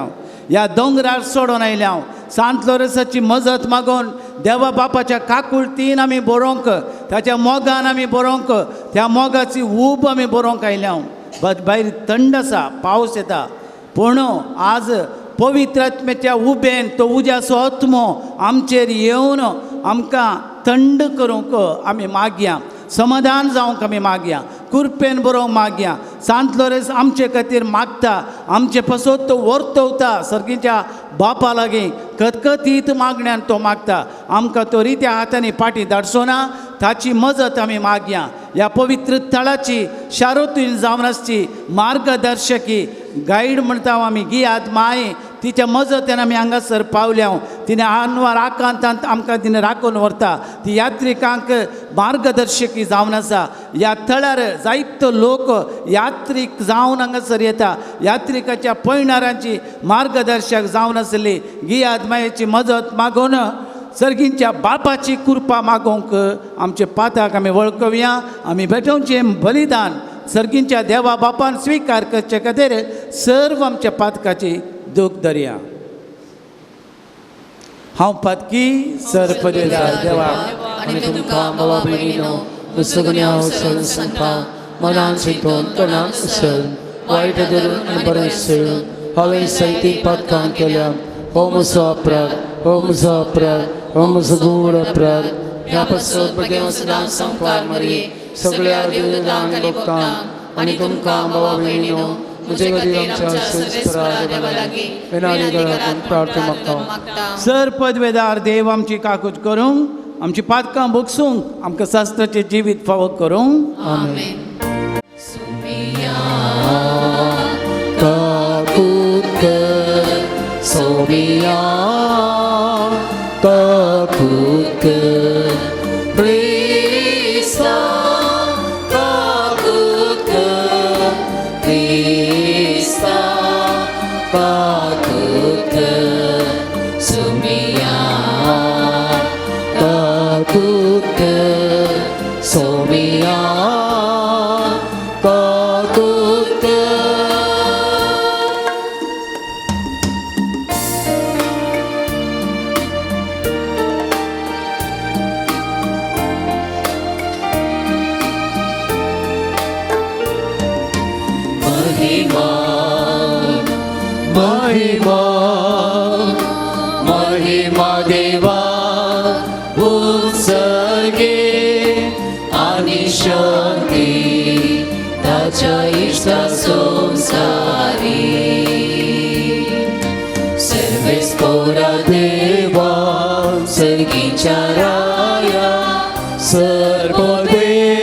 ह्या दोंगरार सोडून आयल्या. सांत लोरेसाची मजत मागून देवा बापाच्या काकुळतीन आमी बरोवंक, ताच्या मोगान आमी बरोवंक, त्या मोगाची ऊब आमी बरोवंक आयल्या. भायर थंड आसा, पावस येता, पूण आज पवित्र आत्म्याच्या उबेन तो उज्याचो आत्मो आमचेर येवन आमकां थंड करूंक आमी मागया, समाधान जावंक आमी मागया, कुरपेन बरोवंक मागया. सांत लोरेस आमचे खातीर मागता, आमचे पासत तो वर्तवता सर्गीच्या बापा लागीं कतकतीत मागण्यान तो मागता. आमकां तो रित्या हातांनी पाटी धाडचो ना, ताची मजत आमी मागया. ह्या पवित्र थळाची शारोतीन जावन आसची मार्गदर्शकी गायड म्हणटा आमी गियाद माय, तिच्या मजतीन आमी हांगासर पावल्या. तिणें आनवार आकांतांत आमकां तिणें राखून व्हरता. ती यात्रिकांक मार्गदर्शकी जावन आसा. ह्या थळार जायतो लोक यात्रीक जावन हांगासर येता. यात्रिकाच्या पयणारांची मार्गदर्शक जावन आसली गियाद मायेची मजत मागून सर्गींच्या बापाची कृपा मागोवंक आमचे पाताक आमी वळखुया. आमी भेटोवचें बलिदान सर्गींच्या देवा बापान स्विकार करचे खातीर सर्व आमच्या पातकाची दूख दर्या. हांव पातकी सर पदेदार देवा आनी तुमकां भावा भयणीनो म्हजो गुन्यांव सोडून सांगता, मनान चिंतून तोंडान उसळून वायट धरून आनी बरें सोडून हांवें सैतीक पातकां केल्या. हो म्हजो अपराध, हो म्हजो अपराध, हो म्हजो गूढ अपराध. ह्या पासत भुरग्यां सदां संवसार मरये सगळ्या देवदान भक्तांक आनी तुमकां भावा भयणीनो म्हजे खातीर आमच्या संस्कारा देवा लागीं विनादी करात प्रार्थना मागता. सर पदवेदार देव आमची काकूत करूंक, आमची पातकां भोगसूंक, आमकां शास्त्राचें जिवीत फावो करूंक. आमेन. काकूत कर सोमिया, काकूत कर क्रिस्ता, काकूत कर क्रिस्ता, काकूत कर सोमिया, काकूत कर सोमिया, काकूत कर. महिमा महिमा महिमा देवा उत्सर्गे आनी शांती ताच्या इश्टा संसारी. सर्वेस्पोरा देवा सर्गीच्या राया सर्वदेदार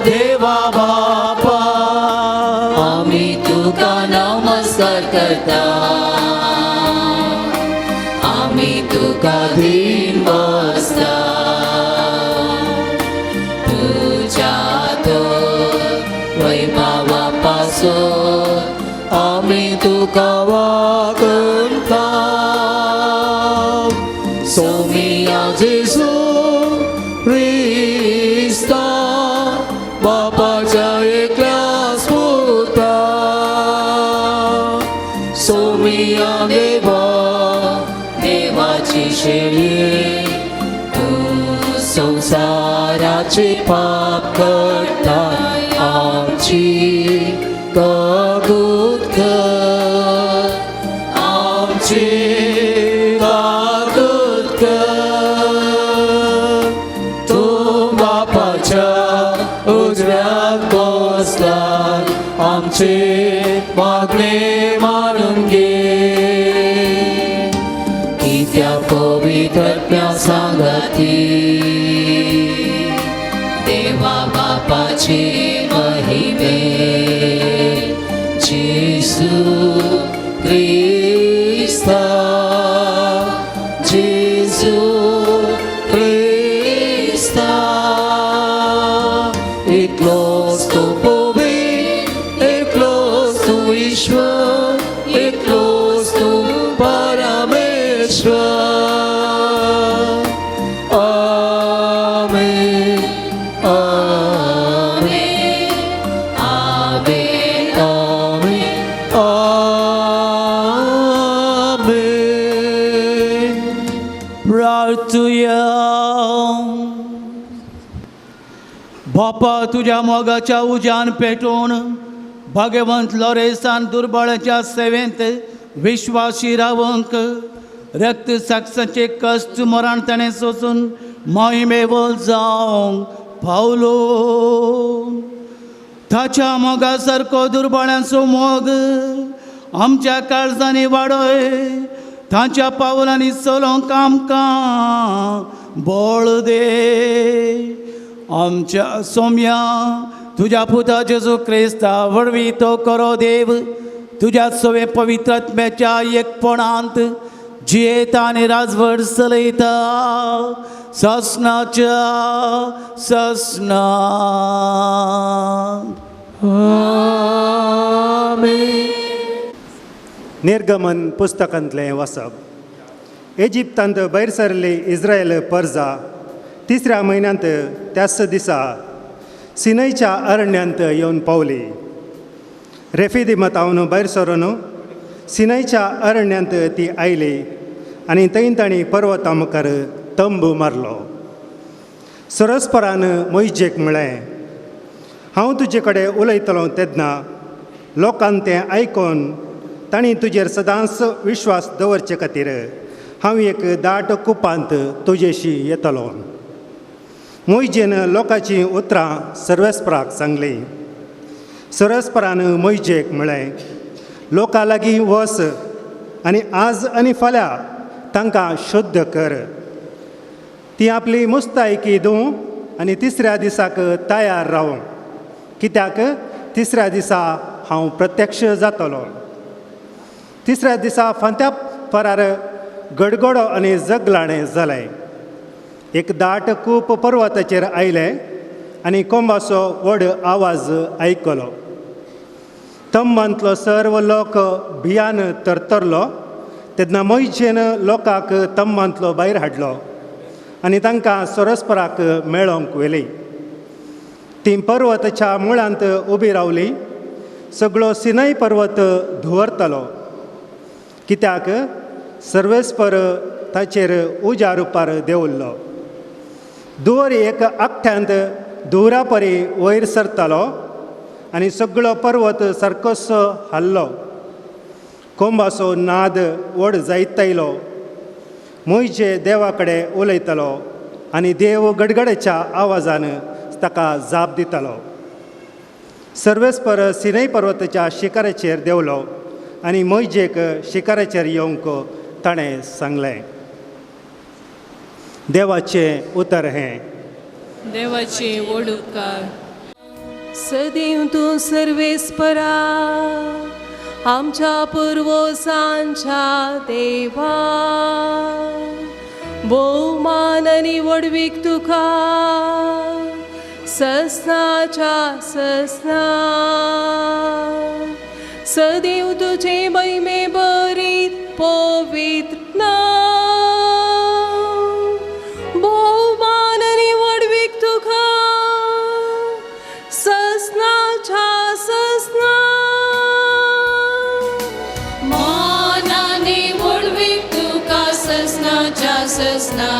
देवा बापा आमी तुका नमस्कार करता, आमी तुका दीन बसता. तुज्या तो वैभवा पासून आमी तुका वागता. सोमिया जेजू क्रिस्ता बापाच्या एकल्याच पुता, सोमिया देवा देवाची शेळी तूं संवसाराचे पाप करता आमची काकूत कर, आमची काकूत कर. तूं बापाच्या उजव्याक बसला आमचे मागणे मानून घे. कित्या पवित्रत्म्या सांगती देवा बापाची महिमे परमेश्वर, एकलोच तूं परमेश्वर. आमेन, आमेन, आमेन, आमेन, आमेन. प्रार्थुया. बापा, तुज्या मोगाच्या उज्यान पेटोवन भाग्यवंत लॉरेसान दुर्बळाच्या सेवेंत विश्वासी रावंक रक्त साक्षाचे कश्ट मरण ताणें सोसून महिमेवल जावंक पावलो. ताच्या मोगा सारको दुर्बळ्यांचो मोग आमच्या काळजांनी वाडय, तांच्या पावलांनी चलोवंक आमकां बळ दे. आमच्या सोम्या तुज्या पुता जेजू क्रिस्ता वरवीं तो करो देव तुज्या सवे पवित्र आत्म्याच्या एकपणांत जियेता आनी राजवट चलयता ससनाच्या ससना. आमेन. निर्गमन पुस्तकांतलें वाचप. इजिप्तांत भायर सरली इस्रायल परजा तिसऱ्या म्हयन्यांत त्याच दिसा सिनयच्या अरण्यांत येवन पावली. रेफिदिमतावन भायर सरून सिनयच्या अरण्यांत ती आयली आनी थंय तांणी पर्वता मुखार तंबू मारलो. सरस्परान मोयजेक म्हळें, हांव तुजे कडेन उलयतलो तेन्ना लोकान तें आयकून तांणी तुजेर सदांच विश्वास दवरचे खातीर हांव एक दाट कुपांत तुजेशी येतलो. मोयजेन लोकांचीं उतरां सर्वेस्पराक सांगलीं. सरस्परान मोयजेक म्हळें, लोकां लागीं वच आनी आज आनी फाल्यां तांकां शुद्ध कर. ती आपली मुस्तायकी दिवं आनी तिसऱ्या दिसाक तयार रावूं, कित्याक तिसऱ्या दिसा हांव प्रत्यक्ष जातलो. तिसऱ्या दिसा फांत्या परार गडगडो आनी जगलाणें जालें. एक दाट कूप पर्वताचेर आयलें आनी कोंबाचो व्हड आवाज आयकलो. तंबांतलो सर्व लोक भियान तरतरलो. तेन्ना मोयजेन लोकांक तंबांतलो भायर हाडलो आनी तांकां सरस्पराक मेळोंक व्हेली. तीं पर्वताच्या मुळांत उबी रावली. सगळो सिनय पर्वत धुंवरतालो, कित्याक सर्वेस्पर ताचेर उज्या रुपार देंवल्लो. धुंवर एक आकठ्यांत धुंवरा परी वयर सरतालो आनी सगळो पर्वत सारकोसो हाल्लो. कोंबाचो नाद व्हड जायत आयलो. मोयजे देवा कडेन उलयतालो आनी देव गडगडेच्या आवाजान ताका जाप दितालो. सर्वेस्पर सिनय पर्वताच्या शिखराचेर देंवलो आनी मोयजेक शिखराचेर येवंक ताणें सांगलें. देवाचें उतर हें. देवाचे व्हड उपकार. सदैव तूं सर्वेस्परा आमच्या पुर्वजांच्या देवा, भोवमान आनी व्हडवीक तुका ससनाच्या ससना. सदैव तुजे महिमे बरीत पवित्र नांव, भोवमान आनी व्हडवीक तुका ससनाच्या ससना. मान आनी व्हडवीक तुका ससनाच्या ससना.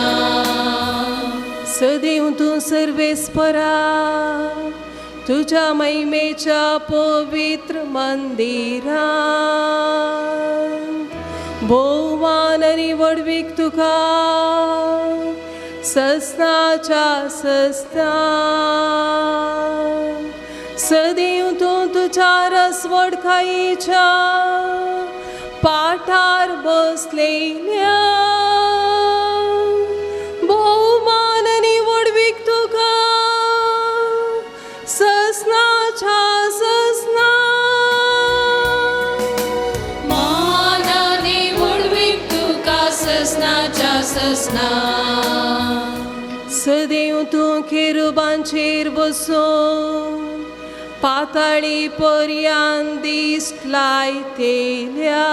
सदैव तूं सर्वेस्परा तुज्या महिमेच्या पवित्र मंदिरांत, भोवमान आनी व्हडवीक तुका ससनाच्या ससना. सदैव तूं तुज्या रसवडखाईच्या पाठार बसलेल्या, भोवमान आनी व्हडवीक तुका ससनाच्या ससना. मान आनी व्हडवीक तुका ससनाच्या ससना. सदैव तूं खेरुबांचेर बसून पाताळी पर्यान दिश्ट लायतेल्या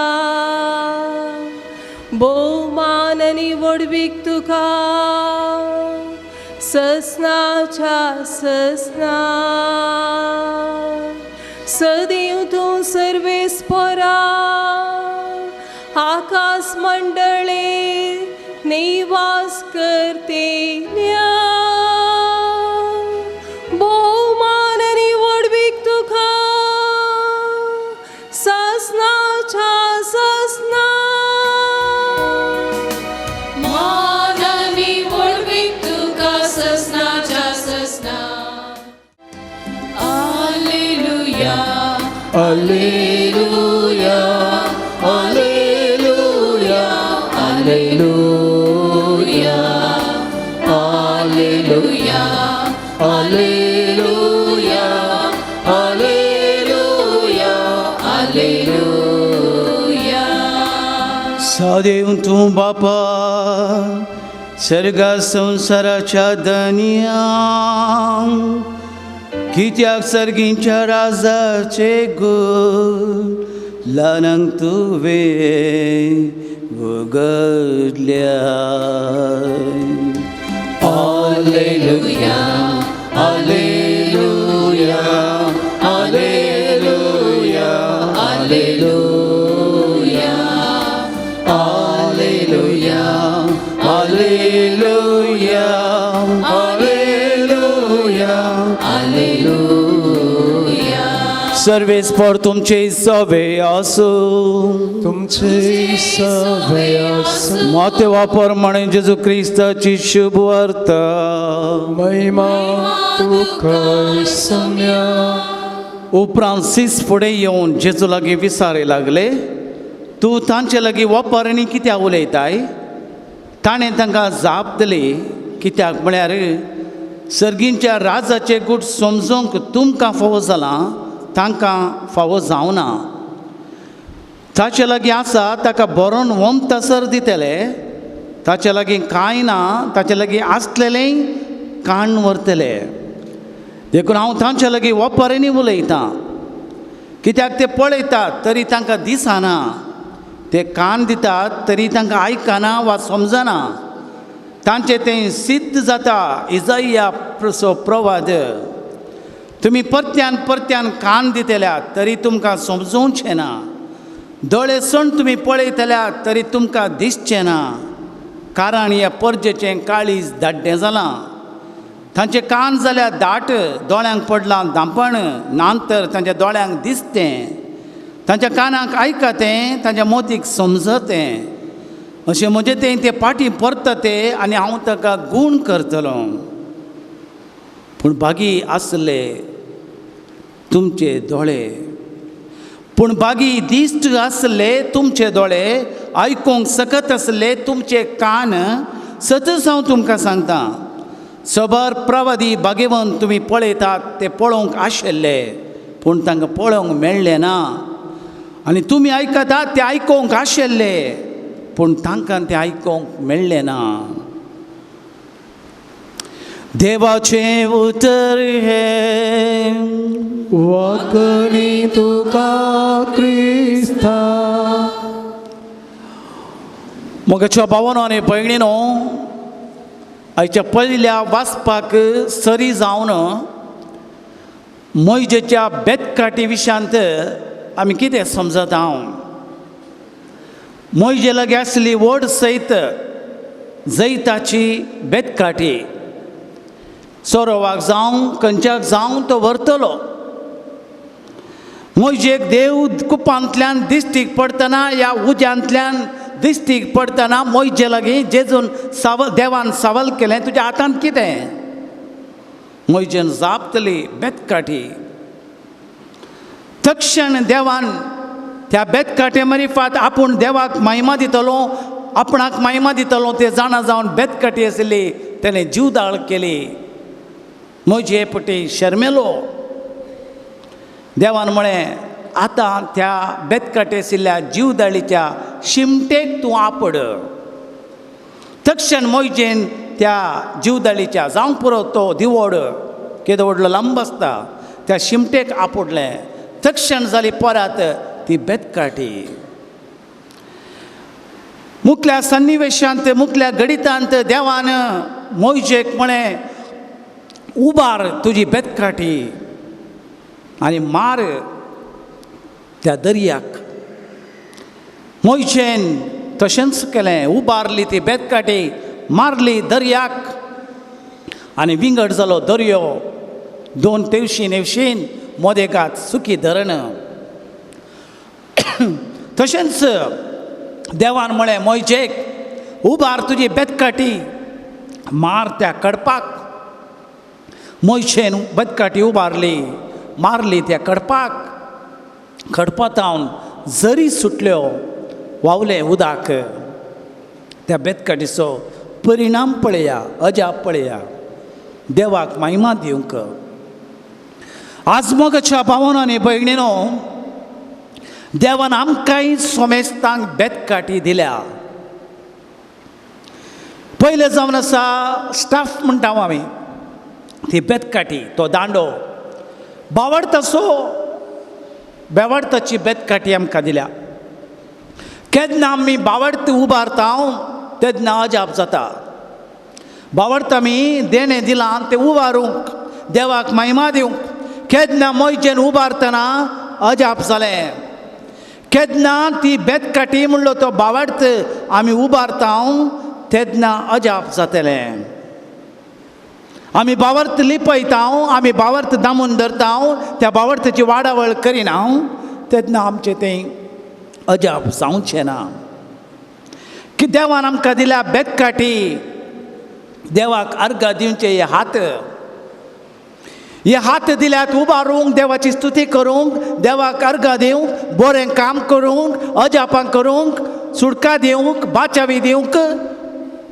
भोवमान आनी व्हडवीक तुका ससनाच्या ससना. सदैव तूं सर्वेस्परा आकाश मंडळे निवास करतेल्या भोवमान आनी व्हडवीक तुका ससनाच्या ससना. मान आनी व्हडवीक तुका ससनाच्या ससना. Alleluia, alleluia, alleluia, alleluia, alleluia, alleluia, alleluia, alleluia. सदैव तूं बापा सर्गा संवसाराच्या दनया, कित्याक सर्गींच्या राजाचे गूण ल्हानांक तुवें उगडल्या. Alleluia, alleluia, alleluia, alleluia, alleluia, alleluia, alleluia, alleluia. सर्वेस्पर तुमचे सवे आसूं. तुमचे सवे आसूं. मातेवा प्रमाणे जेजू क्रिस्ताची शुभ वार्ता. महिमा तुका सम्या. उपरांत सीस फुडें येवन जेजू लागीं विचारे लागले, तूं तांचे लागीं वपारणी कित्याक उलयताय? ताणें तांकां जाप दिली, कित्याक म्हळ्यार सर्गींच्या राजाचें गूट समजूंक तुमकां फावो जालां, तांकां फावो जावना. ताचे लागीं आसा ताका बरोवन वमतासर दितले, ताचे लागीं कांय ना ताचे लागीं आसलेलें काण व्हरतले. देखून हांव तांचे लागीं वपारींनी उलयतां, कित्याक ते पळयतात तरी तांकां दिसना, ते कान दितात तरी तांकां आयकना वा समजना. तांचें तें सिद्ध जाता इजाइया प्रवाद, तुमी परत्यान परत्यान कान दितल्यात तरी तुमकां समजोवचें ना, दोळे सण तुमी पळयतल्यात तरी तुमकां दिसचें ना. कारण ह्या परजेचें काळीज दाड्डें जालां, तांचे कान जाल्यार दाट, दोळ्यांक पडलां दांपण, नातर तांच्या दोळ्यांक दिसतें, तांच्या कानाक आयकतें, तांच्या मोतीक समजतें. अशें म्हजें तें ते पाटी परतते आनी हांव ताका गूण करतलो. पूण बागी आसले तुमचे दोळे, पूण बागी दिश्ट आसले तुमचे दोळे, आयकूंक सकत आसले तुमचे कान. सतच हांव तुमकां सांगता, सबर प्रवादी बागेवन तुमी पळयतात ते पळोवंक आशिल्ले, पूण तांकां पळोवंक मेळ्ळें ना, आनी तुमी आयकतात ते आयकूंक आशिल्ले, पूण तांकां तें आयकूंक मेळ्ळें ना. देवाचें उतर हें. वाकणी तुका क्रिस्ता. म्हज्या भावानो आनी भयणीनो, आयच्या पयल्या वाचपाक सरी जावन मोयजेच्या बेतकाटी विशयांत आमी कितें समजता? हांव मोयजे लागीं आसली व्हड सयत जैताची बेतकाटी, सोरोवाक जावं खंयच्याक जावं तो व्हरतलो. मोयजेक देव कुपांतल्यान दिश्टीक पडटना ह्या उज्यांतल्यान दिश्टीक पडटना मोयजे लागीं जेजून सावल देवान सवाल केलें, तुज्या हातांत कितें? मोयजेन जाप दिली, बेतकाठी. तक्षण देवान त्या बेतकाठे मारिफात आपूण देवाक महिमा दितलो, आपणाक महिमा दितलो ते जाणा जावन बेतकाठी आशिल्ली तेणें जीवदाळ केली. म्हजे पटी शर्मेलो. देवान म्हळें, आतां त्या बेतकाटे आशिल्ल्या जीवदाळीच्या शिमटेक तूं आपड. तक्षण मोयजेन त्या जीवदाळीच्या जावंक पुरो तो दिवोड केदो व्हडलो लांब आसता त्या शिमटेक आपुडलें, तक्षण जाली परत ती बेतकाठी. मुखल्या सन्निवेशांत मुखल्या घडितांत देवान मोयजेक म्हळें, उबार तुजी बेतकाठी आनी मार त्या दर्याक. मोयजेन तशेंच केलें, उबारली ती बेतकाठी, मारली दर्याक आनी विंगड जालो दर्यो. दोन तेवशीन हेवशीन मोदेगात सुकी धरण. तशेंच देवान म्हळें मोयजेक, उबार तुजी बेतकाठी, मार त्या कडपाक. मोयशेन बेतकाठी उबारली, मारली त्या कडपाक. खडपातावन जरी सुटल्यो, व्हांवलें उदक. त्या बेतकाठीचो परिणाम पळया, अजाप पळया, देवाक महिमा दिवंक. आज मोगाच्या भावानो आनी भयणीनो, देवान आमकांय सोमेस्तांक बेतकाठी दिल्या. पयलें जावन आसा स्टाफ म्हणटा आमी, ती बेतकाठी, तो दांडो बावडतासो बेवाडताची बेतकाठी आमकां दिल्या. केन्ना आमी बावडत उबारता तेन्ना अजाप जाता. बावडत आमी देणें दिलां तें उबारूंक, देवाक महिमा दिवंक. केन्ना मोयजेन उबारतना अजाप जालें. केन्ना ती बेतकाठी म्हणलो तो बावडत आमी उबारता तेन्ना अजाप जातलें. आमी बावर्त लिपयता, आमी बावर्त दामून धरता, त्या बावर्ताची वाडावळ करिना तेन्ना आमचें तें अजाप जावचें ना. की देवान आमकां दिल्या बेतकाठी, देवाक अर्घ दिवचे हे हात, हे हात दिल्यात उबारूंक, देवाची स्तुती करूंक, देवाक अर्घ दिवंक, बरें काम करूंक, अजापां करूंक, सुटका दिवंक, बाचावी दिवंक,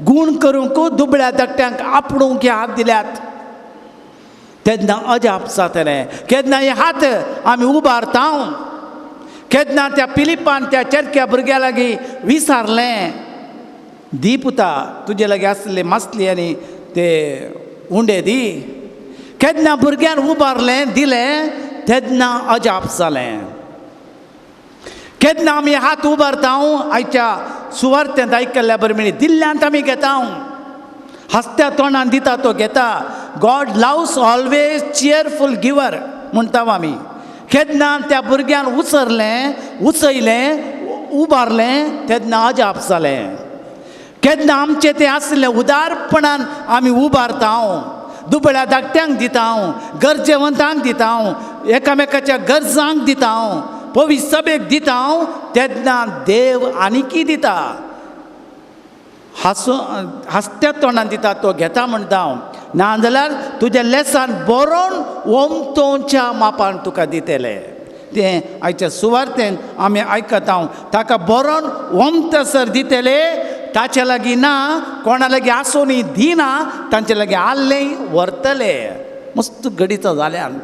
गूण करूंक, दुबळ्या धाकट्यांक आपडूंक हे हात दिल्यात. तेन्ना अजाप जातलें. केन्ना हे हात आमी उबारता, केन्ना त्या पिलिपान त्या चेरक्या भुरग्या लागीं विसारलें, दी पुता तुजे लागीं आसले मासली आनी ते उंडे दी. केन्ना भुरग्यान उबारलें दिलें तेन्ना अजाप जालें. केन्ना आमी हात उबारता, आयच्या सुवार्थेंत आयकल्ल्या बरोबर दिल्ल्यांत आमी घेता, हासत्या तोंडान दिता तो घेता. God loves always cheerful giver म्हणटा आमी. केन्ना त्या भुरग्यान उचरलें, उचयलें, उबारलें तेन्ना अजाप जालें. केन्ना आमचें तें आसलें उदारपणान आमी उबारता, दुबळ्या धाकट्यांक दिता, गरजेवंतांक दिता, एकामेकाच्या गरजांक दिता, पवित्र सभेक दिता, तेन्ना देव आनीकी दिता. हासो हासत्या तोंडान दिता तो घेता म्हणटा हांव. ना जाल्यार तुज्या लेसान बरोवन ओमतोच्या मापान तुका दितले. तें आयच्या सुवार्थेन आमी आयकता हांव, ताका बरोवन ओमतसर दितले. ताचे लागीं ना, कोणा लागीं आसूनय दिना, तांचे लागीं आल्लें व्हरतले. मस्त घडीचो जाल्यान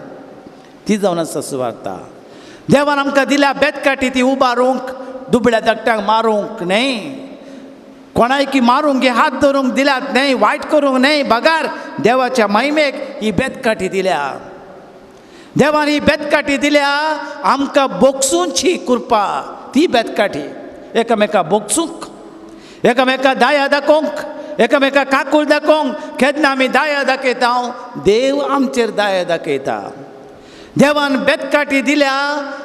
ती जावन आसा सुवार्ता. देवान आमकां दिल्या बेतकाठी, ती उबारूंक, दुबळ्या धाकट्यांक मारूंक न्हय, कोणायकी मारूंक हे हात धरूंक दिल्यात न्हय, वायट करूंक न्हय, बगार देवाच्या महिमेक ही बेतकाठी दिल्या. देवान ही बेतकाठी दिल्या आमकां बोगसूंची कृपा. ती बेतकाठी एकामेका बोगसूंक, एकामेका दाया दाखोवंक, एकामेका काकूळ दाखोवंक. केन्ना आमी दाया दाखयता, देव आमचेर दाया दाखयता. देवान बेतकाठी दिल्या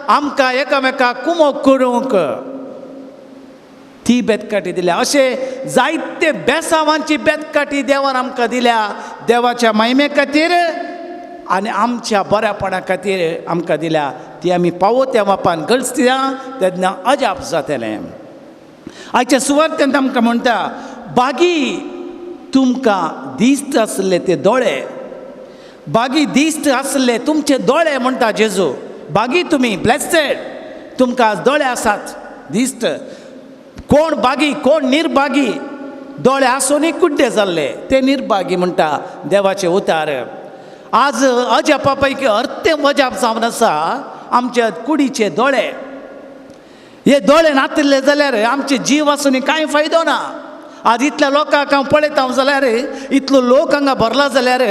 आमकां एकामेका कुमोक करूंक, ती बेतकाठी दिल्या. अशें जायते बेसावांची बेतकाठी देवान आमकां दिल्या, देवाच्या महिमे खातीर आनी आमच्या बऱ्यापणा खातीर आमकां दिल्या. ती आमी पावो त्या मापान गळसया तेन्ना अजाप जातलें. आयच्या सुवार्थेंत आमकां म्हणटा, बागी तुमकां दिस्त आसले ते दोळे, बागी दिस्त आसले तुमचे दोळे म्हणटा जेजू. बागी तुमी ब्लेसेड, तुमकां दोळे आसात दिस्त. कोण बागी, कोण निर्भागी, दोळे आसूनय कुड्डे जाल्ले ते निर्भागी म्हणटा देवाचे उतार. आज अजापा पैकी अर्थे अजाप जावन आसा आमच्या कुडीचे दोळे. हे दोळे नातिल्ले जाल्यार आमचे जीव आसून कांय फायदो ना. आज इतल्या लोकांक हांव पळयता जाल्यार, इतलो लोक हांगा भरला जाल्यार,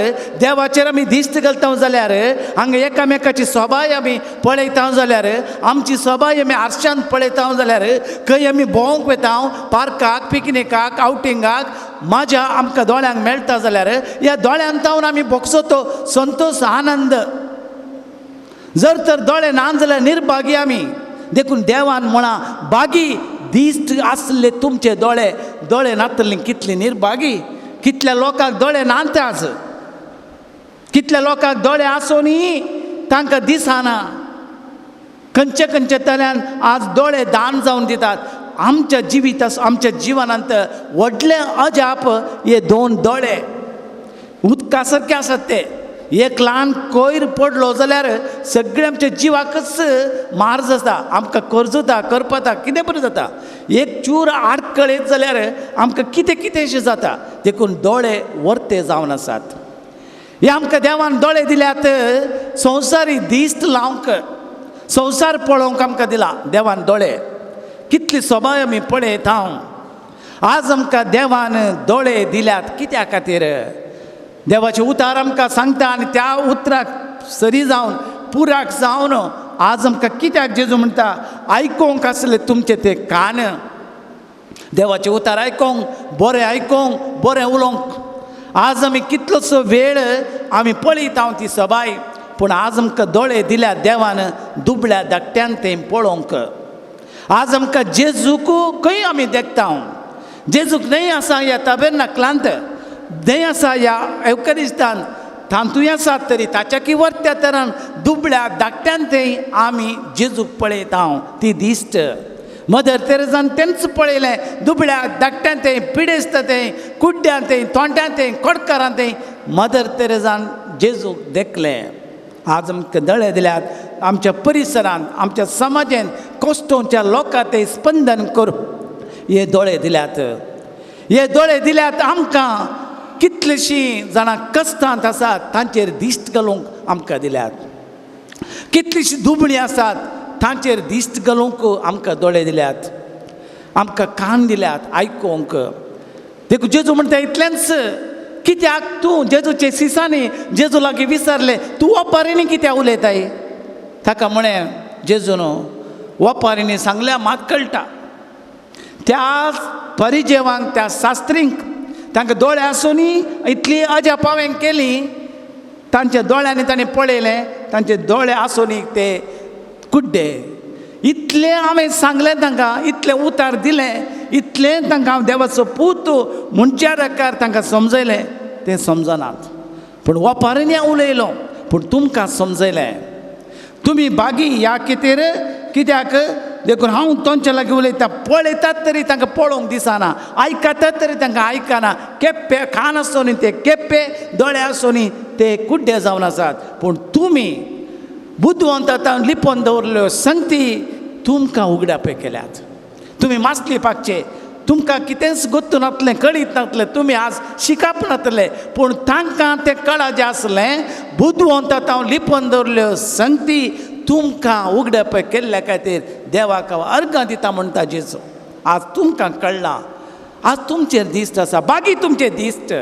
देवाचेर आमी दिश्ट घालता जाल्यार, हांगा एकामेकाची सोबाय आमी पळयता जाल्यार, आमची सोबाय आमी आरशान पळयता जाल्यार, खंय आमी भोंवंक वता, पार्काक, पिकनिकाक, आवटिंगाक, म्हाज्या आमकां दोळ्यांक मेळटा जाल्यार ह्या दोळ्यांत तावन आमी भोगसो तो संतोश आनंद. जर तर दोळे ना जाल्यार निर्भागी आमी. देखून देवान म्हणा बागी दिश्ट आसले तुमचे दोळे, दोळे नातले कितले निर्भागी. कितल्या लोकांक दोळे नात आज, कितल्या लोकांक दोळे आसूनय तांकां दिसना. खंयचे खंयचे तल्यान आज दोळे दान जावन दितात. आमच्या जिविता आमच्या जिवनांत व्हडलें अजाप हे दोन दोळे उदका सारके आसात. ते एक ल्हान कोयर पडलो जाल्यार सगळें आमच्या जिवाकच मार जाता, आमकां करजुता करपता कितें बरें जाता. एक चूर आडखळ येत जाल्यार आमकां कितें कितेंशें जाता. देखून दोळे वर्ते जावन आसात. हे आमकां देवान दोळे दिल्यात संवसारी दिश्ट लावंक, संवसार पळोवंक आमकां दिला देवान दोळे. कितली सोबाय आमी पळयता. आज आमकां देवान दोळे दिल्यात कित्या खातीर? देवाचें उतार आमकां सांगता आनी त्या उतराक सरी जावन पुराक जावन आज आमकां कित्याक जेजू म्हणटा आयकोंक आसले तुमचे ते कान. देवाचें उतार आयकोंक, बरें आयकोंक, बरें उलोवंक. आज आमी कितलोसो वेळ आमी पळयता ती सबाय, पूण आज आमकां दोळे दिल्या देवान दुबळ्या धाकट्यान तें पळोवंक. आज आमकां जेजूक खंय आमी देखता. जेजूक न्हय आसा ह्या ताबेरनाकलांत, न्हय आसा ह्या एवकरिस्तान तांतूय आसात, तरी ताच्या की वर्त्या तरान दुबळ्या धाकट्यान तें आमी जेजूक पळयता ती दिश्ट. मदर तेरेजान तेंच पळयलें, दुबळ्या धाकट्यान तें, पिडेस्त तें, कुड्ड्यान तें, तोंड्यान तें, कोडकारान तें मदर तेरेजान जेजूक देखलें. आज आमकां दोळे दिल्यात आमच्या परिसरांत, आमच्या समाजान कोश्टोंच्या लोकां ते स्पंदन करूं हे दोळे दिल्यात. हे दोळे दिल्यात आमकां कितलींशीं जाणां कश्टांत आसात तांचेर दिश्ट घालूंक आमकां दिल्यात. कितलींशीं दुबळीं आसात तांचेर दिश्ट घालूंक आमकां दोळे दिल्यात. आमकां कान दिल्यात आयकोंक. देखून जेजू म्हणटा इतलेंच कित्याक तूं जेजूचे सिसांनी जेजू लागीं विसरलें, तूं ओपारींनी कित्याक उलयताय? ताका म्हळें जेजून ओपारींनी सांगल्या मात कळटा. त्या परिजेवांक, त्या शास्त्रींक तांकां दोळे आसूनय इतली अजाप हांवें केली, तांच्या दोळ्यांनी ताणें पळयलें, तांचे दोळे आसूनय ते कुड्डे. इतलें हांवें सांगलें तांकां, इतलें उतार दिलें, इतलें तांकां हांव देवाचो पूत म्हणच्या रकार तांकां समजयलें, तें समजनात. पूण वपारींनी हांव उलयलो, पूण तुमकां समजयलें. तुमी बागी ह्या कितेर कित्याक? देखून हांव तांच्या लागीं उलयता. पळयतात तरी तांकां पळोवंक दिसना, आयकतात तरी तांकां आयकना. केप्पे कान आसून ते केप्पे, दोळे आसून ते कुड्डे जावन आसात. पूण तुमी बुदवंत आतां लिपोवन दवरल्यो संगती तुमकां उगडापे केल्यात. तुमी मासली पाकचे, तुमकां कितेंच गोत्तू नातलें, कळीत नातलें, तुमी आज शिकप नातलें, पूण तांकां तें कळाजें आसलें. बुदवंत आतां लिपोवन दवरल्यो संगती तुमकां उगडप केल्ल्या खातीर देवाक हांव अर्गां दिता म्हणटा जेजू. आज तुमकां कळ्ळां, आज तुमचेर दिश्ट आसा, बागी तुमचेर दिश्ट.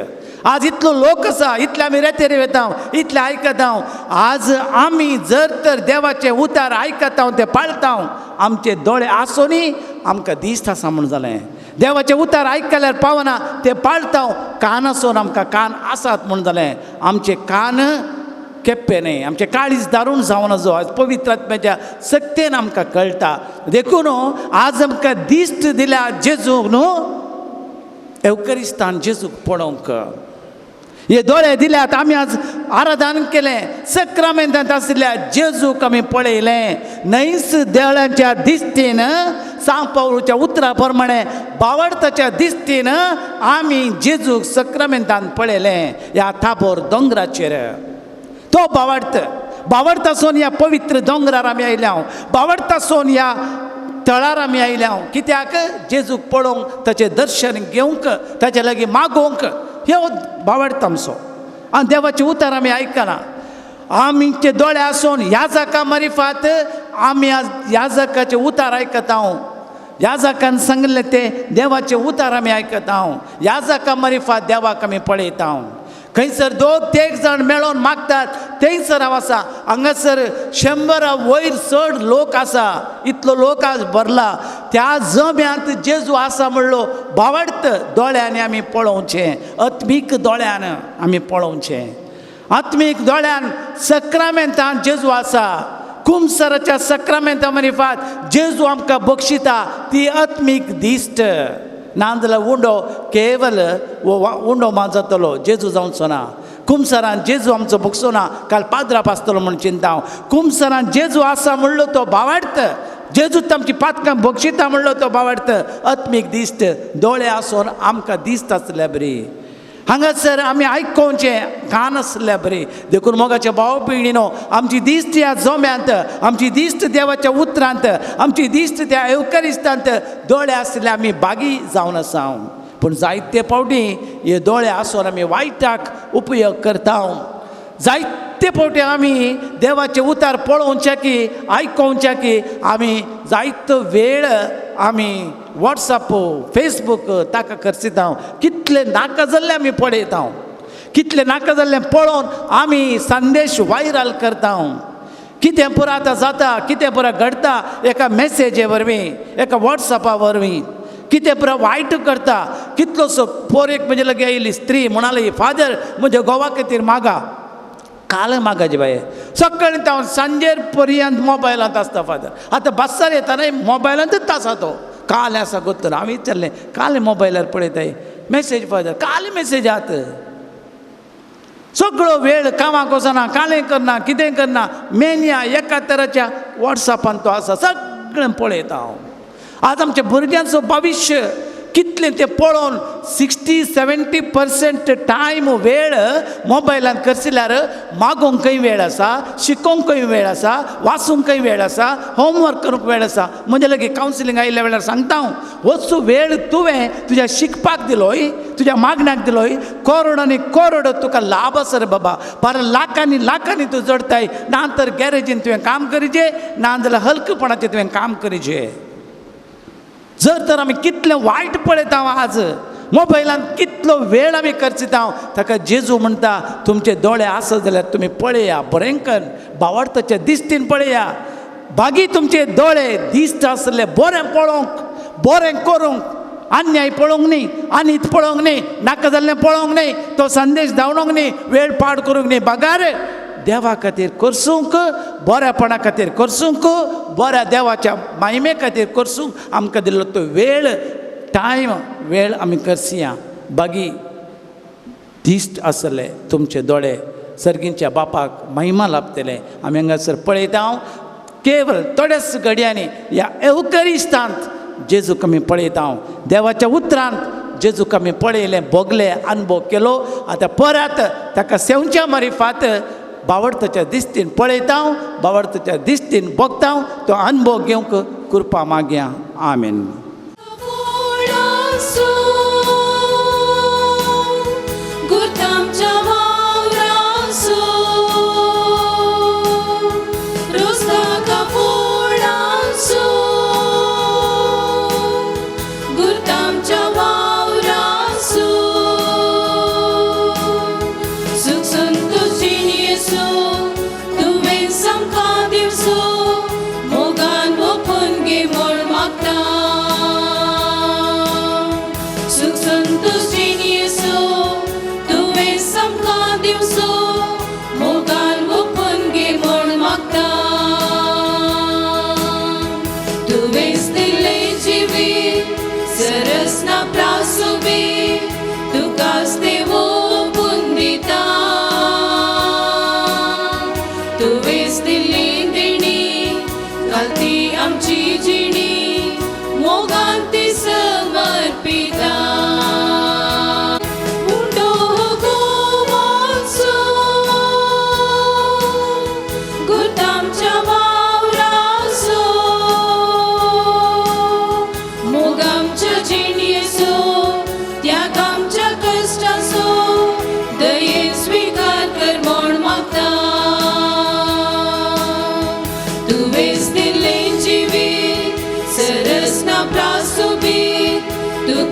आज इतलो लोक आसा, इतले आमी रेतेर वता, इतले आयकता. आज आमी जर तर देवाचें उतार आयकता, तें पाळता, आमचे दोळे आसूनय आमकां दिश्ट आसा म्हूण जालें. देवाचें उतार आयकल्यार पावना, तें पाळता, कान आसून आमकां कान आसात म्हूण जालें. आमचे कान केप्पे न्हय, आमचें काळीज दारूण जावन जो आज पवित्र आत्म्याच्या सक्तेन आमकां कळटा. देखून आज आमकां दिश्ट दिल्या जेजूक न्हू, एवकरिस्तान जेजूक पळोवंक हे दोळे दिल्यात. आमी आज आराधन केलें, सक्रामेंतांत आशिल्ल्या जेजूक आमी पळयलें. न्हयच देवळांच्या दिश्टीन, सांव पावलूच्या उतरा प्रमाणे बावडताच्या दिश्टीन आमी जेजूक सक्रामेंतांत पळयलें ह्या ताबोर दोंगराचेर. तो बावडत बावडतासून ह्या पवित्र दोंगरार आमी आयल्या, बावडतासून ह्या तळार आमी आयल्या. कित्याक? जेजूक पळोवंक, ताचें दर्शन घेवंक, ताचे लागीं मागोवंक. हे बावडता आमचो. आनी देवाचें उतर आमी आयकना. आमचे दोळे आसून याजका मारिफात आमी आज याजकाचें उतार आयकता. याजकान सांगले ते देवाचे उतार आमी आयकता हांव, याजका मरिफात देवाक आमी पळयता हांव. खंयसर दोग तेग जाण मेळोन मागतात थंयसर हांव आसा. हांगासर 100 वयर चड लोक आसा, इतलो लोक आज भरला. त्या जम्यांत जेजू आसा म्हणलो भावार्थ दोळ्यांनी आमी पळोवचें, आत्मीक दोळ्यान आमी पळोवचें. आत्मीक दोळ्यान सक्रामेंतान जेजू आसा, कुमसराच्या सक्रामेंता मरिफात जेजू आमकां बक्षिता ती आत्मीक दिश्ट. ना जाल्यार उंडो केवल उंडो मा जातलो, जेजू जावचो ना. कुमसरान जेजू आमचो बगसो ना, काल पाद्राप आसतलो म्हूण चिंता हांव. कुमसरान जेजू आसा म्हणलो तो भावार्थ, जेजू आमची पातकां बक्षिता म्हणलो तो भावार्थ. आत्मीक दिश्ट दोळे आसून आमकां दिश्ट आसल्या बरी. हांगासर आमी आयकोवचें कान आसल्या बरी. देखून मोगाच्या भाव भयणीनो, आमची दिश्ट ह्या जोम्यांत, आमची दिश्ट देवाच्या उतरांत, आमची दिश्ट त्या एवकरिस्तांत दोळे आसले आमी बागी जावन आसा. पूण जायते फावटी हे दोळे आसून आमी वायटाक उपयोग करता. जायते फावटी आमी देवाचे उतार पळोवचे की आयकोवचे की आमी जायतो वेळ आमी वॉट्सएप फेसबूक ताका खर्चिता. कितले नाका जाल्ले आमी पळयता, कितले नाका जाल्ले पळोवन आमी संदेश व्हायरल करता. कितें पुरो आतां जाता, कितें पुरो घडटा एका मॅसेजे वरवीं, एका वॉट्सएपा वरवीं कितें पुरो वायट करता. कितलोसो पोर एक म्हजे लागीं आयली स्त्री म्हणाली, फादर म्हज्या घोवा खातीर मागा. काल मागाजी बाये, सकाळीं हांव सांजेर पर्यंत मोबायलांत आसता फादर. आतां बस्सार येता न्हय मोबायलांतूच आसा तो. काल आसा गोत्तो हांवें विचारलें, काल मोबायलार पळयताय मॅसेज फादर, काल मॅसेज आत. सगळो वेळ कामाक वचना, कालें करना, कितें करना, मेन्या एका तराच्या वॉट्सएपान तो आसा, सगळें पळयता हांव. आज आमच्या भुरग्यांचो भविश्य कितलें तें पळोवन 60-70% टायम वेळ मोबायलान खर्चिल्यार मागोवंकय वेळ आसा, शिकोवंकय वेळ आसा, वाचूंकय वेळ आसा, होमवर्क करूंक वेळ आसा. म्हजे लागीं कावन्सिलींग आयिल्ल्या वेळार सांगता हांव, वचू वेळ तुवें तुज्या शिकपाक दिलोय, तुज्या मागण्याक दिलोय, करोड आनी करोड तुका लाभ आसा रे बाबा. पर लाखांनी लाखांनी तूं जोडटाय. ना तर गॅरेजीन तुवें काम करीजे, ना जाल्यार हलकेपणाचें तुवें काम करीजे. जर तर आमी कितलें वायट पळयता आज मोबायलान, कितलो वेळ आमी खर्चिता. ताका जेजू म्हणटा, तुमचे दोळे आसत जाल्यार तुमी पळया, बरें भावार्थाच्या दिश्टीन पळया. बागी तुमचे दोळे दिश्ट आसले बरें पळोवंक, बरें करूंक, अन्याय पळोवंक न्ही, अनीत पळोवंक न्ही, नाका जाल्लें पळोवंक न्ही, तो संदेश धांवडोवंक न्ही, वेळ पाड करूंक न्ही, बगार देवा खातीर करसूंक, बऱ्यापणा खातीर करसूंक, बऱ्या देवाच्या माहिमे खातीर करसूंक आमकां दिल्लो तो वेळ, टायम वेळ आमी करसया. बागी दिश्ट आसले तुमचे दोळे सर्गींच्या बापाक महिमा लाभतले. आमी हांगासर पळयता हांव केवल थोड्याच घडयांनी ह्या एवकरिस्तांत जेजूक आमी पळयता हांव, देवाच्या उतरांत जेजूक आमी पळयलें, भोगलें, अनुभव केलो. आतां परत ताका सेवच्या मारिफात बावडताच्या दिश्टीन पळयता, बावडताच्या दिश्टीन भोगता, तो अनुभव घेवंक कृपा मागया. आमेन. तुवें दिल्लें जिवीत सरस ना.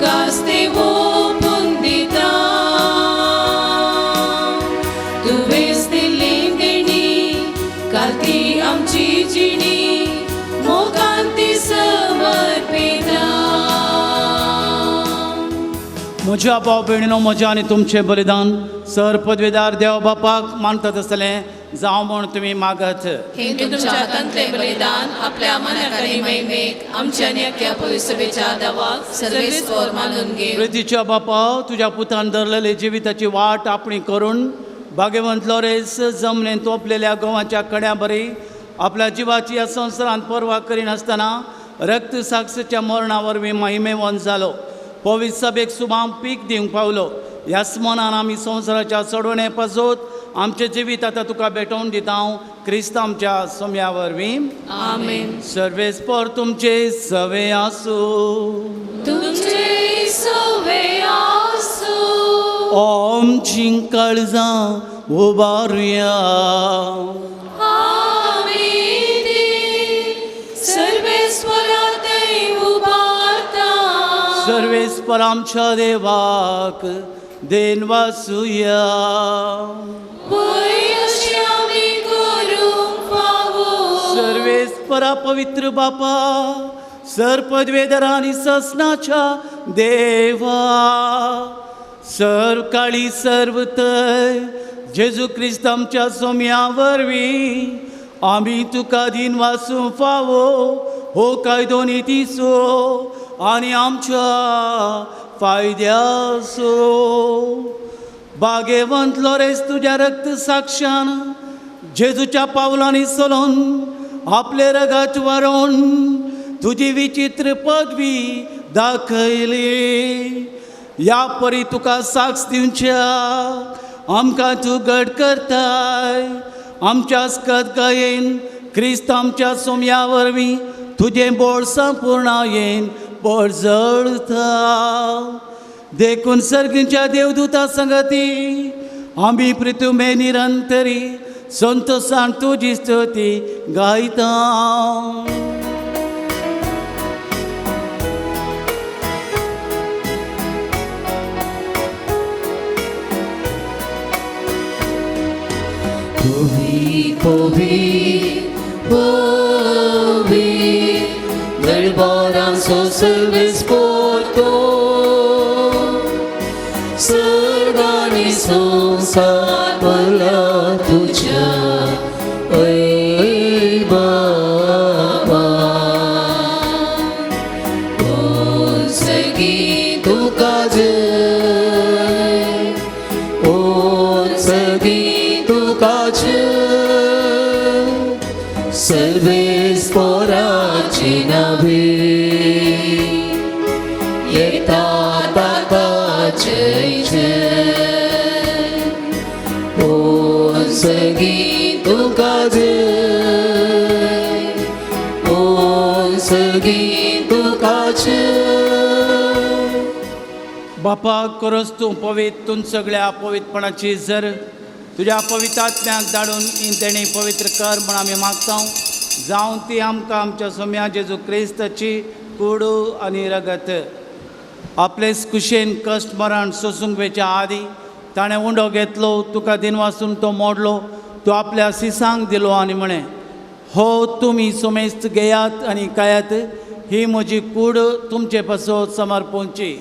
तुकाच ते ओपून दिता. तुवेंच दिल्ली देणी कालती आमची जिणी मोगान ती समर्पिता. म्हज्या भाव भयणीनो, म्हज्या आनी तुमचें बलिदान सर पदवेदार देव बापाक मानतात आसतलें जावं म्हूण तुमी मागत. हे तुमच्या हातांतलें बलिदान आपल्या मनाकारी महिमेक आमच्या आनी अख्ख्या पवित्र देवाक सर्वेस्पर मानून घे. प्रितीच्या बापा, तुज्या पुतान धरलेली जिविताची वाट आपणी करून भाग्यवंत लोरेस जमनीन तोपलेल्या गंवाच्या कड्या बरी आपल्या जिवाची ह्या संवसारांत पर्वा करिनासतना रक्त साक्षीच्या मरणा वरवीं महिमेवंत जालो. पवित्र सभेक सुबाम पीक दिवंक पावलो. ह्याच मनान आमी संवसाराच्या चडवणे पासत आमचें जिवीत आतां तुका भेटोवन दिता हांव क्रिस्त आमच्या सोम्या वरवीं. आमेन. सर्वेस्पर तुमचे सवे आसूं. तुमचे सवे आसूं. आमचीं काळजां उबारुया. आमी ती सर्वेस्परा थंय उबारता. सर्वेस्पर आमच्या देवाक देन वासुया. पळय अशें आमी करूंक फावो. सर्वेस्परा पवित्र बापा, सर पदवेदरा आनी ससनाच्या देवा, सर्व काळी सर्व थंय जेजू क्रिस्त आमच्या सोम्या वरवीं आमी तुका दिन वासूंक फावो हो कायदो नितीचो आनी आमच्या फायद्याचो. बागेवंत लोरेस तुज्या रक्त साक्षान जेजूच्या पावलांनी चलोवन आपले रगात वारोवन तुजी विचित्र पदवी दाखयली. ह्या परी तुका साक्ष दिवच्या आमकां तूं घट करताय. आमच्या स्कदकायेन क्रिस्त आमच्या सोम्या वरवीं तुजें बोळ संपूर्णायेन पर्जळता. देखून सर्गींच्या देवदूता संगती आमी पृथ्वी निरंतरी संतोषान तुजी स्तुती गायता. पवी पवी दरबारांचो सर्वेस्पर तो सर्गानी संवसार भरला तुज्या ऐ बाबा. सगी तुका जय, ओ सगी तुका जय, सर्वेस्पराची नभी येता ताका जय जय. ओ सगी तुका जय, ओ सगी तुका जय. बापा करस तूं पवित्र, तूं सगळ्या पवित्रपणाची जर तुज्या पवित्र आत्म्याक धाडून तेणी पवित्र कर म्हूण आमी मागता. जावं ती आमकां आमच्या सोम्या जेजू क्रिस्ताची कुडू आनी रगत. आपलेच कुशेन कश्ट मरण सोसूंक वेच्या आदी ताणें उंडो घेतलो, तुका दिनवासून तो मोडलो, तो आपल्या सिसांक दिलो आनी म्हळें, हो तुमी सोमेस्त घेयात आनी खायात, ही म्हजी कूड तुमचे पासत समर्पणची.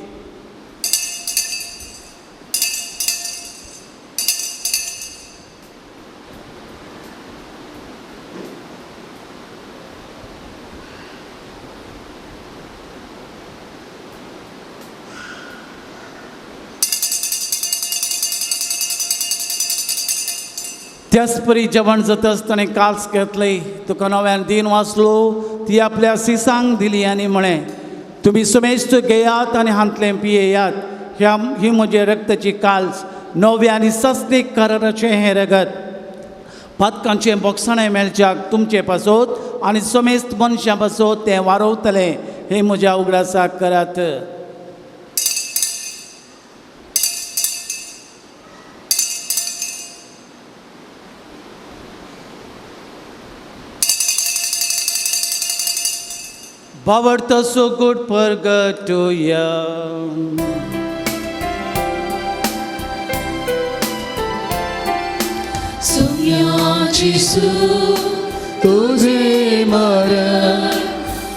त्याच परी जेवण जातच ताणें काल्स घेतली, तुका नव्यान दिन वाचलो, ती आपल्या सिसांक दिली आनी म्हळें, तुमी सुमेस्त घेयात आनी हांतलें पियेयात, ह्या ही म्हजे रक्ताची काल्स, नव्या आनी सस्तीक कराराचें हें रगत पातकांचें बोगसाणें मेळच्याक तुमचे पासत आनी समेस्त मनशां पासत तें वारवतलें, हें म्हज्या उगडासाक करात. बावडतो सुगूट परगटुया. सुम्या जेजू तुझे मरण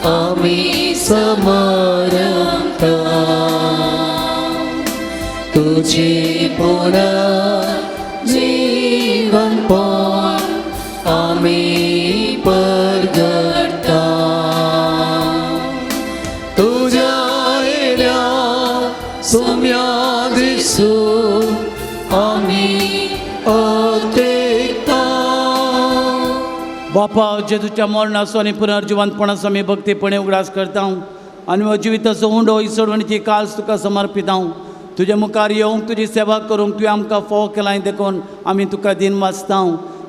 आमी समरता, तुझे पुनर्जीवन पण आमी परगटता. तुझ्या येण्या सुम्या जेजू आमी अतेकता. बापा, जेजूच्या मरणाचो आनी पुनर्जिवंतपणाचो आमी भक्तीपणे उगडास करता आनी हो जिविताचो उंडो ही सोडवणीची काल्स तुका समर्पिता. तुजे मुखार येवंक, तुजी सेवा करूंक तुवें आमकां फोव केलाय देखून आमी तुका दिन वाचता.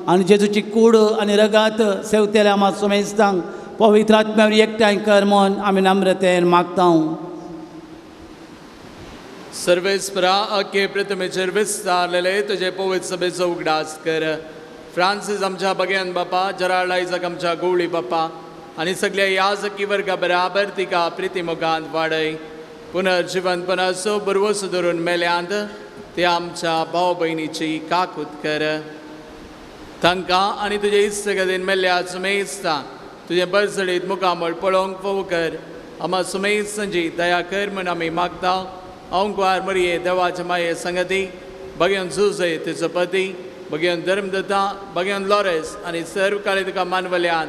आनी जेजूची कूड आनी रगात सेवतेल्या आमा सुमेस्तांक पवित्र आत्म्यावर एकठांय कर म्हूण आमी नम्रतेन मागता. सर्वेस्परा अखे प्रतिमेचेर विस्तारलेले तुजे पवित्र सभेचो उगडास कर. फ्रांसीस आमच्या बगयान बापा, जराळ आयजक आमच्या गवळी बापा आनी सगल्या याजकी वर्गा बराबर तिका प्रितीमुखांत वाडय. पुनर्जिवनपणाचो बरवसो धरून मेल्यांत ते आमच्या भाव भयणीची काकूत कर. तांकां आनी तुजे इश्टगतीन मेल्ल्या सुमेस्ता तुजें बरसडीत मुखामळ पळोवंक फोव कर. आमा सुमेस्तांची दया कर म्हूण आमी मागता. अंकवार मरये देवाचे माये संगती बगेवन जुजे तिचो पती, बगेवन धर्मदत्ता, बगेवन लॉरेस आनी सर्व काळी तुका मानवल्यान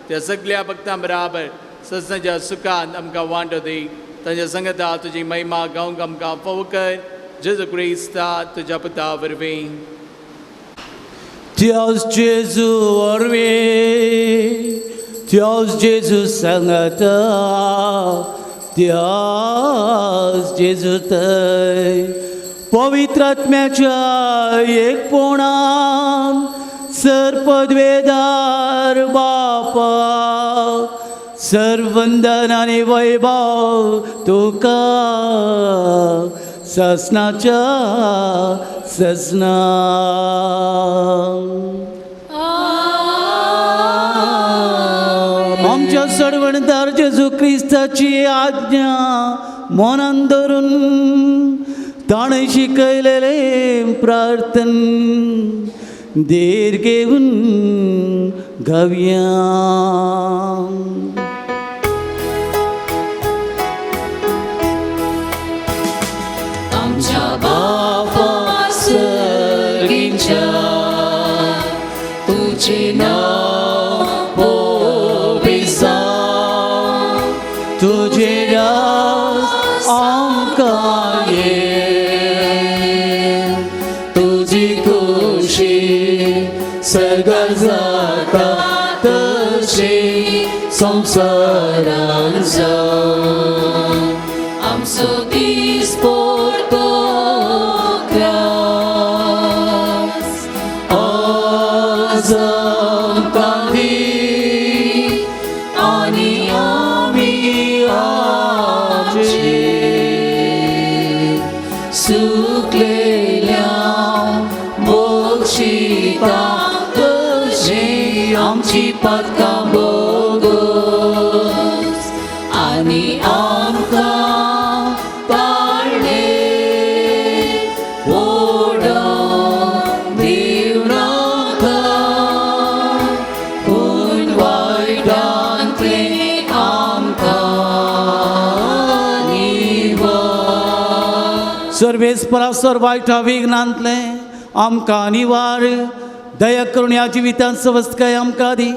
त्या सगल्या भक्तां बराबर ससनाच्या सुखान आमकां वांटो दी. तांच्या संगता तुजी महिमा गावंक आमकां फोव कर. जेजू क्रिस्ता तुज्या पुता वरवीं. Dios Jesu वरवीं, Dios Jesu सांगता, Dios Jesu थंय पवित्र आत्म्याच्या एकपणान सर पदवेदार बापा, सर्वंदन आनी वैभव तुका ससनाच्या ससना. आमच्या सडवणदार जेजू क्रिस्ताची आज्ञा मनान धरून ताणें शिकयलेलें प्रार्थन धीर घेवन गावया. आमच्या बापा सर्गीच्या, तुझे नाव पवित्र जावं, तुझे राज आमकां ये, तुझी खुशी सर्गार जाता तशी संवसारान जावं. आमचो दीस पोरतो ग्रास आज आमकां दी, आनी आमी आमचे सुकलेल्या बक्षिता तशी आमची पातकां बोगस, आनी आमकां ताळणे ओडोन दिवं नाका, पूण वायटांतलें आमकां निवार. सर्वेस्परा सर वायटा विघ्नांतलें आमकां निवार. दया करून ह्या जिवितांत सवस्तकाय आमकां दी.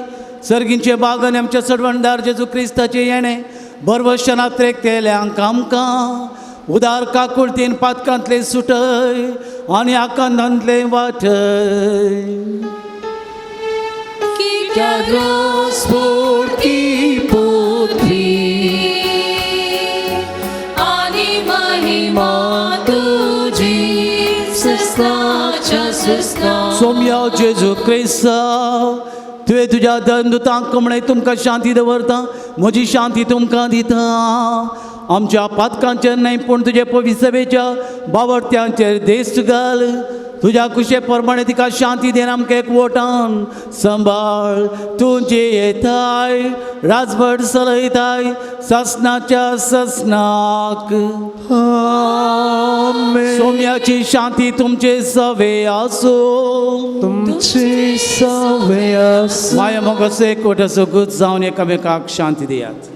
सर्गींचे बागान आमच्या सडवणदार जेजू क्रिस्ताचें येणें बरवशनात रेखतेल्यांक आमकां उदार काकुळतीन पातकांतलें सुटय आनी आकांतांतलें वाटय. कित्याक स्फूर्ती पुत्री आनी महिमा तुजी ससनाच्या ससना. सोम्या जेजू क्रिस्ता, तुवें तुज्या दंदुतांक म्हणे तुमकां शांती दवरता, म्हजी शांती तुमकां दिता. आमच्या पातकांचेर न्हय पूण तुजे पवित्र सभेच्या बावडत्यांचेर देश घाल. तुज्या कुशे प्रमाणे तिका शांती then आमकां एकवटान सांबाळ. तूं जे येताय राजभट चलयताय ससनाच्या ससनाक. सोम्याची शांती तुमचे सवे आसूं. तुमचे सवे आसूं. माया मोगाचो एकवटाचो गुत जावन एकामेकाक शांती दियात.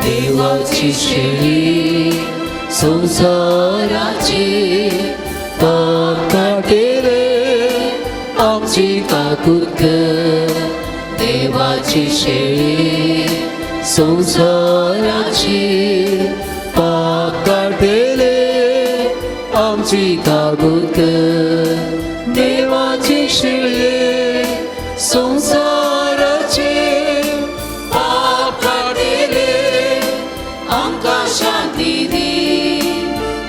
देवाची शेळी संवसाराची पाप काडटले आमची काकूत कर. देवाची शेळी संवसाराची पाप काडटले आमची काकूत कर. देवाची शेळी संवसाराची पाप काडटले आमकां शांती दी,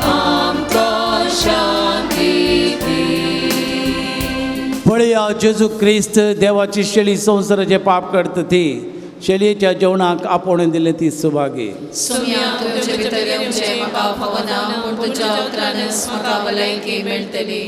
आमकां शांती दी. पळया जेजू क्रिस्त देवाची शेळी संवसाराचे पाप करता ती शेळयेच्या जेवणाक आपोवणें दिलें ती सुभागी. सोम्या तुमचे भितर येवचें म्हाका फावना, पूण तुज्या उतरानच म्हाका भलायकी मेळटली.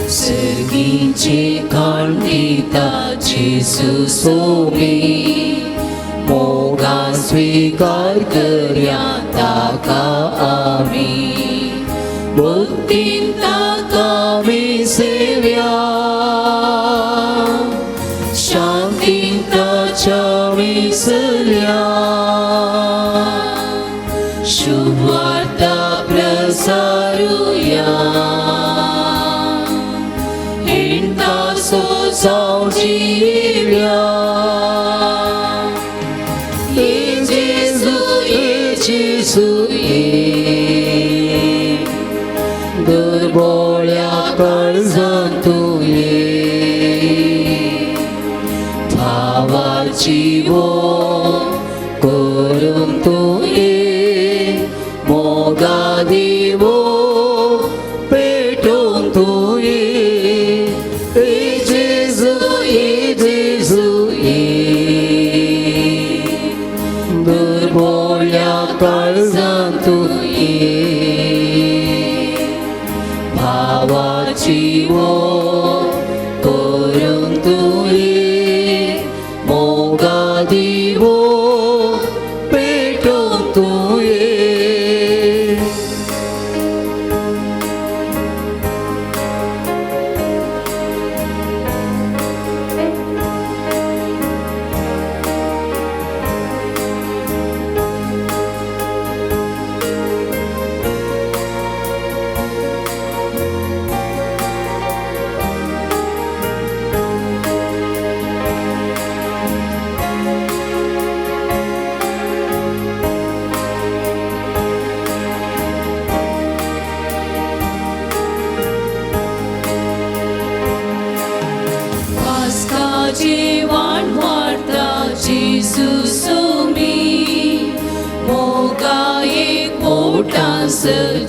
सर्गीची खाण दिता जेजू सोमी, मोगान स्वीकार करया ताका आमी, भक्तीन ताका आमी सेव्या, शांतीन ताच्या आमी चलया, शुभवार्ता प्रसारुया, जावं जिव्या. ये जेजू, ये जेजू, ये दुर्बोळ्या काळजांत तूं ये, भावाची वो करून तूं ये, मोगा दिवो पेटोवन तूं ये. काळजांत तूं ये, भावाची वो करून तूं ये, मोगा दिवो पेटोवन तूं ये.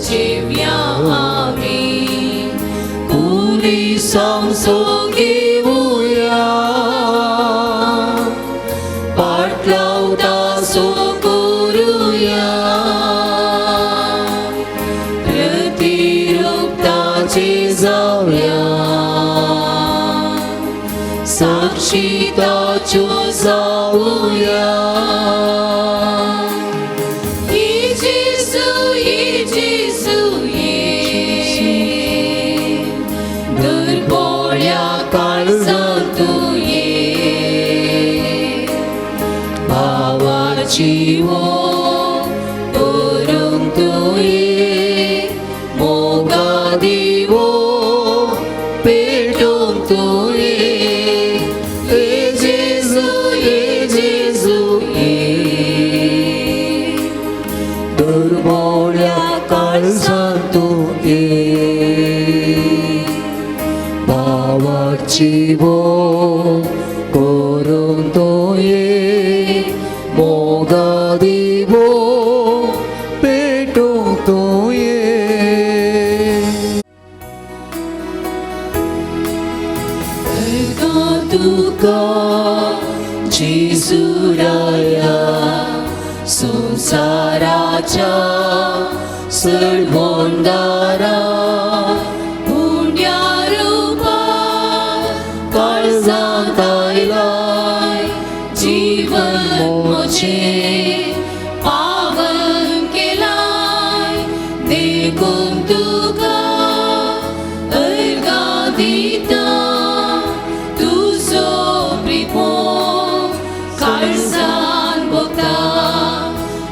जेव्या आमी कुली सामसो घेवया, पाटलावता सो करुया, प्रतिरूपताचे जावया, साक्षीताच्यो जावया. भावाची वो करून तूं ये, मोगा दिवो पेटोवन तूं ये. ये जेजू, ये जेजू, ये दुर्बोळ्या काळजांत तूं ये, भावाची वो करून तूं ये, संवसाराच्या सडवणदारा पुण्या रुपा काळजांत आयलाय जीवन म्हजें पावन केलाय देखून तुका अर्गां दिता तुजो प्रिपो काळजान भोगता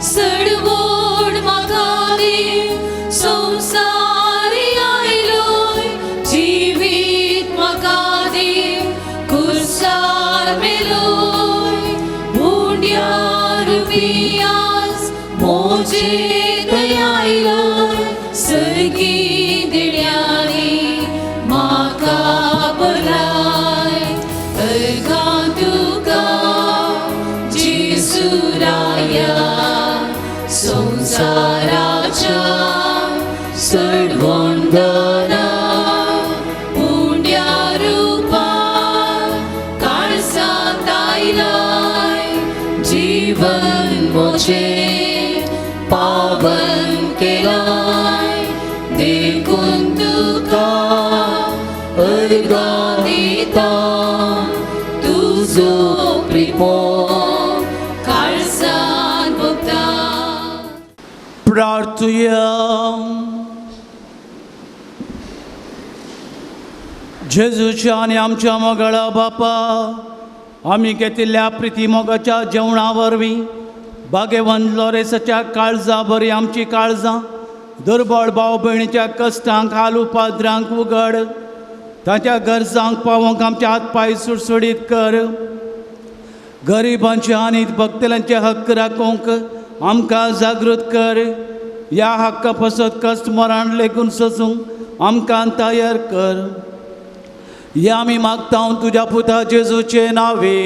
सडवड म्हाका दी संवसारी आयलोय जिवीत म्हाका दी कुर्सार मेलोय उंड्या रुपयास मोजे दयायलोय सर्गी दिण्यांनी म्हाका बरलाय अर्गां तुका जेजुराया संवसाराच्या सडवणदारा पुण्या रुपा काळजांत आयलाय जीवन म्हजें पावन केलाय देखून तुका अर्गां दिता तुजो प्रिपो काळजान भोगता. प्रार्थुया. जेजूच्या आनी आमच्या मोगाळा बापा, आमी घेतिल्ल्या प्रिती मोगाच्या जेवणा वरवीं भाग्यवंत लोरेसाच्या काळजा बरी आमची काळजां दुर्बळ भाव भयणीच्या कश्टांक हाल उपाद्रांक उगड, तांच्या गरजांक पावोवंक आमचे हात पांय सुडसुडीत कर. गरिबांचे आनी भक्तल्यांचे हक्क राखूंक आमकां जागृत कर. ह्या हक्का पासत कश्ट मरण लेगून सोसूंक आमकां तयार कर. ह्या आमी मागता तुज्या पुता जेजूचे नावे.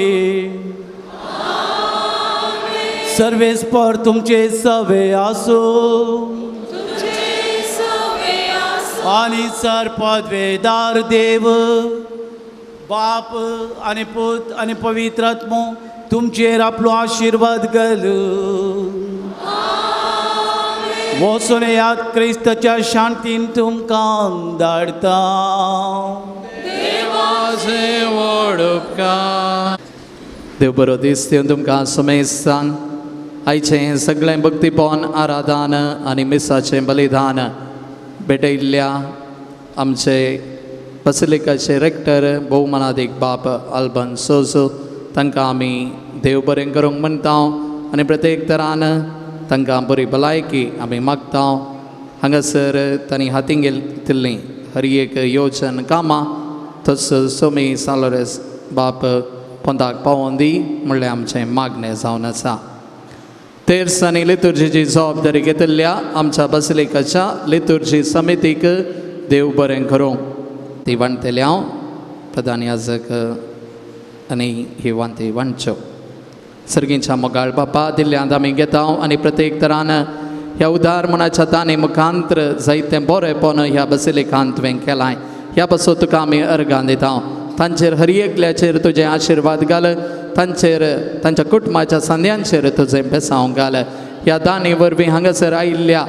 सर्वेस्पर तुमचे सवे आसूं आनी सर पदवेदार देव बाप आनी पूत आनी पवित्र आत्मो तुमचेर आपलो आशिर्वाद घालू. वचून याद क्रिस्ताच्या शांतीन तुमकां धाडटा. देव बरो दीस दिवन तुमकां समेस्तान आयचें सगळें भक्तीपण आराधन आनी मिसाचें बलिदान भेटयल्ल्या आमचे बसिलिकाचे रेक्टर भोवमानादीक बाप आल्बन सोजो तांकां आमी देव बरें करूंक म्हणटा आनी प्रत्येक तरान तांकां बरी भलायकी आमी मागता. हांगासर तांणी हातीन घेतिल्लीं हर एक योजन कामां तसो सोमी सालोरेस बाप पोंदाक पावोन दी म्हणलें आमचें मागणें जावन आसा. तेर्स आनी लितुर्जीची जबाबदारी घेतिल्ल्या आमच्या बसिलिकाच्या लितुर्जी समितीक देव बरें करूं. ती वांटतले हांव प्रधान याजक आनी ही वांती वांटच्यो. सर्गींच्या मोगाळ बापा दिल्ल्यांत आमी घेता आनी प्रत्येक तरान ह्या उदार मनाच्या दानी मुखांत्र जायतें बरेंपण ह्या बसिलिकांत तुवें केलां ह्या पासून तुका आमी अर्गां दिता. तांचेर हर एकल्याचेर तुजें आशिर्वाद घाल, तांचेर तांच्या कुटुंबाच्या सांद्यांचेर तुजें बेसांव घाल. ह्या दानी वरवीं हांगासर आयिल्ल्या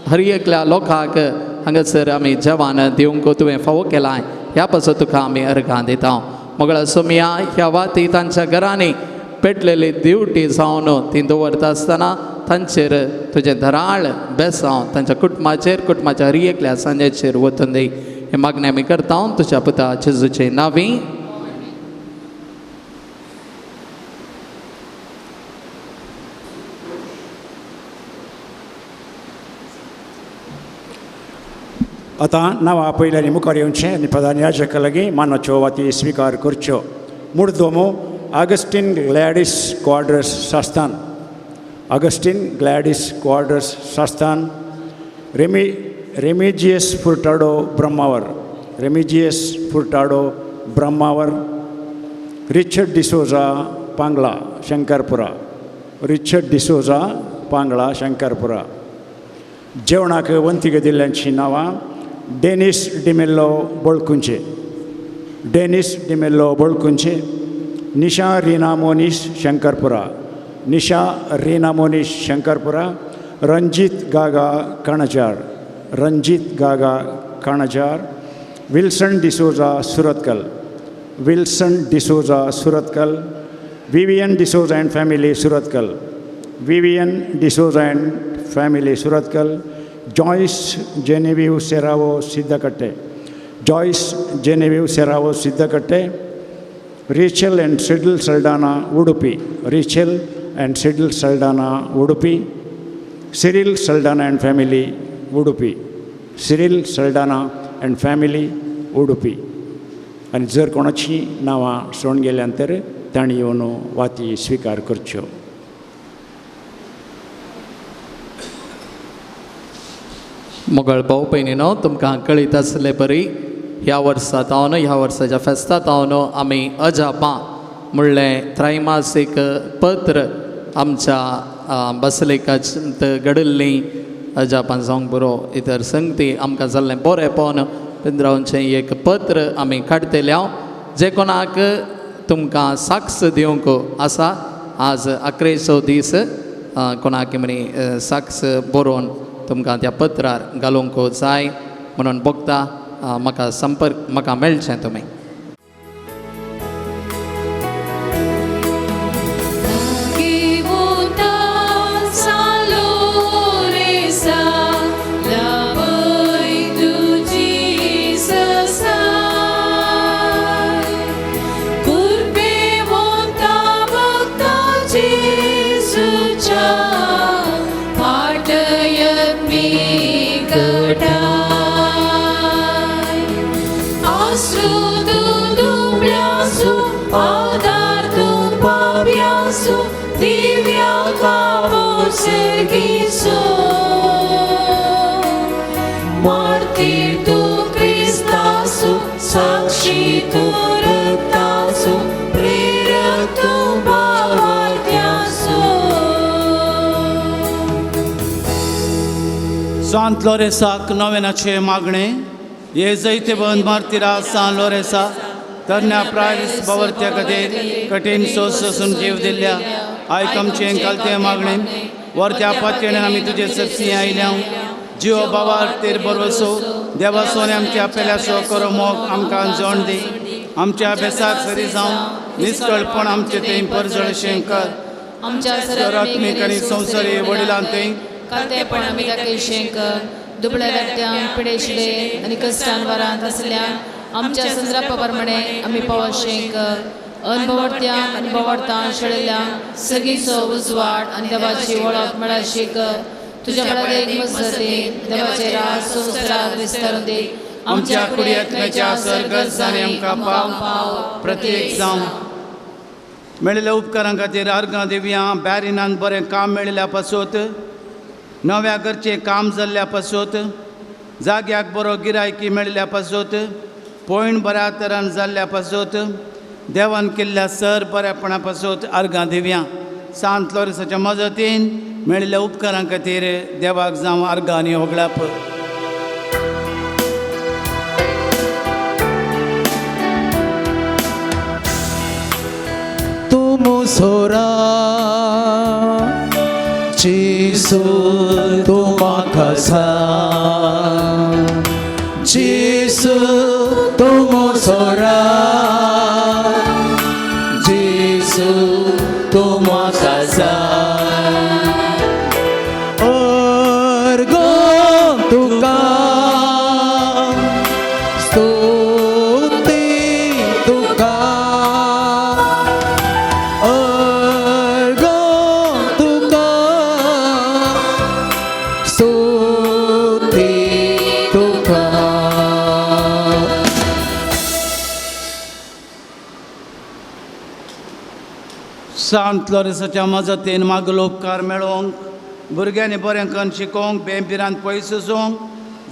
हर एकल्या लोकांक हांगासर आमी जेवण दिवंक तुवें फावो केलां ह्या पासून तुका आमी अर्गां दिता. मोगळा सोमया ह्या वाती तांच्या घरांनी पेटलेली दिवटी जावन ती दवरता आसतना तांचेर तुजें धराळ बेसांव तांच्या कुटुंबाचेर कुटुंबाच्या हर एकल्या सांज्याचेर वतून दी. हें मागणें आमी करता तुज्या पुता जेजूचे नांवी. आतां नांवां पयलीं आनी मुखार येवचें आनी प्रधान याजका लागीं मानाच्यो वाती स्विकार करच्यो. मुर्दोमो Augustine Gladys Quadros Sasthan, Augustine Gladys Quadros Sasthan, Remigius Furtado Brahmavar, Remigius Furtado Brahmavar, Richard D'Souza Pangla Shankarpura, Richard D'Souza Pangla Shankarpura. जेवणाक वंतीक दिल्ल्यांचीं नांवां Denis D'Mello Bolkunche, Denis D'Mello Bolkunche, Nisha Reena Monish Shankarpura, Nisha Reena Monish Shankarpura, Ranjit Gaga Kanajar, Ranjit Gaga Kanajar, Wilson D'Souza Surathkal, Wilson D'Souza Surathkal, Vivian D'Souza and family Surathkal, Vivian D'Souza and family Surathkal, Joyce Genevieve Serrao Siddakatte, Joyce Genevieve Serrao Siddakatte, Rachel and Sidl Saldana Udupi, Rachel and Sidl Saldana Udupi, Cyril Saldana and family Udupi, Cyril Saldana and family Udupi. आनी जर कोणाची नांवां सोडून गेल्यान तर तांणी येवन वाती स्विकार करच्यो. मोगळ भाव भयणीनो, तुमकां कळीत आसले बरी ह्या वर्सा तावन ह्या वर्साच्या फेस्ता तावन आमी अजापां म्हणलें त्रैमासीक पत्र आमच्या बसलेकांत घडिल्लीं अजापां जावंक बरो इतर संगती आमकां जाल्लें बरेंपण पिंद्रावचें एक पत्र आमी काडटले. हांव जे कोणाक तुमकां साक्ष दिवंक आसा आज अकरेचो दीस कोणाक म्हणी साक्ष बरोवन तुमकां त्या पत्रार घालूंक जाय म्हणून भोगता म्हाका संपर्क म्हाका मेळचें तुमी. सांत लोरेसाक नवेनाचें मागणें हे जैतेबंद मार्तिरा सान लोरेसा तरण्या प्रायस बावरत्या खातीर कठीण सोस सोसून जीव दिल्ल्या आयक आमचें कालतें मागणें वरत्या पातयेन आमी तुजे सरसी आयल्या जिव बाबार तेर बरवसो देवासोने आमच्या पेल्यासो करो मोग आमकां जोण दी आमच्या बेसाक सरी जावं निस्कळपण आमचें तें परजळशें कर आमच्या आत्मीक आनी संवसारी वडिलां तें कालतेपण आमी दाखयशें कर दुबळ्या रक्त्यांक पिडेशिले आनी कश्टान वरांत आसल्या आमच्या संद्रापा प्रमाणे आमी पावशें कर अनभवडत्यांक आनी भोवडतां शेळिल्ल्यांक सगळीचो उजवाड आनी देवाची वळख मेळाशी कर तुज्या बळाक मजतीन देवाचे राज संवसाराक विस्तारून दी आमच्या कुडयेंतल्याच्या सरगर्जांनी आमकां पाव प्रत्येक जावं मेळिल्ल्या उपकारां खातीर अर्गां दिवया. बॅरिनान बरें काम मेळिल्ल्या पासत नव्या घरचें काम जाल्ल्या पासत जाग्याक बरो गिरायकी मेळिल्ल्या पासत पयण बऱ्या तरान जाल्ल्या पासत देवान केल्ल्या सर बऱ्यापणा पासत अर्गां दिवया. सांत लोरेसाच्या मजतीन मेळिल्ल्या उपकारां खातीर देवाक जावं अर्गां आनी होगळाप. तुम सोरा जेसू तूं म्हाका सांग जेसू तूं मोसोरा जेसू तूं म्हाका सांग अर्गो तुका स्तुती तुका अर्गो तुका स्तुती तुका. सांत लोरेसाच्या मजतीन मागलो उपकार मेळोवंक भुरग्यांनी बरें करून शिकोवंक बेंपिरान पयस वचूंक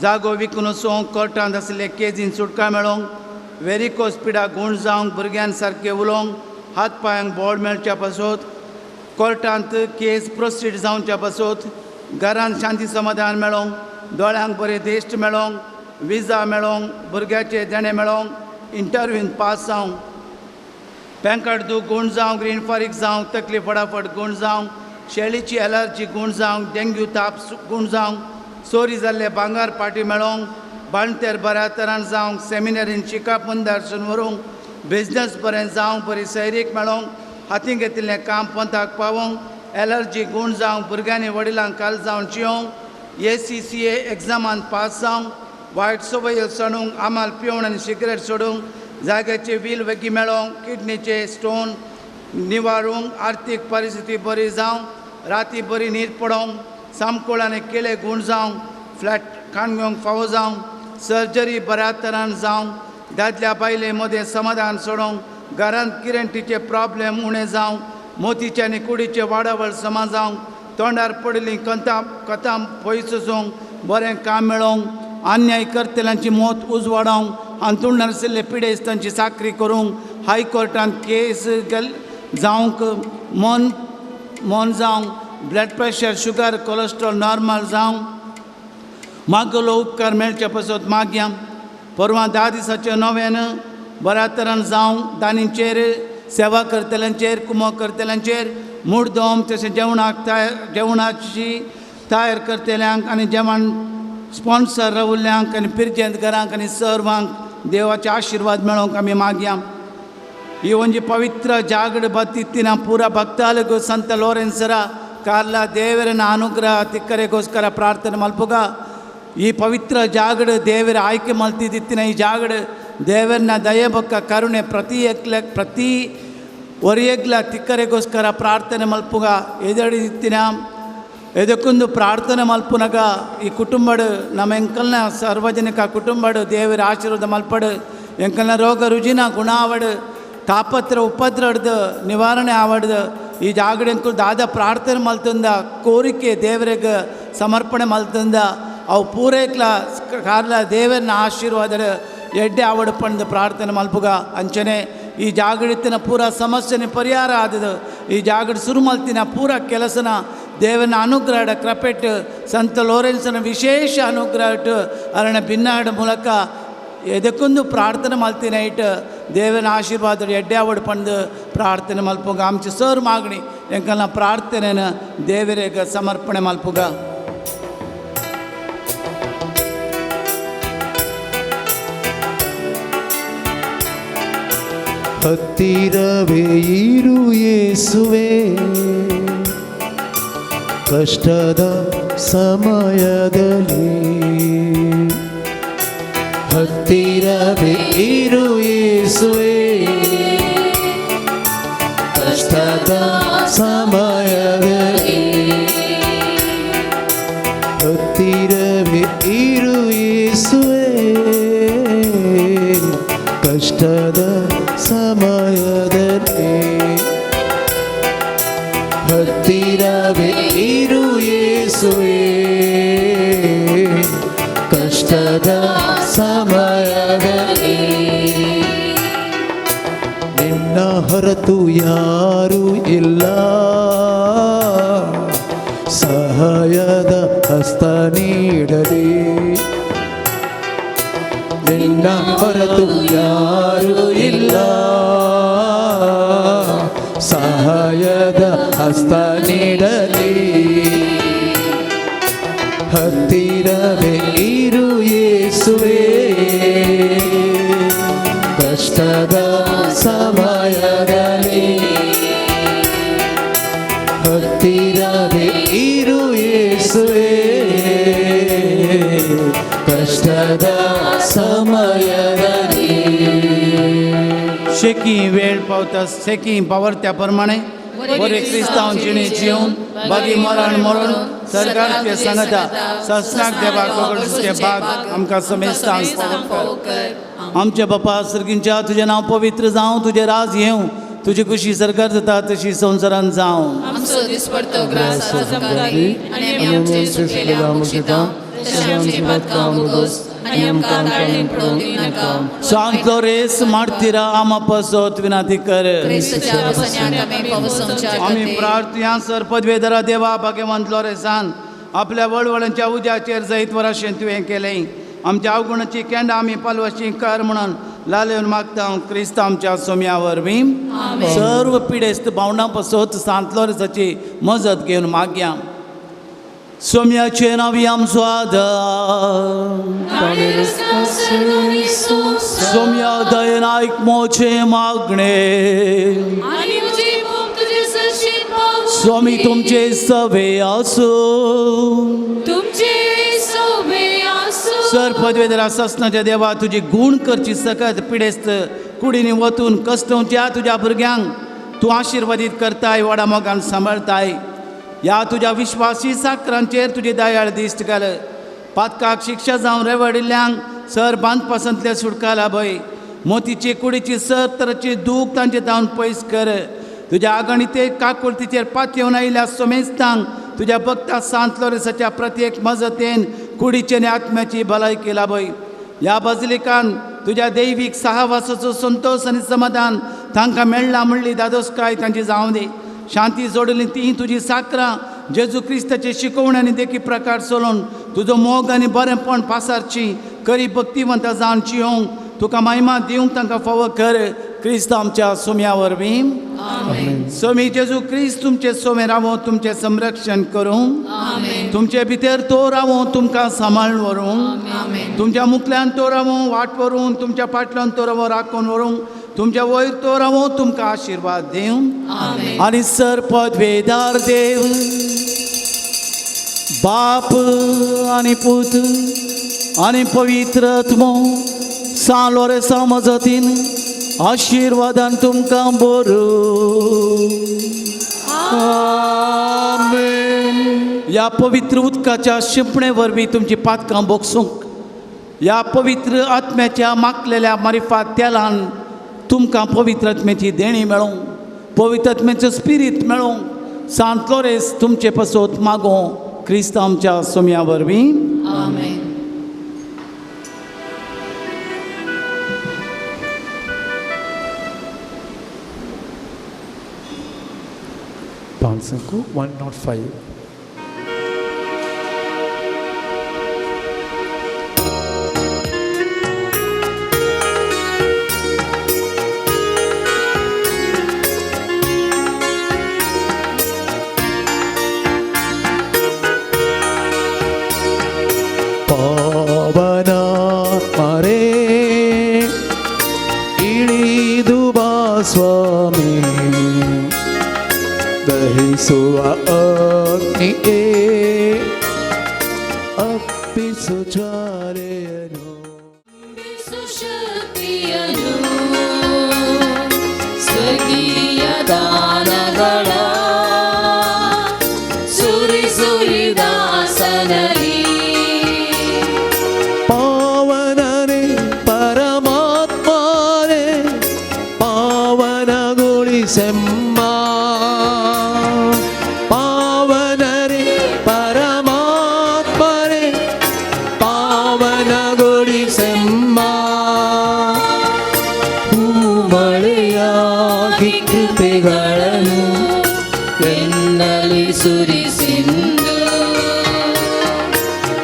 जागो विकून वचूंक कोर्टांत आशिल्ले केजीन सुटका मेळोवंक वेरिकोस पिडा गूण जावंक भुरग्यान सारकें उलोवंक हात पांयांक बोळ मेळच्या पासत कोर्टांत केस प्रोसीड जावच्या पासत घरांत शांती समाधान मेळोवंक दोळ्यांक बरें दिश्ट मेळोवंक विजा मेळोवंक भुरग्याचें देणें मेळोवंक इंटरव्यून पास जावंक पॅन कार्ड दूख गूण जावंक रीण फारीक जावंक तकली फटाफट गूण जावंक शेळीची एलर्जी गूण जावंक, डेंग्यू ताप गूण जावंक, चोरी जाल्ले भांगर पाटी मेळोंक, बांणतेर बऱ्या तरान जावंक, सेमिनरीन शिकप मुंदरसून व्हरूंक, बिजनस बरें जावंक, बरी सैरीक मेळोंक, हातीं घेतिल्लें काम पंथाक पावोंक, एलर्जी गूण जावंक, भुरग्यांनी वडिलांक काल जावन जियोंक, ACCA एग्जामान पास जावंक, वायट संवय सणूंक, आमाल पिवण आनी सिगरेट सोडूंक, जाग्याचे व्हील वेगीं मेळोंक, किडनीचे स्टोन निवारूंक, आर्थीक परिस्थिती बरी जावंक, राती बरी न्हीद पडोंक, सामकोळ आनी केळे गूण जावंक, फ्लॅट खाण घेवंक फावो जावंक, सर्जरी बऱ्या तरान जावंक, दादल्या बायले मदें समाधान सोडोवंक, घरांत किरंटीचे प्रॉब्लेम उणें जावंक, मोतीचे आनी कुडीचे वाडावळ समा जावंक, तोंडार पडिल्लीं कंतां कथां पयस वचूंक, बरें काम मेळोवंक, अन्याय करतल्यांची मत उजवाडोवंक, हांतुळणार आशिल्ले पिडेस्तांची चाकरी करूंक, हायकोर्टांत केस जावंक, मन मन जावंक, blood pressure sugar cholesterol normal जावंक, मागलो उपकार मेळचे पासत मागया. परवां 10 दिसाचें नव्यान बऱ्या तरान जावंक, दानींचेर सेवा करतल्यांचेर कुमक करतल्यांचेर मुर्दम तशें जेवणाक तयार जेवणाची तयार करतल्यांक आनी जेवण स्पॉन्सर रावल्ल्यांक आनी पिरजेंत घरांक आनी सर्वांक देवाचे आशिर्वाद मेळोवंक आमी मागया. ಈ ಒಂಜಿ ಪವಿತ್ರ ಜಾಗಡ್ ಬತ್ತಿತ್ತಿನ ಪೂರ ಭಕ್ತಾಲುಗು ಸಂತ ಲೋರೆನ್ಸರ ಕಾರ್ಲ ದೇವರನ ಅನುಗ್ರಹ ತಿಕ್ಕರೆಗೋಸ್ಕರ ಪ್ರಾರ್ಥನೆ ಮಲ್ಪುಗ. ಈ ಪವಿತ್ರ ಜಾಗಡ್ ದೇವರ ಆಯ್ಕೆ ಮಲ್ತಿದ್ದಿತ್ತಿನ ಈ ಜಾಗಡ್ ದೇವರನ ದಯಬೊಕ್ಕ ಕರುಣೆ ಪ್ರತಿ ಎಕ್ಲ ಪ್ರತಿ ಒರಿಯಗ್ಲ ತಿಕ್ಕರೆಗೋಸ್ಕರ ಪ್ರಾರ್ಥನೆ ಮಲ್ಪುಗ. ಎದಡಿತ್ತಿನ ಎದಕ್ಕೊಂದು ಪ್ರಾರ್ಥನೆ ಮಲ್ಪುನಗ ಈ ಕುಟುಂಬಡು ನಮ್ಮ ಎಂಕಲ್ನ ಸಾರ್ವಜನಿಕ ಕುಟುಂಬಡು ದೇವರ ಆಶೀರ್ವಾದ ಮಲ್ಪಡು, ಎಂಕಲ್ನ ರೋಗ ರುಜಿನ ಗುಣ ಆವಡು, ತಾಪತ್ರ ಉಪದ್ರಡ್ದು ನಿವಾರಣೆ ಆವಡ್ದು. ಈ ಜಾಗಡೆ ದಾದ ಪ್ರಾರ್ಥನೆ ಮಲ್ತಂದ ಕೋರಿಕೆ ದೇವರಿಗೆ ಸಮರ್ಪಣೆ ಮಲ್ತಂದ ಅವು ಪೂರೈಕ್ಲ ಕಾರ್ಲ ದೇವರನ್ನ ಆಶೀರ್ವಾದ ಎಡ್ಡೆ ಆವಡು ಪಂದು ಪ್ರಾರ್ಥನೆ ಮಲ್ಪುಗ. ಅಂಚನೆ ಈ ಜಾಗಡಿತ್ತಿನ ಪೂರ ಸಮಸ್ಯೆನ ಪರಿಹಾರ ಆದದು. ಈ ಜಾಗಡ್ ಸುರು ಮಲ್ತಿನ ಪೂರ ಕೆಲಸನ ದೇವನ ಅನುಗ್ರಹ ಕೃಪೆಟ್ ಸಂತ ಲೋರೆನ್ಸನ ವಿಶೇಷ ಅನುಗ್ರಹ ಅರಣ ಭಿನ್ನಾಡ ಮೂಲಕ ಎದಕ್ಕೊಂದು ಪ್ರಾರ್ಥನೆ ಮಲ್ತಿನ it ದೇವನ ಆಶೀರ್ವಾದ ಎಡ್ಡೆ ಆವಡು ಪಂದು ಪ್ರಾರ್ಥನೆ ಮಲ್ಪುಗ. ಆಂಚೆ ಸರ್ ಮಾಗಣಿ ಎಂಕಲ್ನ ಪ್ರಾರ್ಥನೆನ ದೇವರಿಗೆ ಸಮರ್ಪಣೆ ಮಲ್ಪುಗ. ಹತ್ತಿರವೇ ಇರು ಯೇಸುವೇ, ಕಷ್ಟದ ಸಮಯದಲ್ಲಿ ಹತ್ತಿರವೇ ಇರು ಯೇಸುವೇ, ಕಷ್ಟದ ಸಮಯದಲ್ಲಿ ಹತ್ತಿರವೇ ಇರು ಯೇಸುವೇ, ಕಷ್ಟದ ಸಮಯದಲ್ಲಿ ಹತ್ತಿರವೇ ಇರು ಯೇಸುವೇ, ಕಷ್ಟದ ಸಮಯದಲ್ಲಿ ನಿನ್ನ ಹೊರತು ಯಾರೂ ಇಲ್ಲ, ಸಹಾಯದ ಹಸ್ತ ನೀಡಲಿ, ನಿನ್ನ ಹೊರತು ಯಾರೂ ಇಲ್ಲ, ಸಹಾಯದ ಹಸ್ತ ನೀಡಲಿ, ಹತ್ತಿರವೇ ಇರು ಯೇಸುವೇ, ಕಷ್ಟದ ಸಮಯದಲ್ಲಿ ಹತ್ತಿರವೇ ಇರು ಯೇಸುವೇ, ಕಷ್ಟದ ಸಮಯದಲ್ಲಿ. शेकी वेळ पावता शेकी पावर त्या प्रमाणे बरे क्रिस्तांव जिणे जिवन बागी मरण मरण सरकारचे सांगता ससनाक देवाक वगळचे भाग आमकां समेस्तांक फावो कर. आमच्या बापा सर्गींच्या तुजें नांव पवित्र जावं, तुजें राज येवं, तुजी खुशी सरकार जाता तशी संवसारान जावं. आमचो दिसपडतो ग्रास आज आमकां दी आनी आमी आमचे चुकलेल्या मुक्षिता तशें आमची पातकां मुगोस आनी आमकां ताळें पडोवंक दिवनाका. सांत लोरेस मार्तीरा आमा पासत विनाती कर. आमी प्रार्थया सर पदवेधरा देवा भाग्यवंत लोरेसान आपल्या वळवळांच्या उज्याचेर जैत वराशें तुवें केलें. आमच्या अवगुणाची केंडां आमी पालवशी कर म्हणून लालेवन मागता हांव क्रिस्त आमच्या सोम्या वरवीं. सर्व पिडेस्त भावंडां पसत सांत लोरेंसाची मजत घेवन मागया. सोम्याचे नांवी आमचो आदार, सोम्या दयेन आयक मोचे मागणे, स्वामी तुमचे सवे आसूं. सर पदवेदरा ससनाच्या देवा, तुजी गूण करची सकत पिडेस्त कुडीनी वतून कश्टवच्या तुज्या भुरग्यांक तूं आशिर्वादीत करताय, व्हडा मोगान सांबाळताय. ह्या तुज्या विश्वासी साकरांचेर तुजी दयाळ दिश्ट घाल. पातकाक शिक्षा जावन रेवडिल्ल्यांक सर बांदपासांतले सुटका लाभय. मोतीची कुडीची सर तराची दूख तांचे धांवन पयस कर. तुज्या आगणिते काकुळतीचेर पातयेवन आयिल्ल्या सोमेस्तांक तुज्या भक्ता सांत लोरेंसाच्या प्रत्येक मजतेन कुडीचे आनी आत्म्याची भलायकी लाभय. ह्या बजलिकान तुज्या दैवीक सहवासाचो संतोश आनी समाधान तांकां मेळ्ळा म्हणली दादोसकाय तांची जावं दी. शांती जोडली ती तुजी साकरां जेजू क्रिस्ताचे शिकवण आनी देखी प्रकार चलोवन तुजो मोग आनी बरेंपण पासारची करी भक्तिवंत जावन जियोंक तुका महिमा दिवंक तांकां फावो कर. क्रिस्त आमच्या सोम्या वरवीं. सोमी जेजू क्रिस्त तुमचे सोमे रावो, तुमचें संरक्षण करूं, तुमचे भितर तो रावो, तुमकां सांबाळून व्हरूं, तुमच्या मुखल्यान तो रावो वाट व्हरूं, तुमच्या फाटल्यान तो रावो राखून व्हरूं, तुमच्या वयर तो रावो तुमकां आशिर्वाद दिवं. आनी सर पदवेदार देव बाप आनी पूत आनी पवित्र आत्मो सान लोरेंसा मजतीन आशिर्वादान तुमकां बरो. ह्या पवित्र उदकाच्या शिंपणे वरवीं तुमची पातकां बोगसूंक, ह्या पवित्र आत्म्याच्या मागलेल्या मारिफात तेलान तुमकां पवित्र आत्म्याची देणी मेळों, पवित्र आत्म्याचो स्पिरीत मेळों. सांत लोरेंस तुमचे पसत मागों क्रिस्त आमच्या सोम्या वरवीं. आमेन. Pansanku 105. ಪಾವನ ಮರೆ ಇಳಿದು ಬಾ ಸ್ವಾಮಿ, ದಹಿಸುವ ಅಗ್ನಿಯೇ ಅಪ್ಪಿಸು ಜ್ವಾಲೆಯನು, ಶಕ್ತಿಯನು ಸ್ವರ್ಗೀಯ ದಾನಗಳ ಸುರಿಸುರಿದಾಸನಲ್ಲಿ. ಪಾವನನೇ ಪರಮಾತ್ಮನೇ ಪಾವನಗೊಳಿಸೆಮ್ಮ, ಪಾವನರೇ ಪರಮಾತ್ಮನೇ ಪಾವನಗೊಳಿಸೆಮ್ಮ, ಹೂಮಳೆಯಾಗಿ ಕೃಪೆಗಳನ್ನು ಎನ್ನಲ್ಲಿ ಸುರಿಸಿಂದು,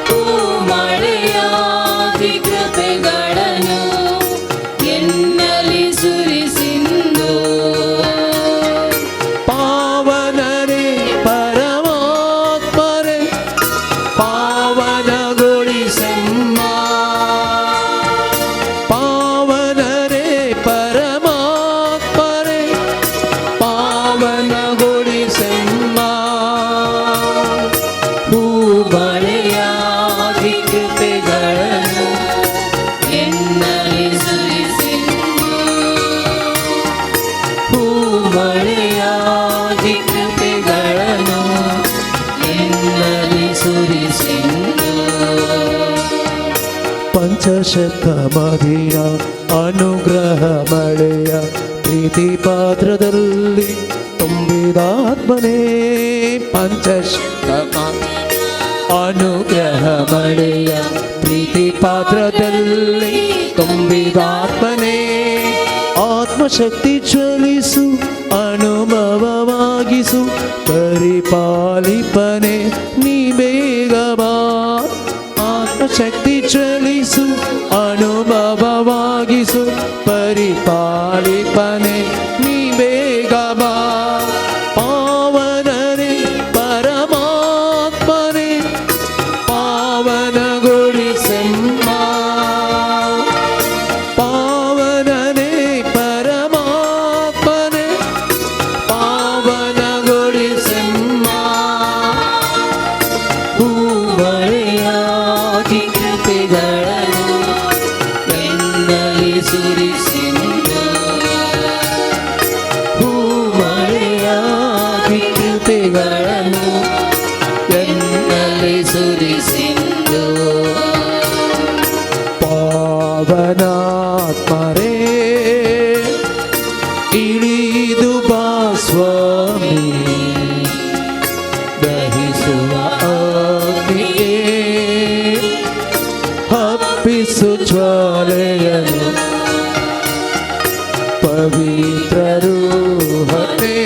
ಹೂಮಳೆಯಾಗಿ ಕೃಪೆಗಳನ್ನು ಎನ್ನಲ್ಲಿ ಸುರಿಸಿಂದು, ಪಾವನರೇ ಪರಮಾತ್ಮರೇ ಪಾವನಗೊಳಿಸೆಮ್ಮ, ಪಾವನರೇ ಪರಮಾತ್ಮರೇ ಪಾವನಗೊಳಿಸೆಮ್ಮ, ಹೂಮಳೆಯಾಗಿ ಕೃಪೆಗಳನ್ನು ಎನ್ನಲ್ಲಿ ಸುರಿಸಿಂದು, ಹೂಮಳೆಯಾಗಿ ಕೃಪೆಗಳನ್ನು ಎನ್ನಲ್ಲಿ ಸುರಿಸಿಂದು. ಪಂಚಶತಮಧಿಯ ಅನುಗ್ರಹ ಮಳೆಯ ಪ್ರೀತಿ ಪಾತ್ರದಲ್ಲಿ ತುಂಬಿದಾತ್ಮನೇ, ಪಂಚಶತಮ ಅನುಗ್ರಹ ಮಳೆಯ ಪ್ರೀತಿ ಪಾತ್ರದಲ್ಲಿ ತುಂಬಿದಾತ್ಮನೇ, ಆತ್ಮಶಕ್ತಿ ಜ್ವಲಿಸು ಅನುಭವವಾಗಿಸು ಪರಿಪಾಲಿಪನೆ ನೀ ಬೇಗ ಬಾ, ಆತ್ಮಶಕ್ತಿ ಜ್ವಲಿಸು ಅನುಭವವಾಗಿಸು ಎನ್ನಲ್ಲಿ ಸುರಿಸಿಂದು ಹೂಮಳೆಯಾಗಿ ಕೃಪೆಗಳನ್ನು ಎನ್ನಲ್ಲಿ ಸುರಿಸಿಂದು ಪಾವನಾತ್ಮರೇ ಇಳಿದು ಬಾ ಸ್ವಾಮಿ ದಹಿಸುವ ಅಗ್ನಿಯೇ ಹಬ್ಬಿಸು ಜ್ವಾಲೆಯನ್ನು ಪವಿತ್ರ ರೂಹನೇ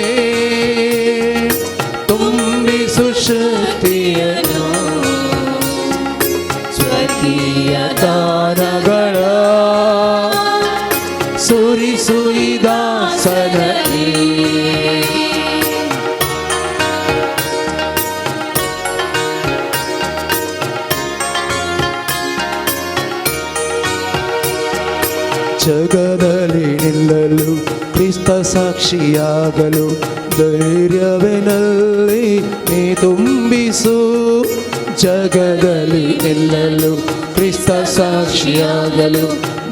ತುಂಬಿಸು ಶಕ್ತಿಯನ್ನು ಸ್ವಕೀಯ ದಾನಗಳ ಸುರಿಸು ಈ ದಾಸನಲ್ಲಿ. ಜಗದಲ್ಲಿ ನಿಲ್ಲಲು ಕ್ರಿಸ್ತ ಸಾಕ್ಷಿಯಾಗಲು ಧೈರ್ಯವೆನಲ್ಲಿ ನೀ ತುಂಬಿಸು. ಜಗದಲ್ಲಿ ನಿಲ್ಲಲು ಕ್ರಿಸ್ತ ಸಾಕ್ಷಿಯಾಗಲು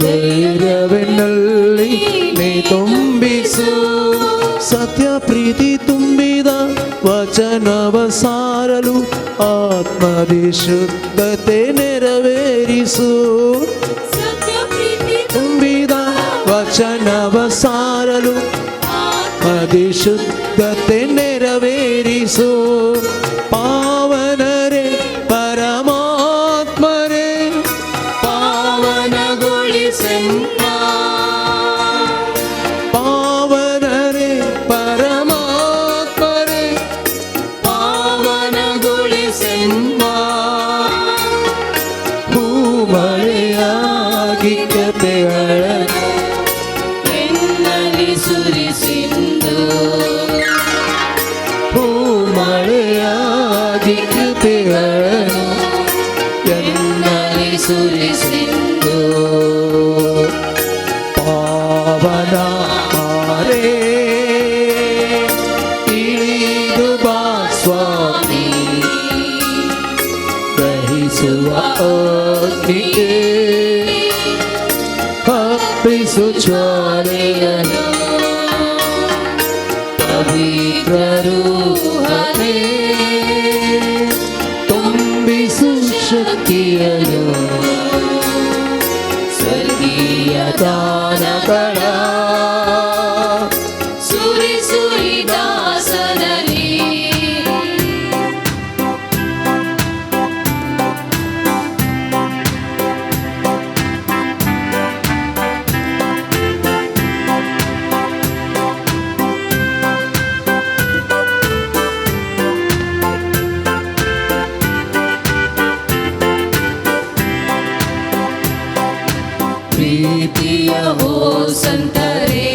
ಧೈರ್ಯವೆನ್ನಲ್ಲಿ ನೀ ತುಂಬಿಸು. ಸತ್ಯ ಪ್ರೀತಿ ತುಂಬಿದ ವಚನವ ಸಾರಲು ಆತ್ಮದಿ ಶುದ್ಧತೆ ನೆರವೇರಿಸು. ಸತ್ಯ ಪ್ರೀತಿ ತುಂಬಿದ ವಚನವ ಸಾರಲು ಆತ್ಮದಿ ಶುದ್ಧತೆ ನೆರವೇರಿಸು. ಪಾವನರೇ ಪರಮಾತ್ಮರೇ ಪಾವನಗೊಳಿಸೆನ್ನ ಪಾವನರೇ ಪರಮಾತ್ಮರೇ ಪಾವನಗೊಳಿಸೆನ್ನ ಹೂಮಳೆಯಾಗಿ ಕೃಪೆಗಳನ್ನು ಎನ್ನಲ್ಲಿ ಸುರಿಸಿಂದು ಹೂಮಳೆಯಾಗಿ ಕೃಪೆಗಳನ್ನು ಎನ್ನಲ್ಲಿ ಸುರಿಸಿಂದು ಪಾವನ ಮಾರೇ ಇಳಿದು ಬಾ ಸ್ವಾಮಿ ದಹಿಸುವ ಅಗ್ನಿಯೇ ಹಬ್ಬಿಸು ಜ್ವಾಲೆಯನ್ನು ಪವಿತ್ರ ರೂಹನೇ ತುಂಬಿಸು ಶಕ್ತಿಯನ್ನು ಸ್ವರ್ಗೀಯ ದಾನಗಳ ಸುರಿಸು ಈ ದಾಸನಲ್ಲಿ. ಪ್ರೀತಿಯ ಓ ಸಂತರೇ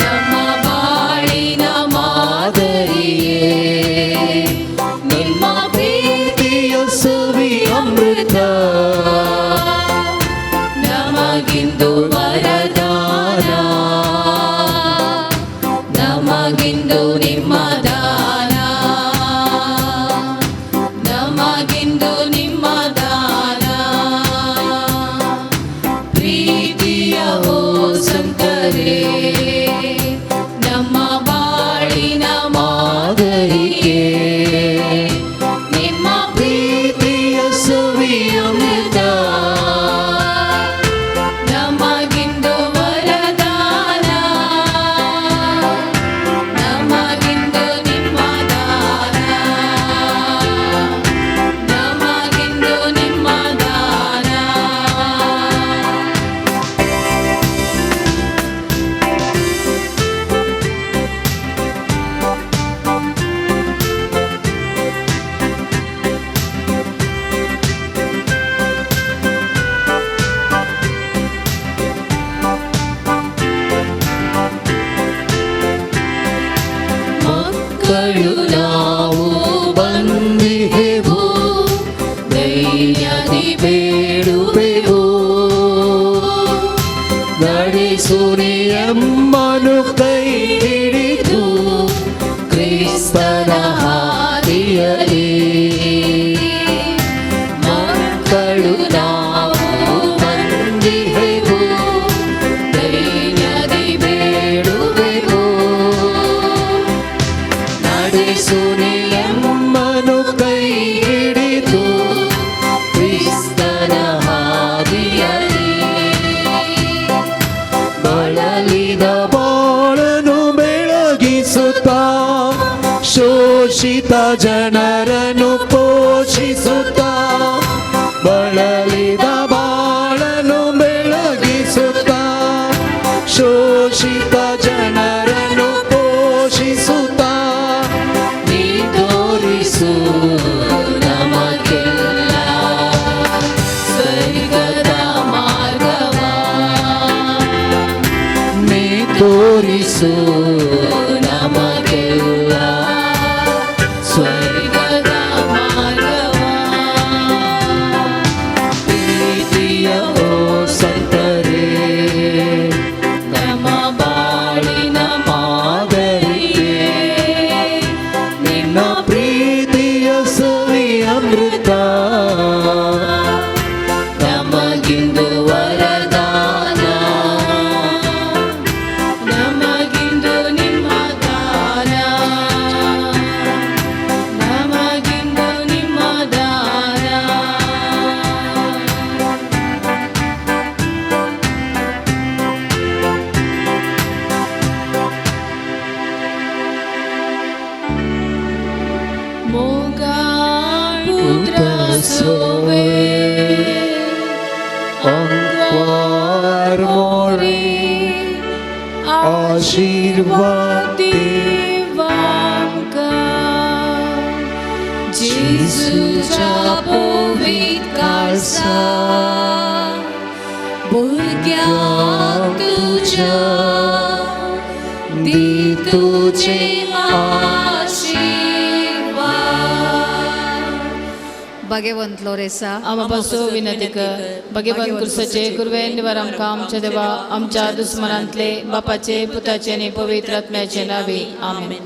ನಮ್ಮ ಬಾಳಿನ ಮಾದರಿಯೇ ನಿಮ್ಮ ಪ್ರೀತಿಯ ಸುವಿ ಅಮೃತ ನಮಗಿಂದು ವರದಾನ ನಮಗಿಂದು ನಿಮ್ಮ ದಾನ ನಮಗಿಂದು ನಿಮ್ಮ ದಾನ ಪ್ರೀತಿಯ ಓ ಸಂತರೇ ನಮ್ಮ ಬಾಳಿನ ಮಾದರಿಯೇ ನಿಮ್ಮ ಪ್ರೀತಿಯ ಸುವಿ ಅಮೃತ ನಮಗಿಂದು ವರದಾನ ನಮಗಿಂದು ನಿಮ್ಮ ದಾನ ನಮಗಿಂದು ನಿಮ್ಮ ದಾನ. ಮಕ್ಕಳು ನಾವು ಬಂದಿಹೆವು ಧೈರ್ಯದಿ ಬೇಡುವೆವು ನಡೆಸುರಿಯಮ್ಮನು ಕೈ ಹಿಡಿದು ಕ್ರಿಸ್ತನ ಹಾದಿಯಲಿ ಮಕ್ಕಳು ನಾವು ಬಂದಿಹೆವು ಶೋಷಿತ ಜನರನ್ನು ಪೋಷಿಸುತ್ತ ಬಳಲಿದ ಬಾಳನು ಬೆಳಗಿಸುತ್ತ ಶೋಷಿತ ಜನರನ್ನು ಪೋಷಿಸುತ್ತ ನೀ ತೋರಿಸು ನಮಗೆಲ್ಲ ಸ್ವರ್ಗದ ಮಾರ್ಗವ ನೀ ತೋರಿಸು ನಮಗೆಲ್ಲ ಸ್ವರ್ಗದ ಮಾರ್ಗವ ಪ್ರೀತಿಯ ಓ ಸಂತರೇ ನಮ್ಮ ಬಾಳಿನ ಮಾದರಿಯೇ ನಿನ್ನ ಪ್ರೀತಿಯ ಸವಿ ಅಮೃತ ನಮಗಿಂದು ವರದಾನ ನಮಗಿಂದು ನಿಮ್ಮ ದಾನ ನಮಗಿಂದು ನಿಮ್ಮ ದಾನ. मोगा सोवे अंकुर मोरे आशीर्वाद देवांका जेजूच्या पवित्र काळसा भुरग्यांक तुज्या दी तुजे आशीर्वाद. भाग्यवंत लोरेसा आमा विनंती कर. भगवंत कुर्साचे गुरुवे निवार आमकां आमच्या देवा आमच्या दुस्मनांतले बापाचे पुताचे आनी पवित्र आत्म्याचे नावे आमेन.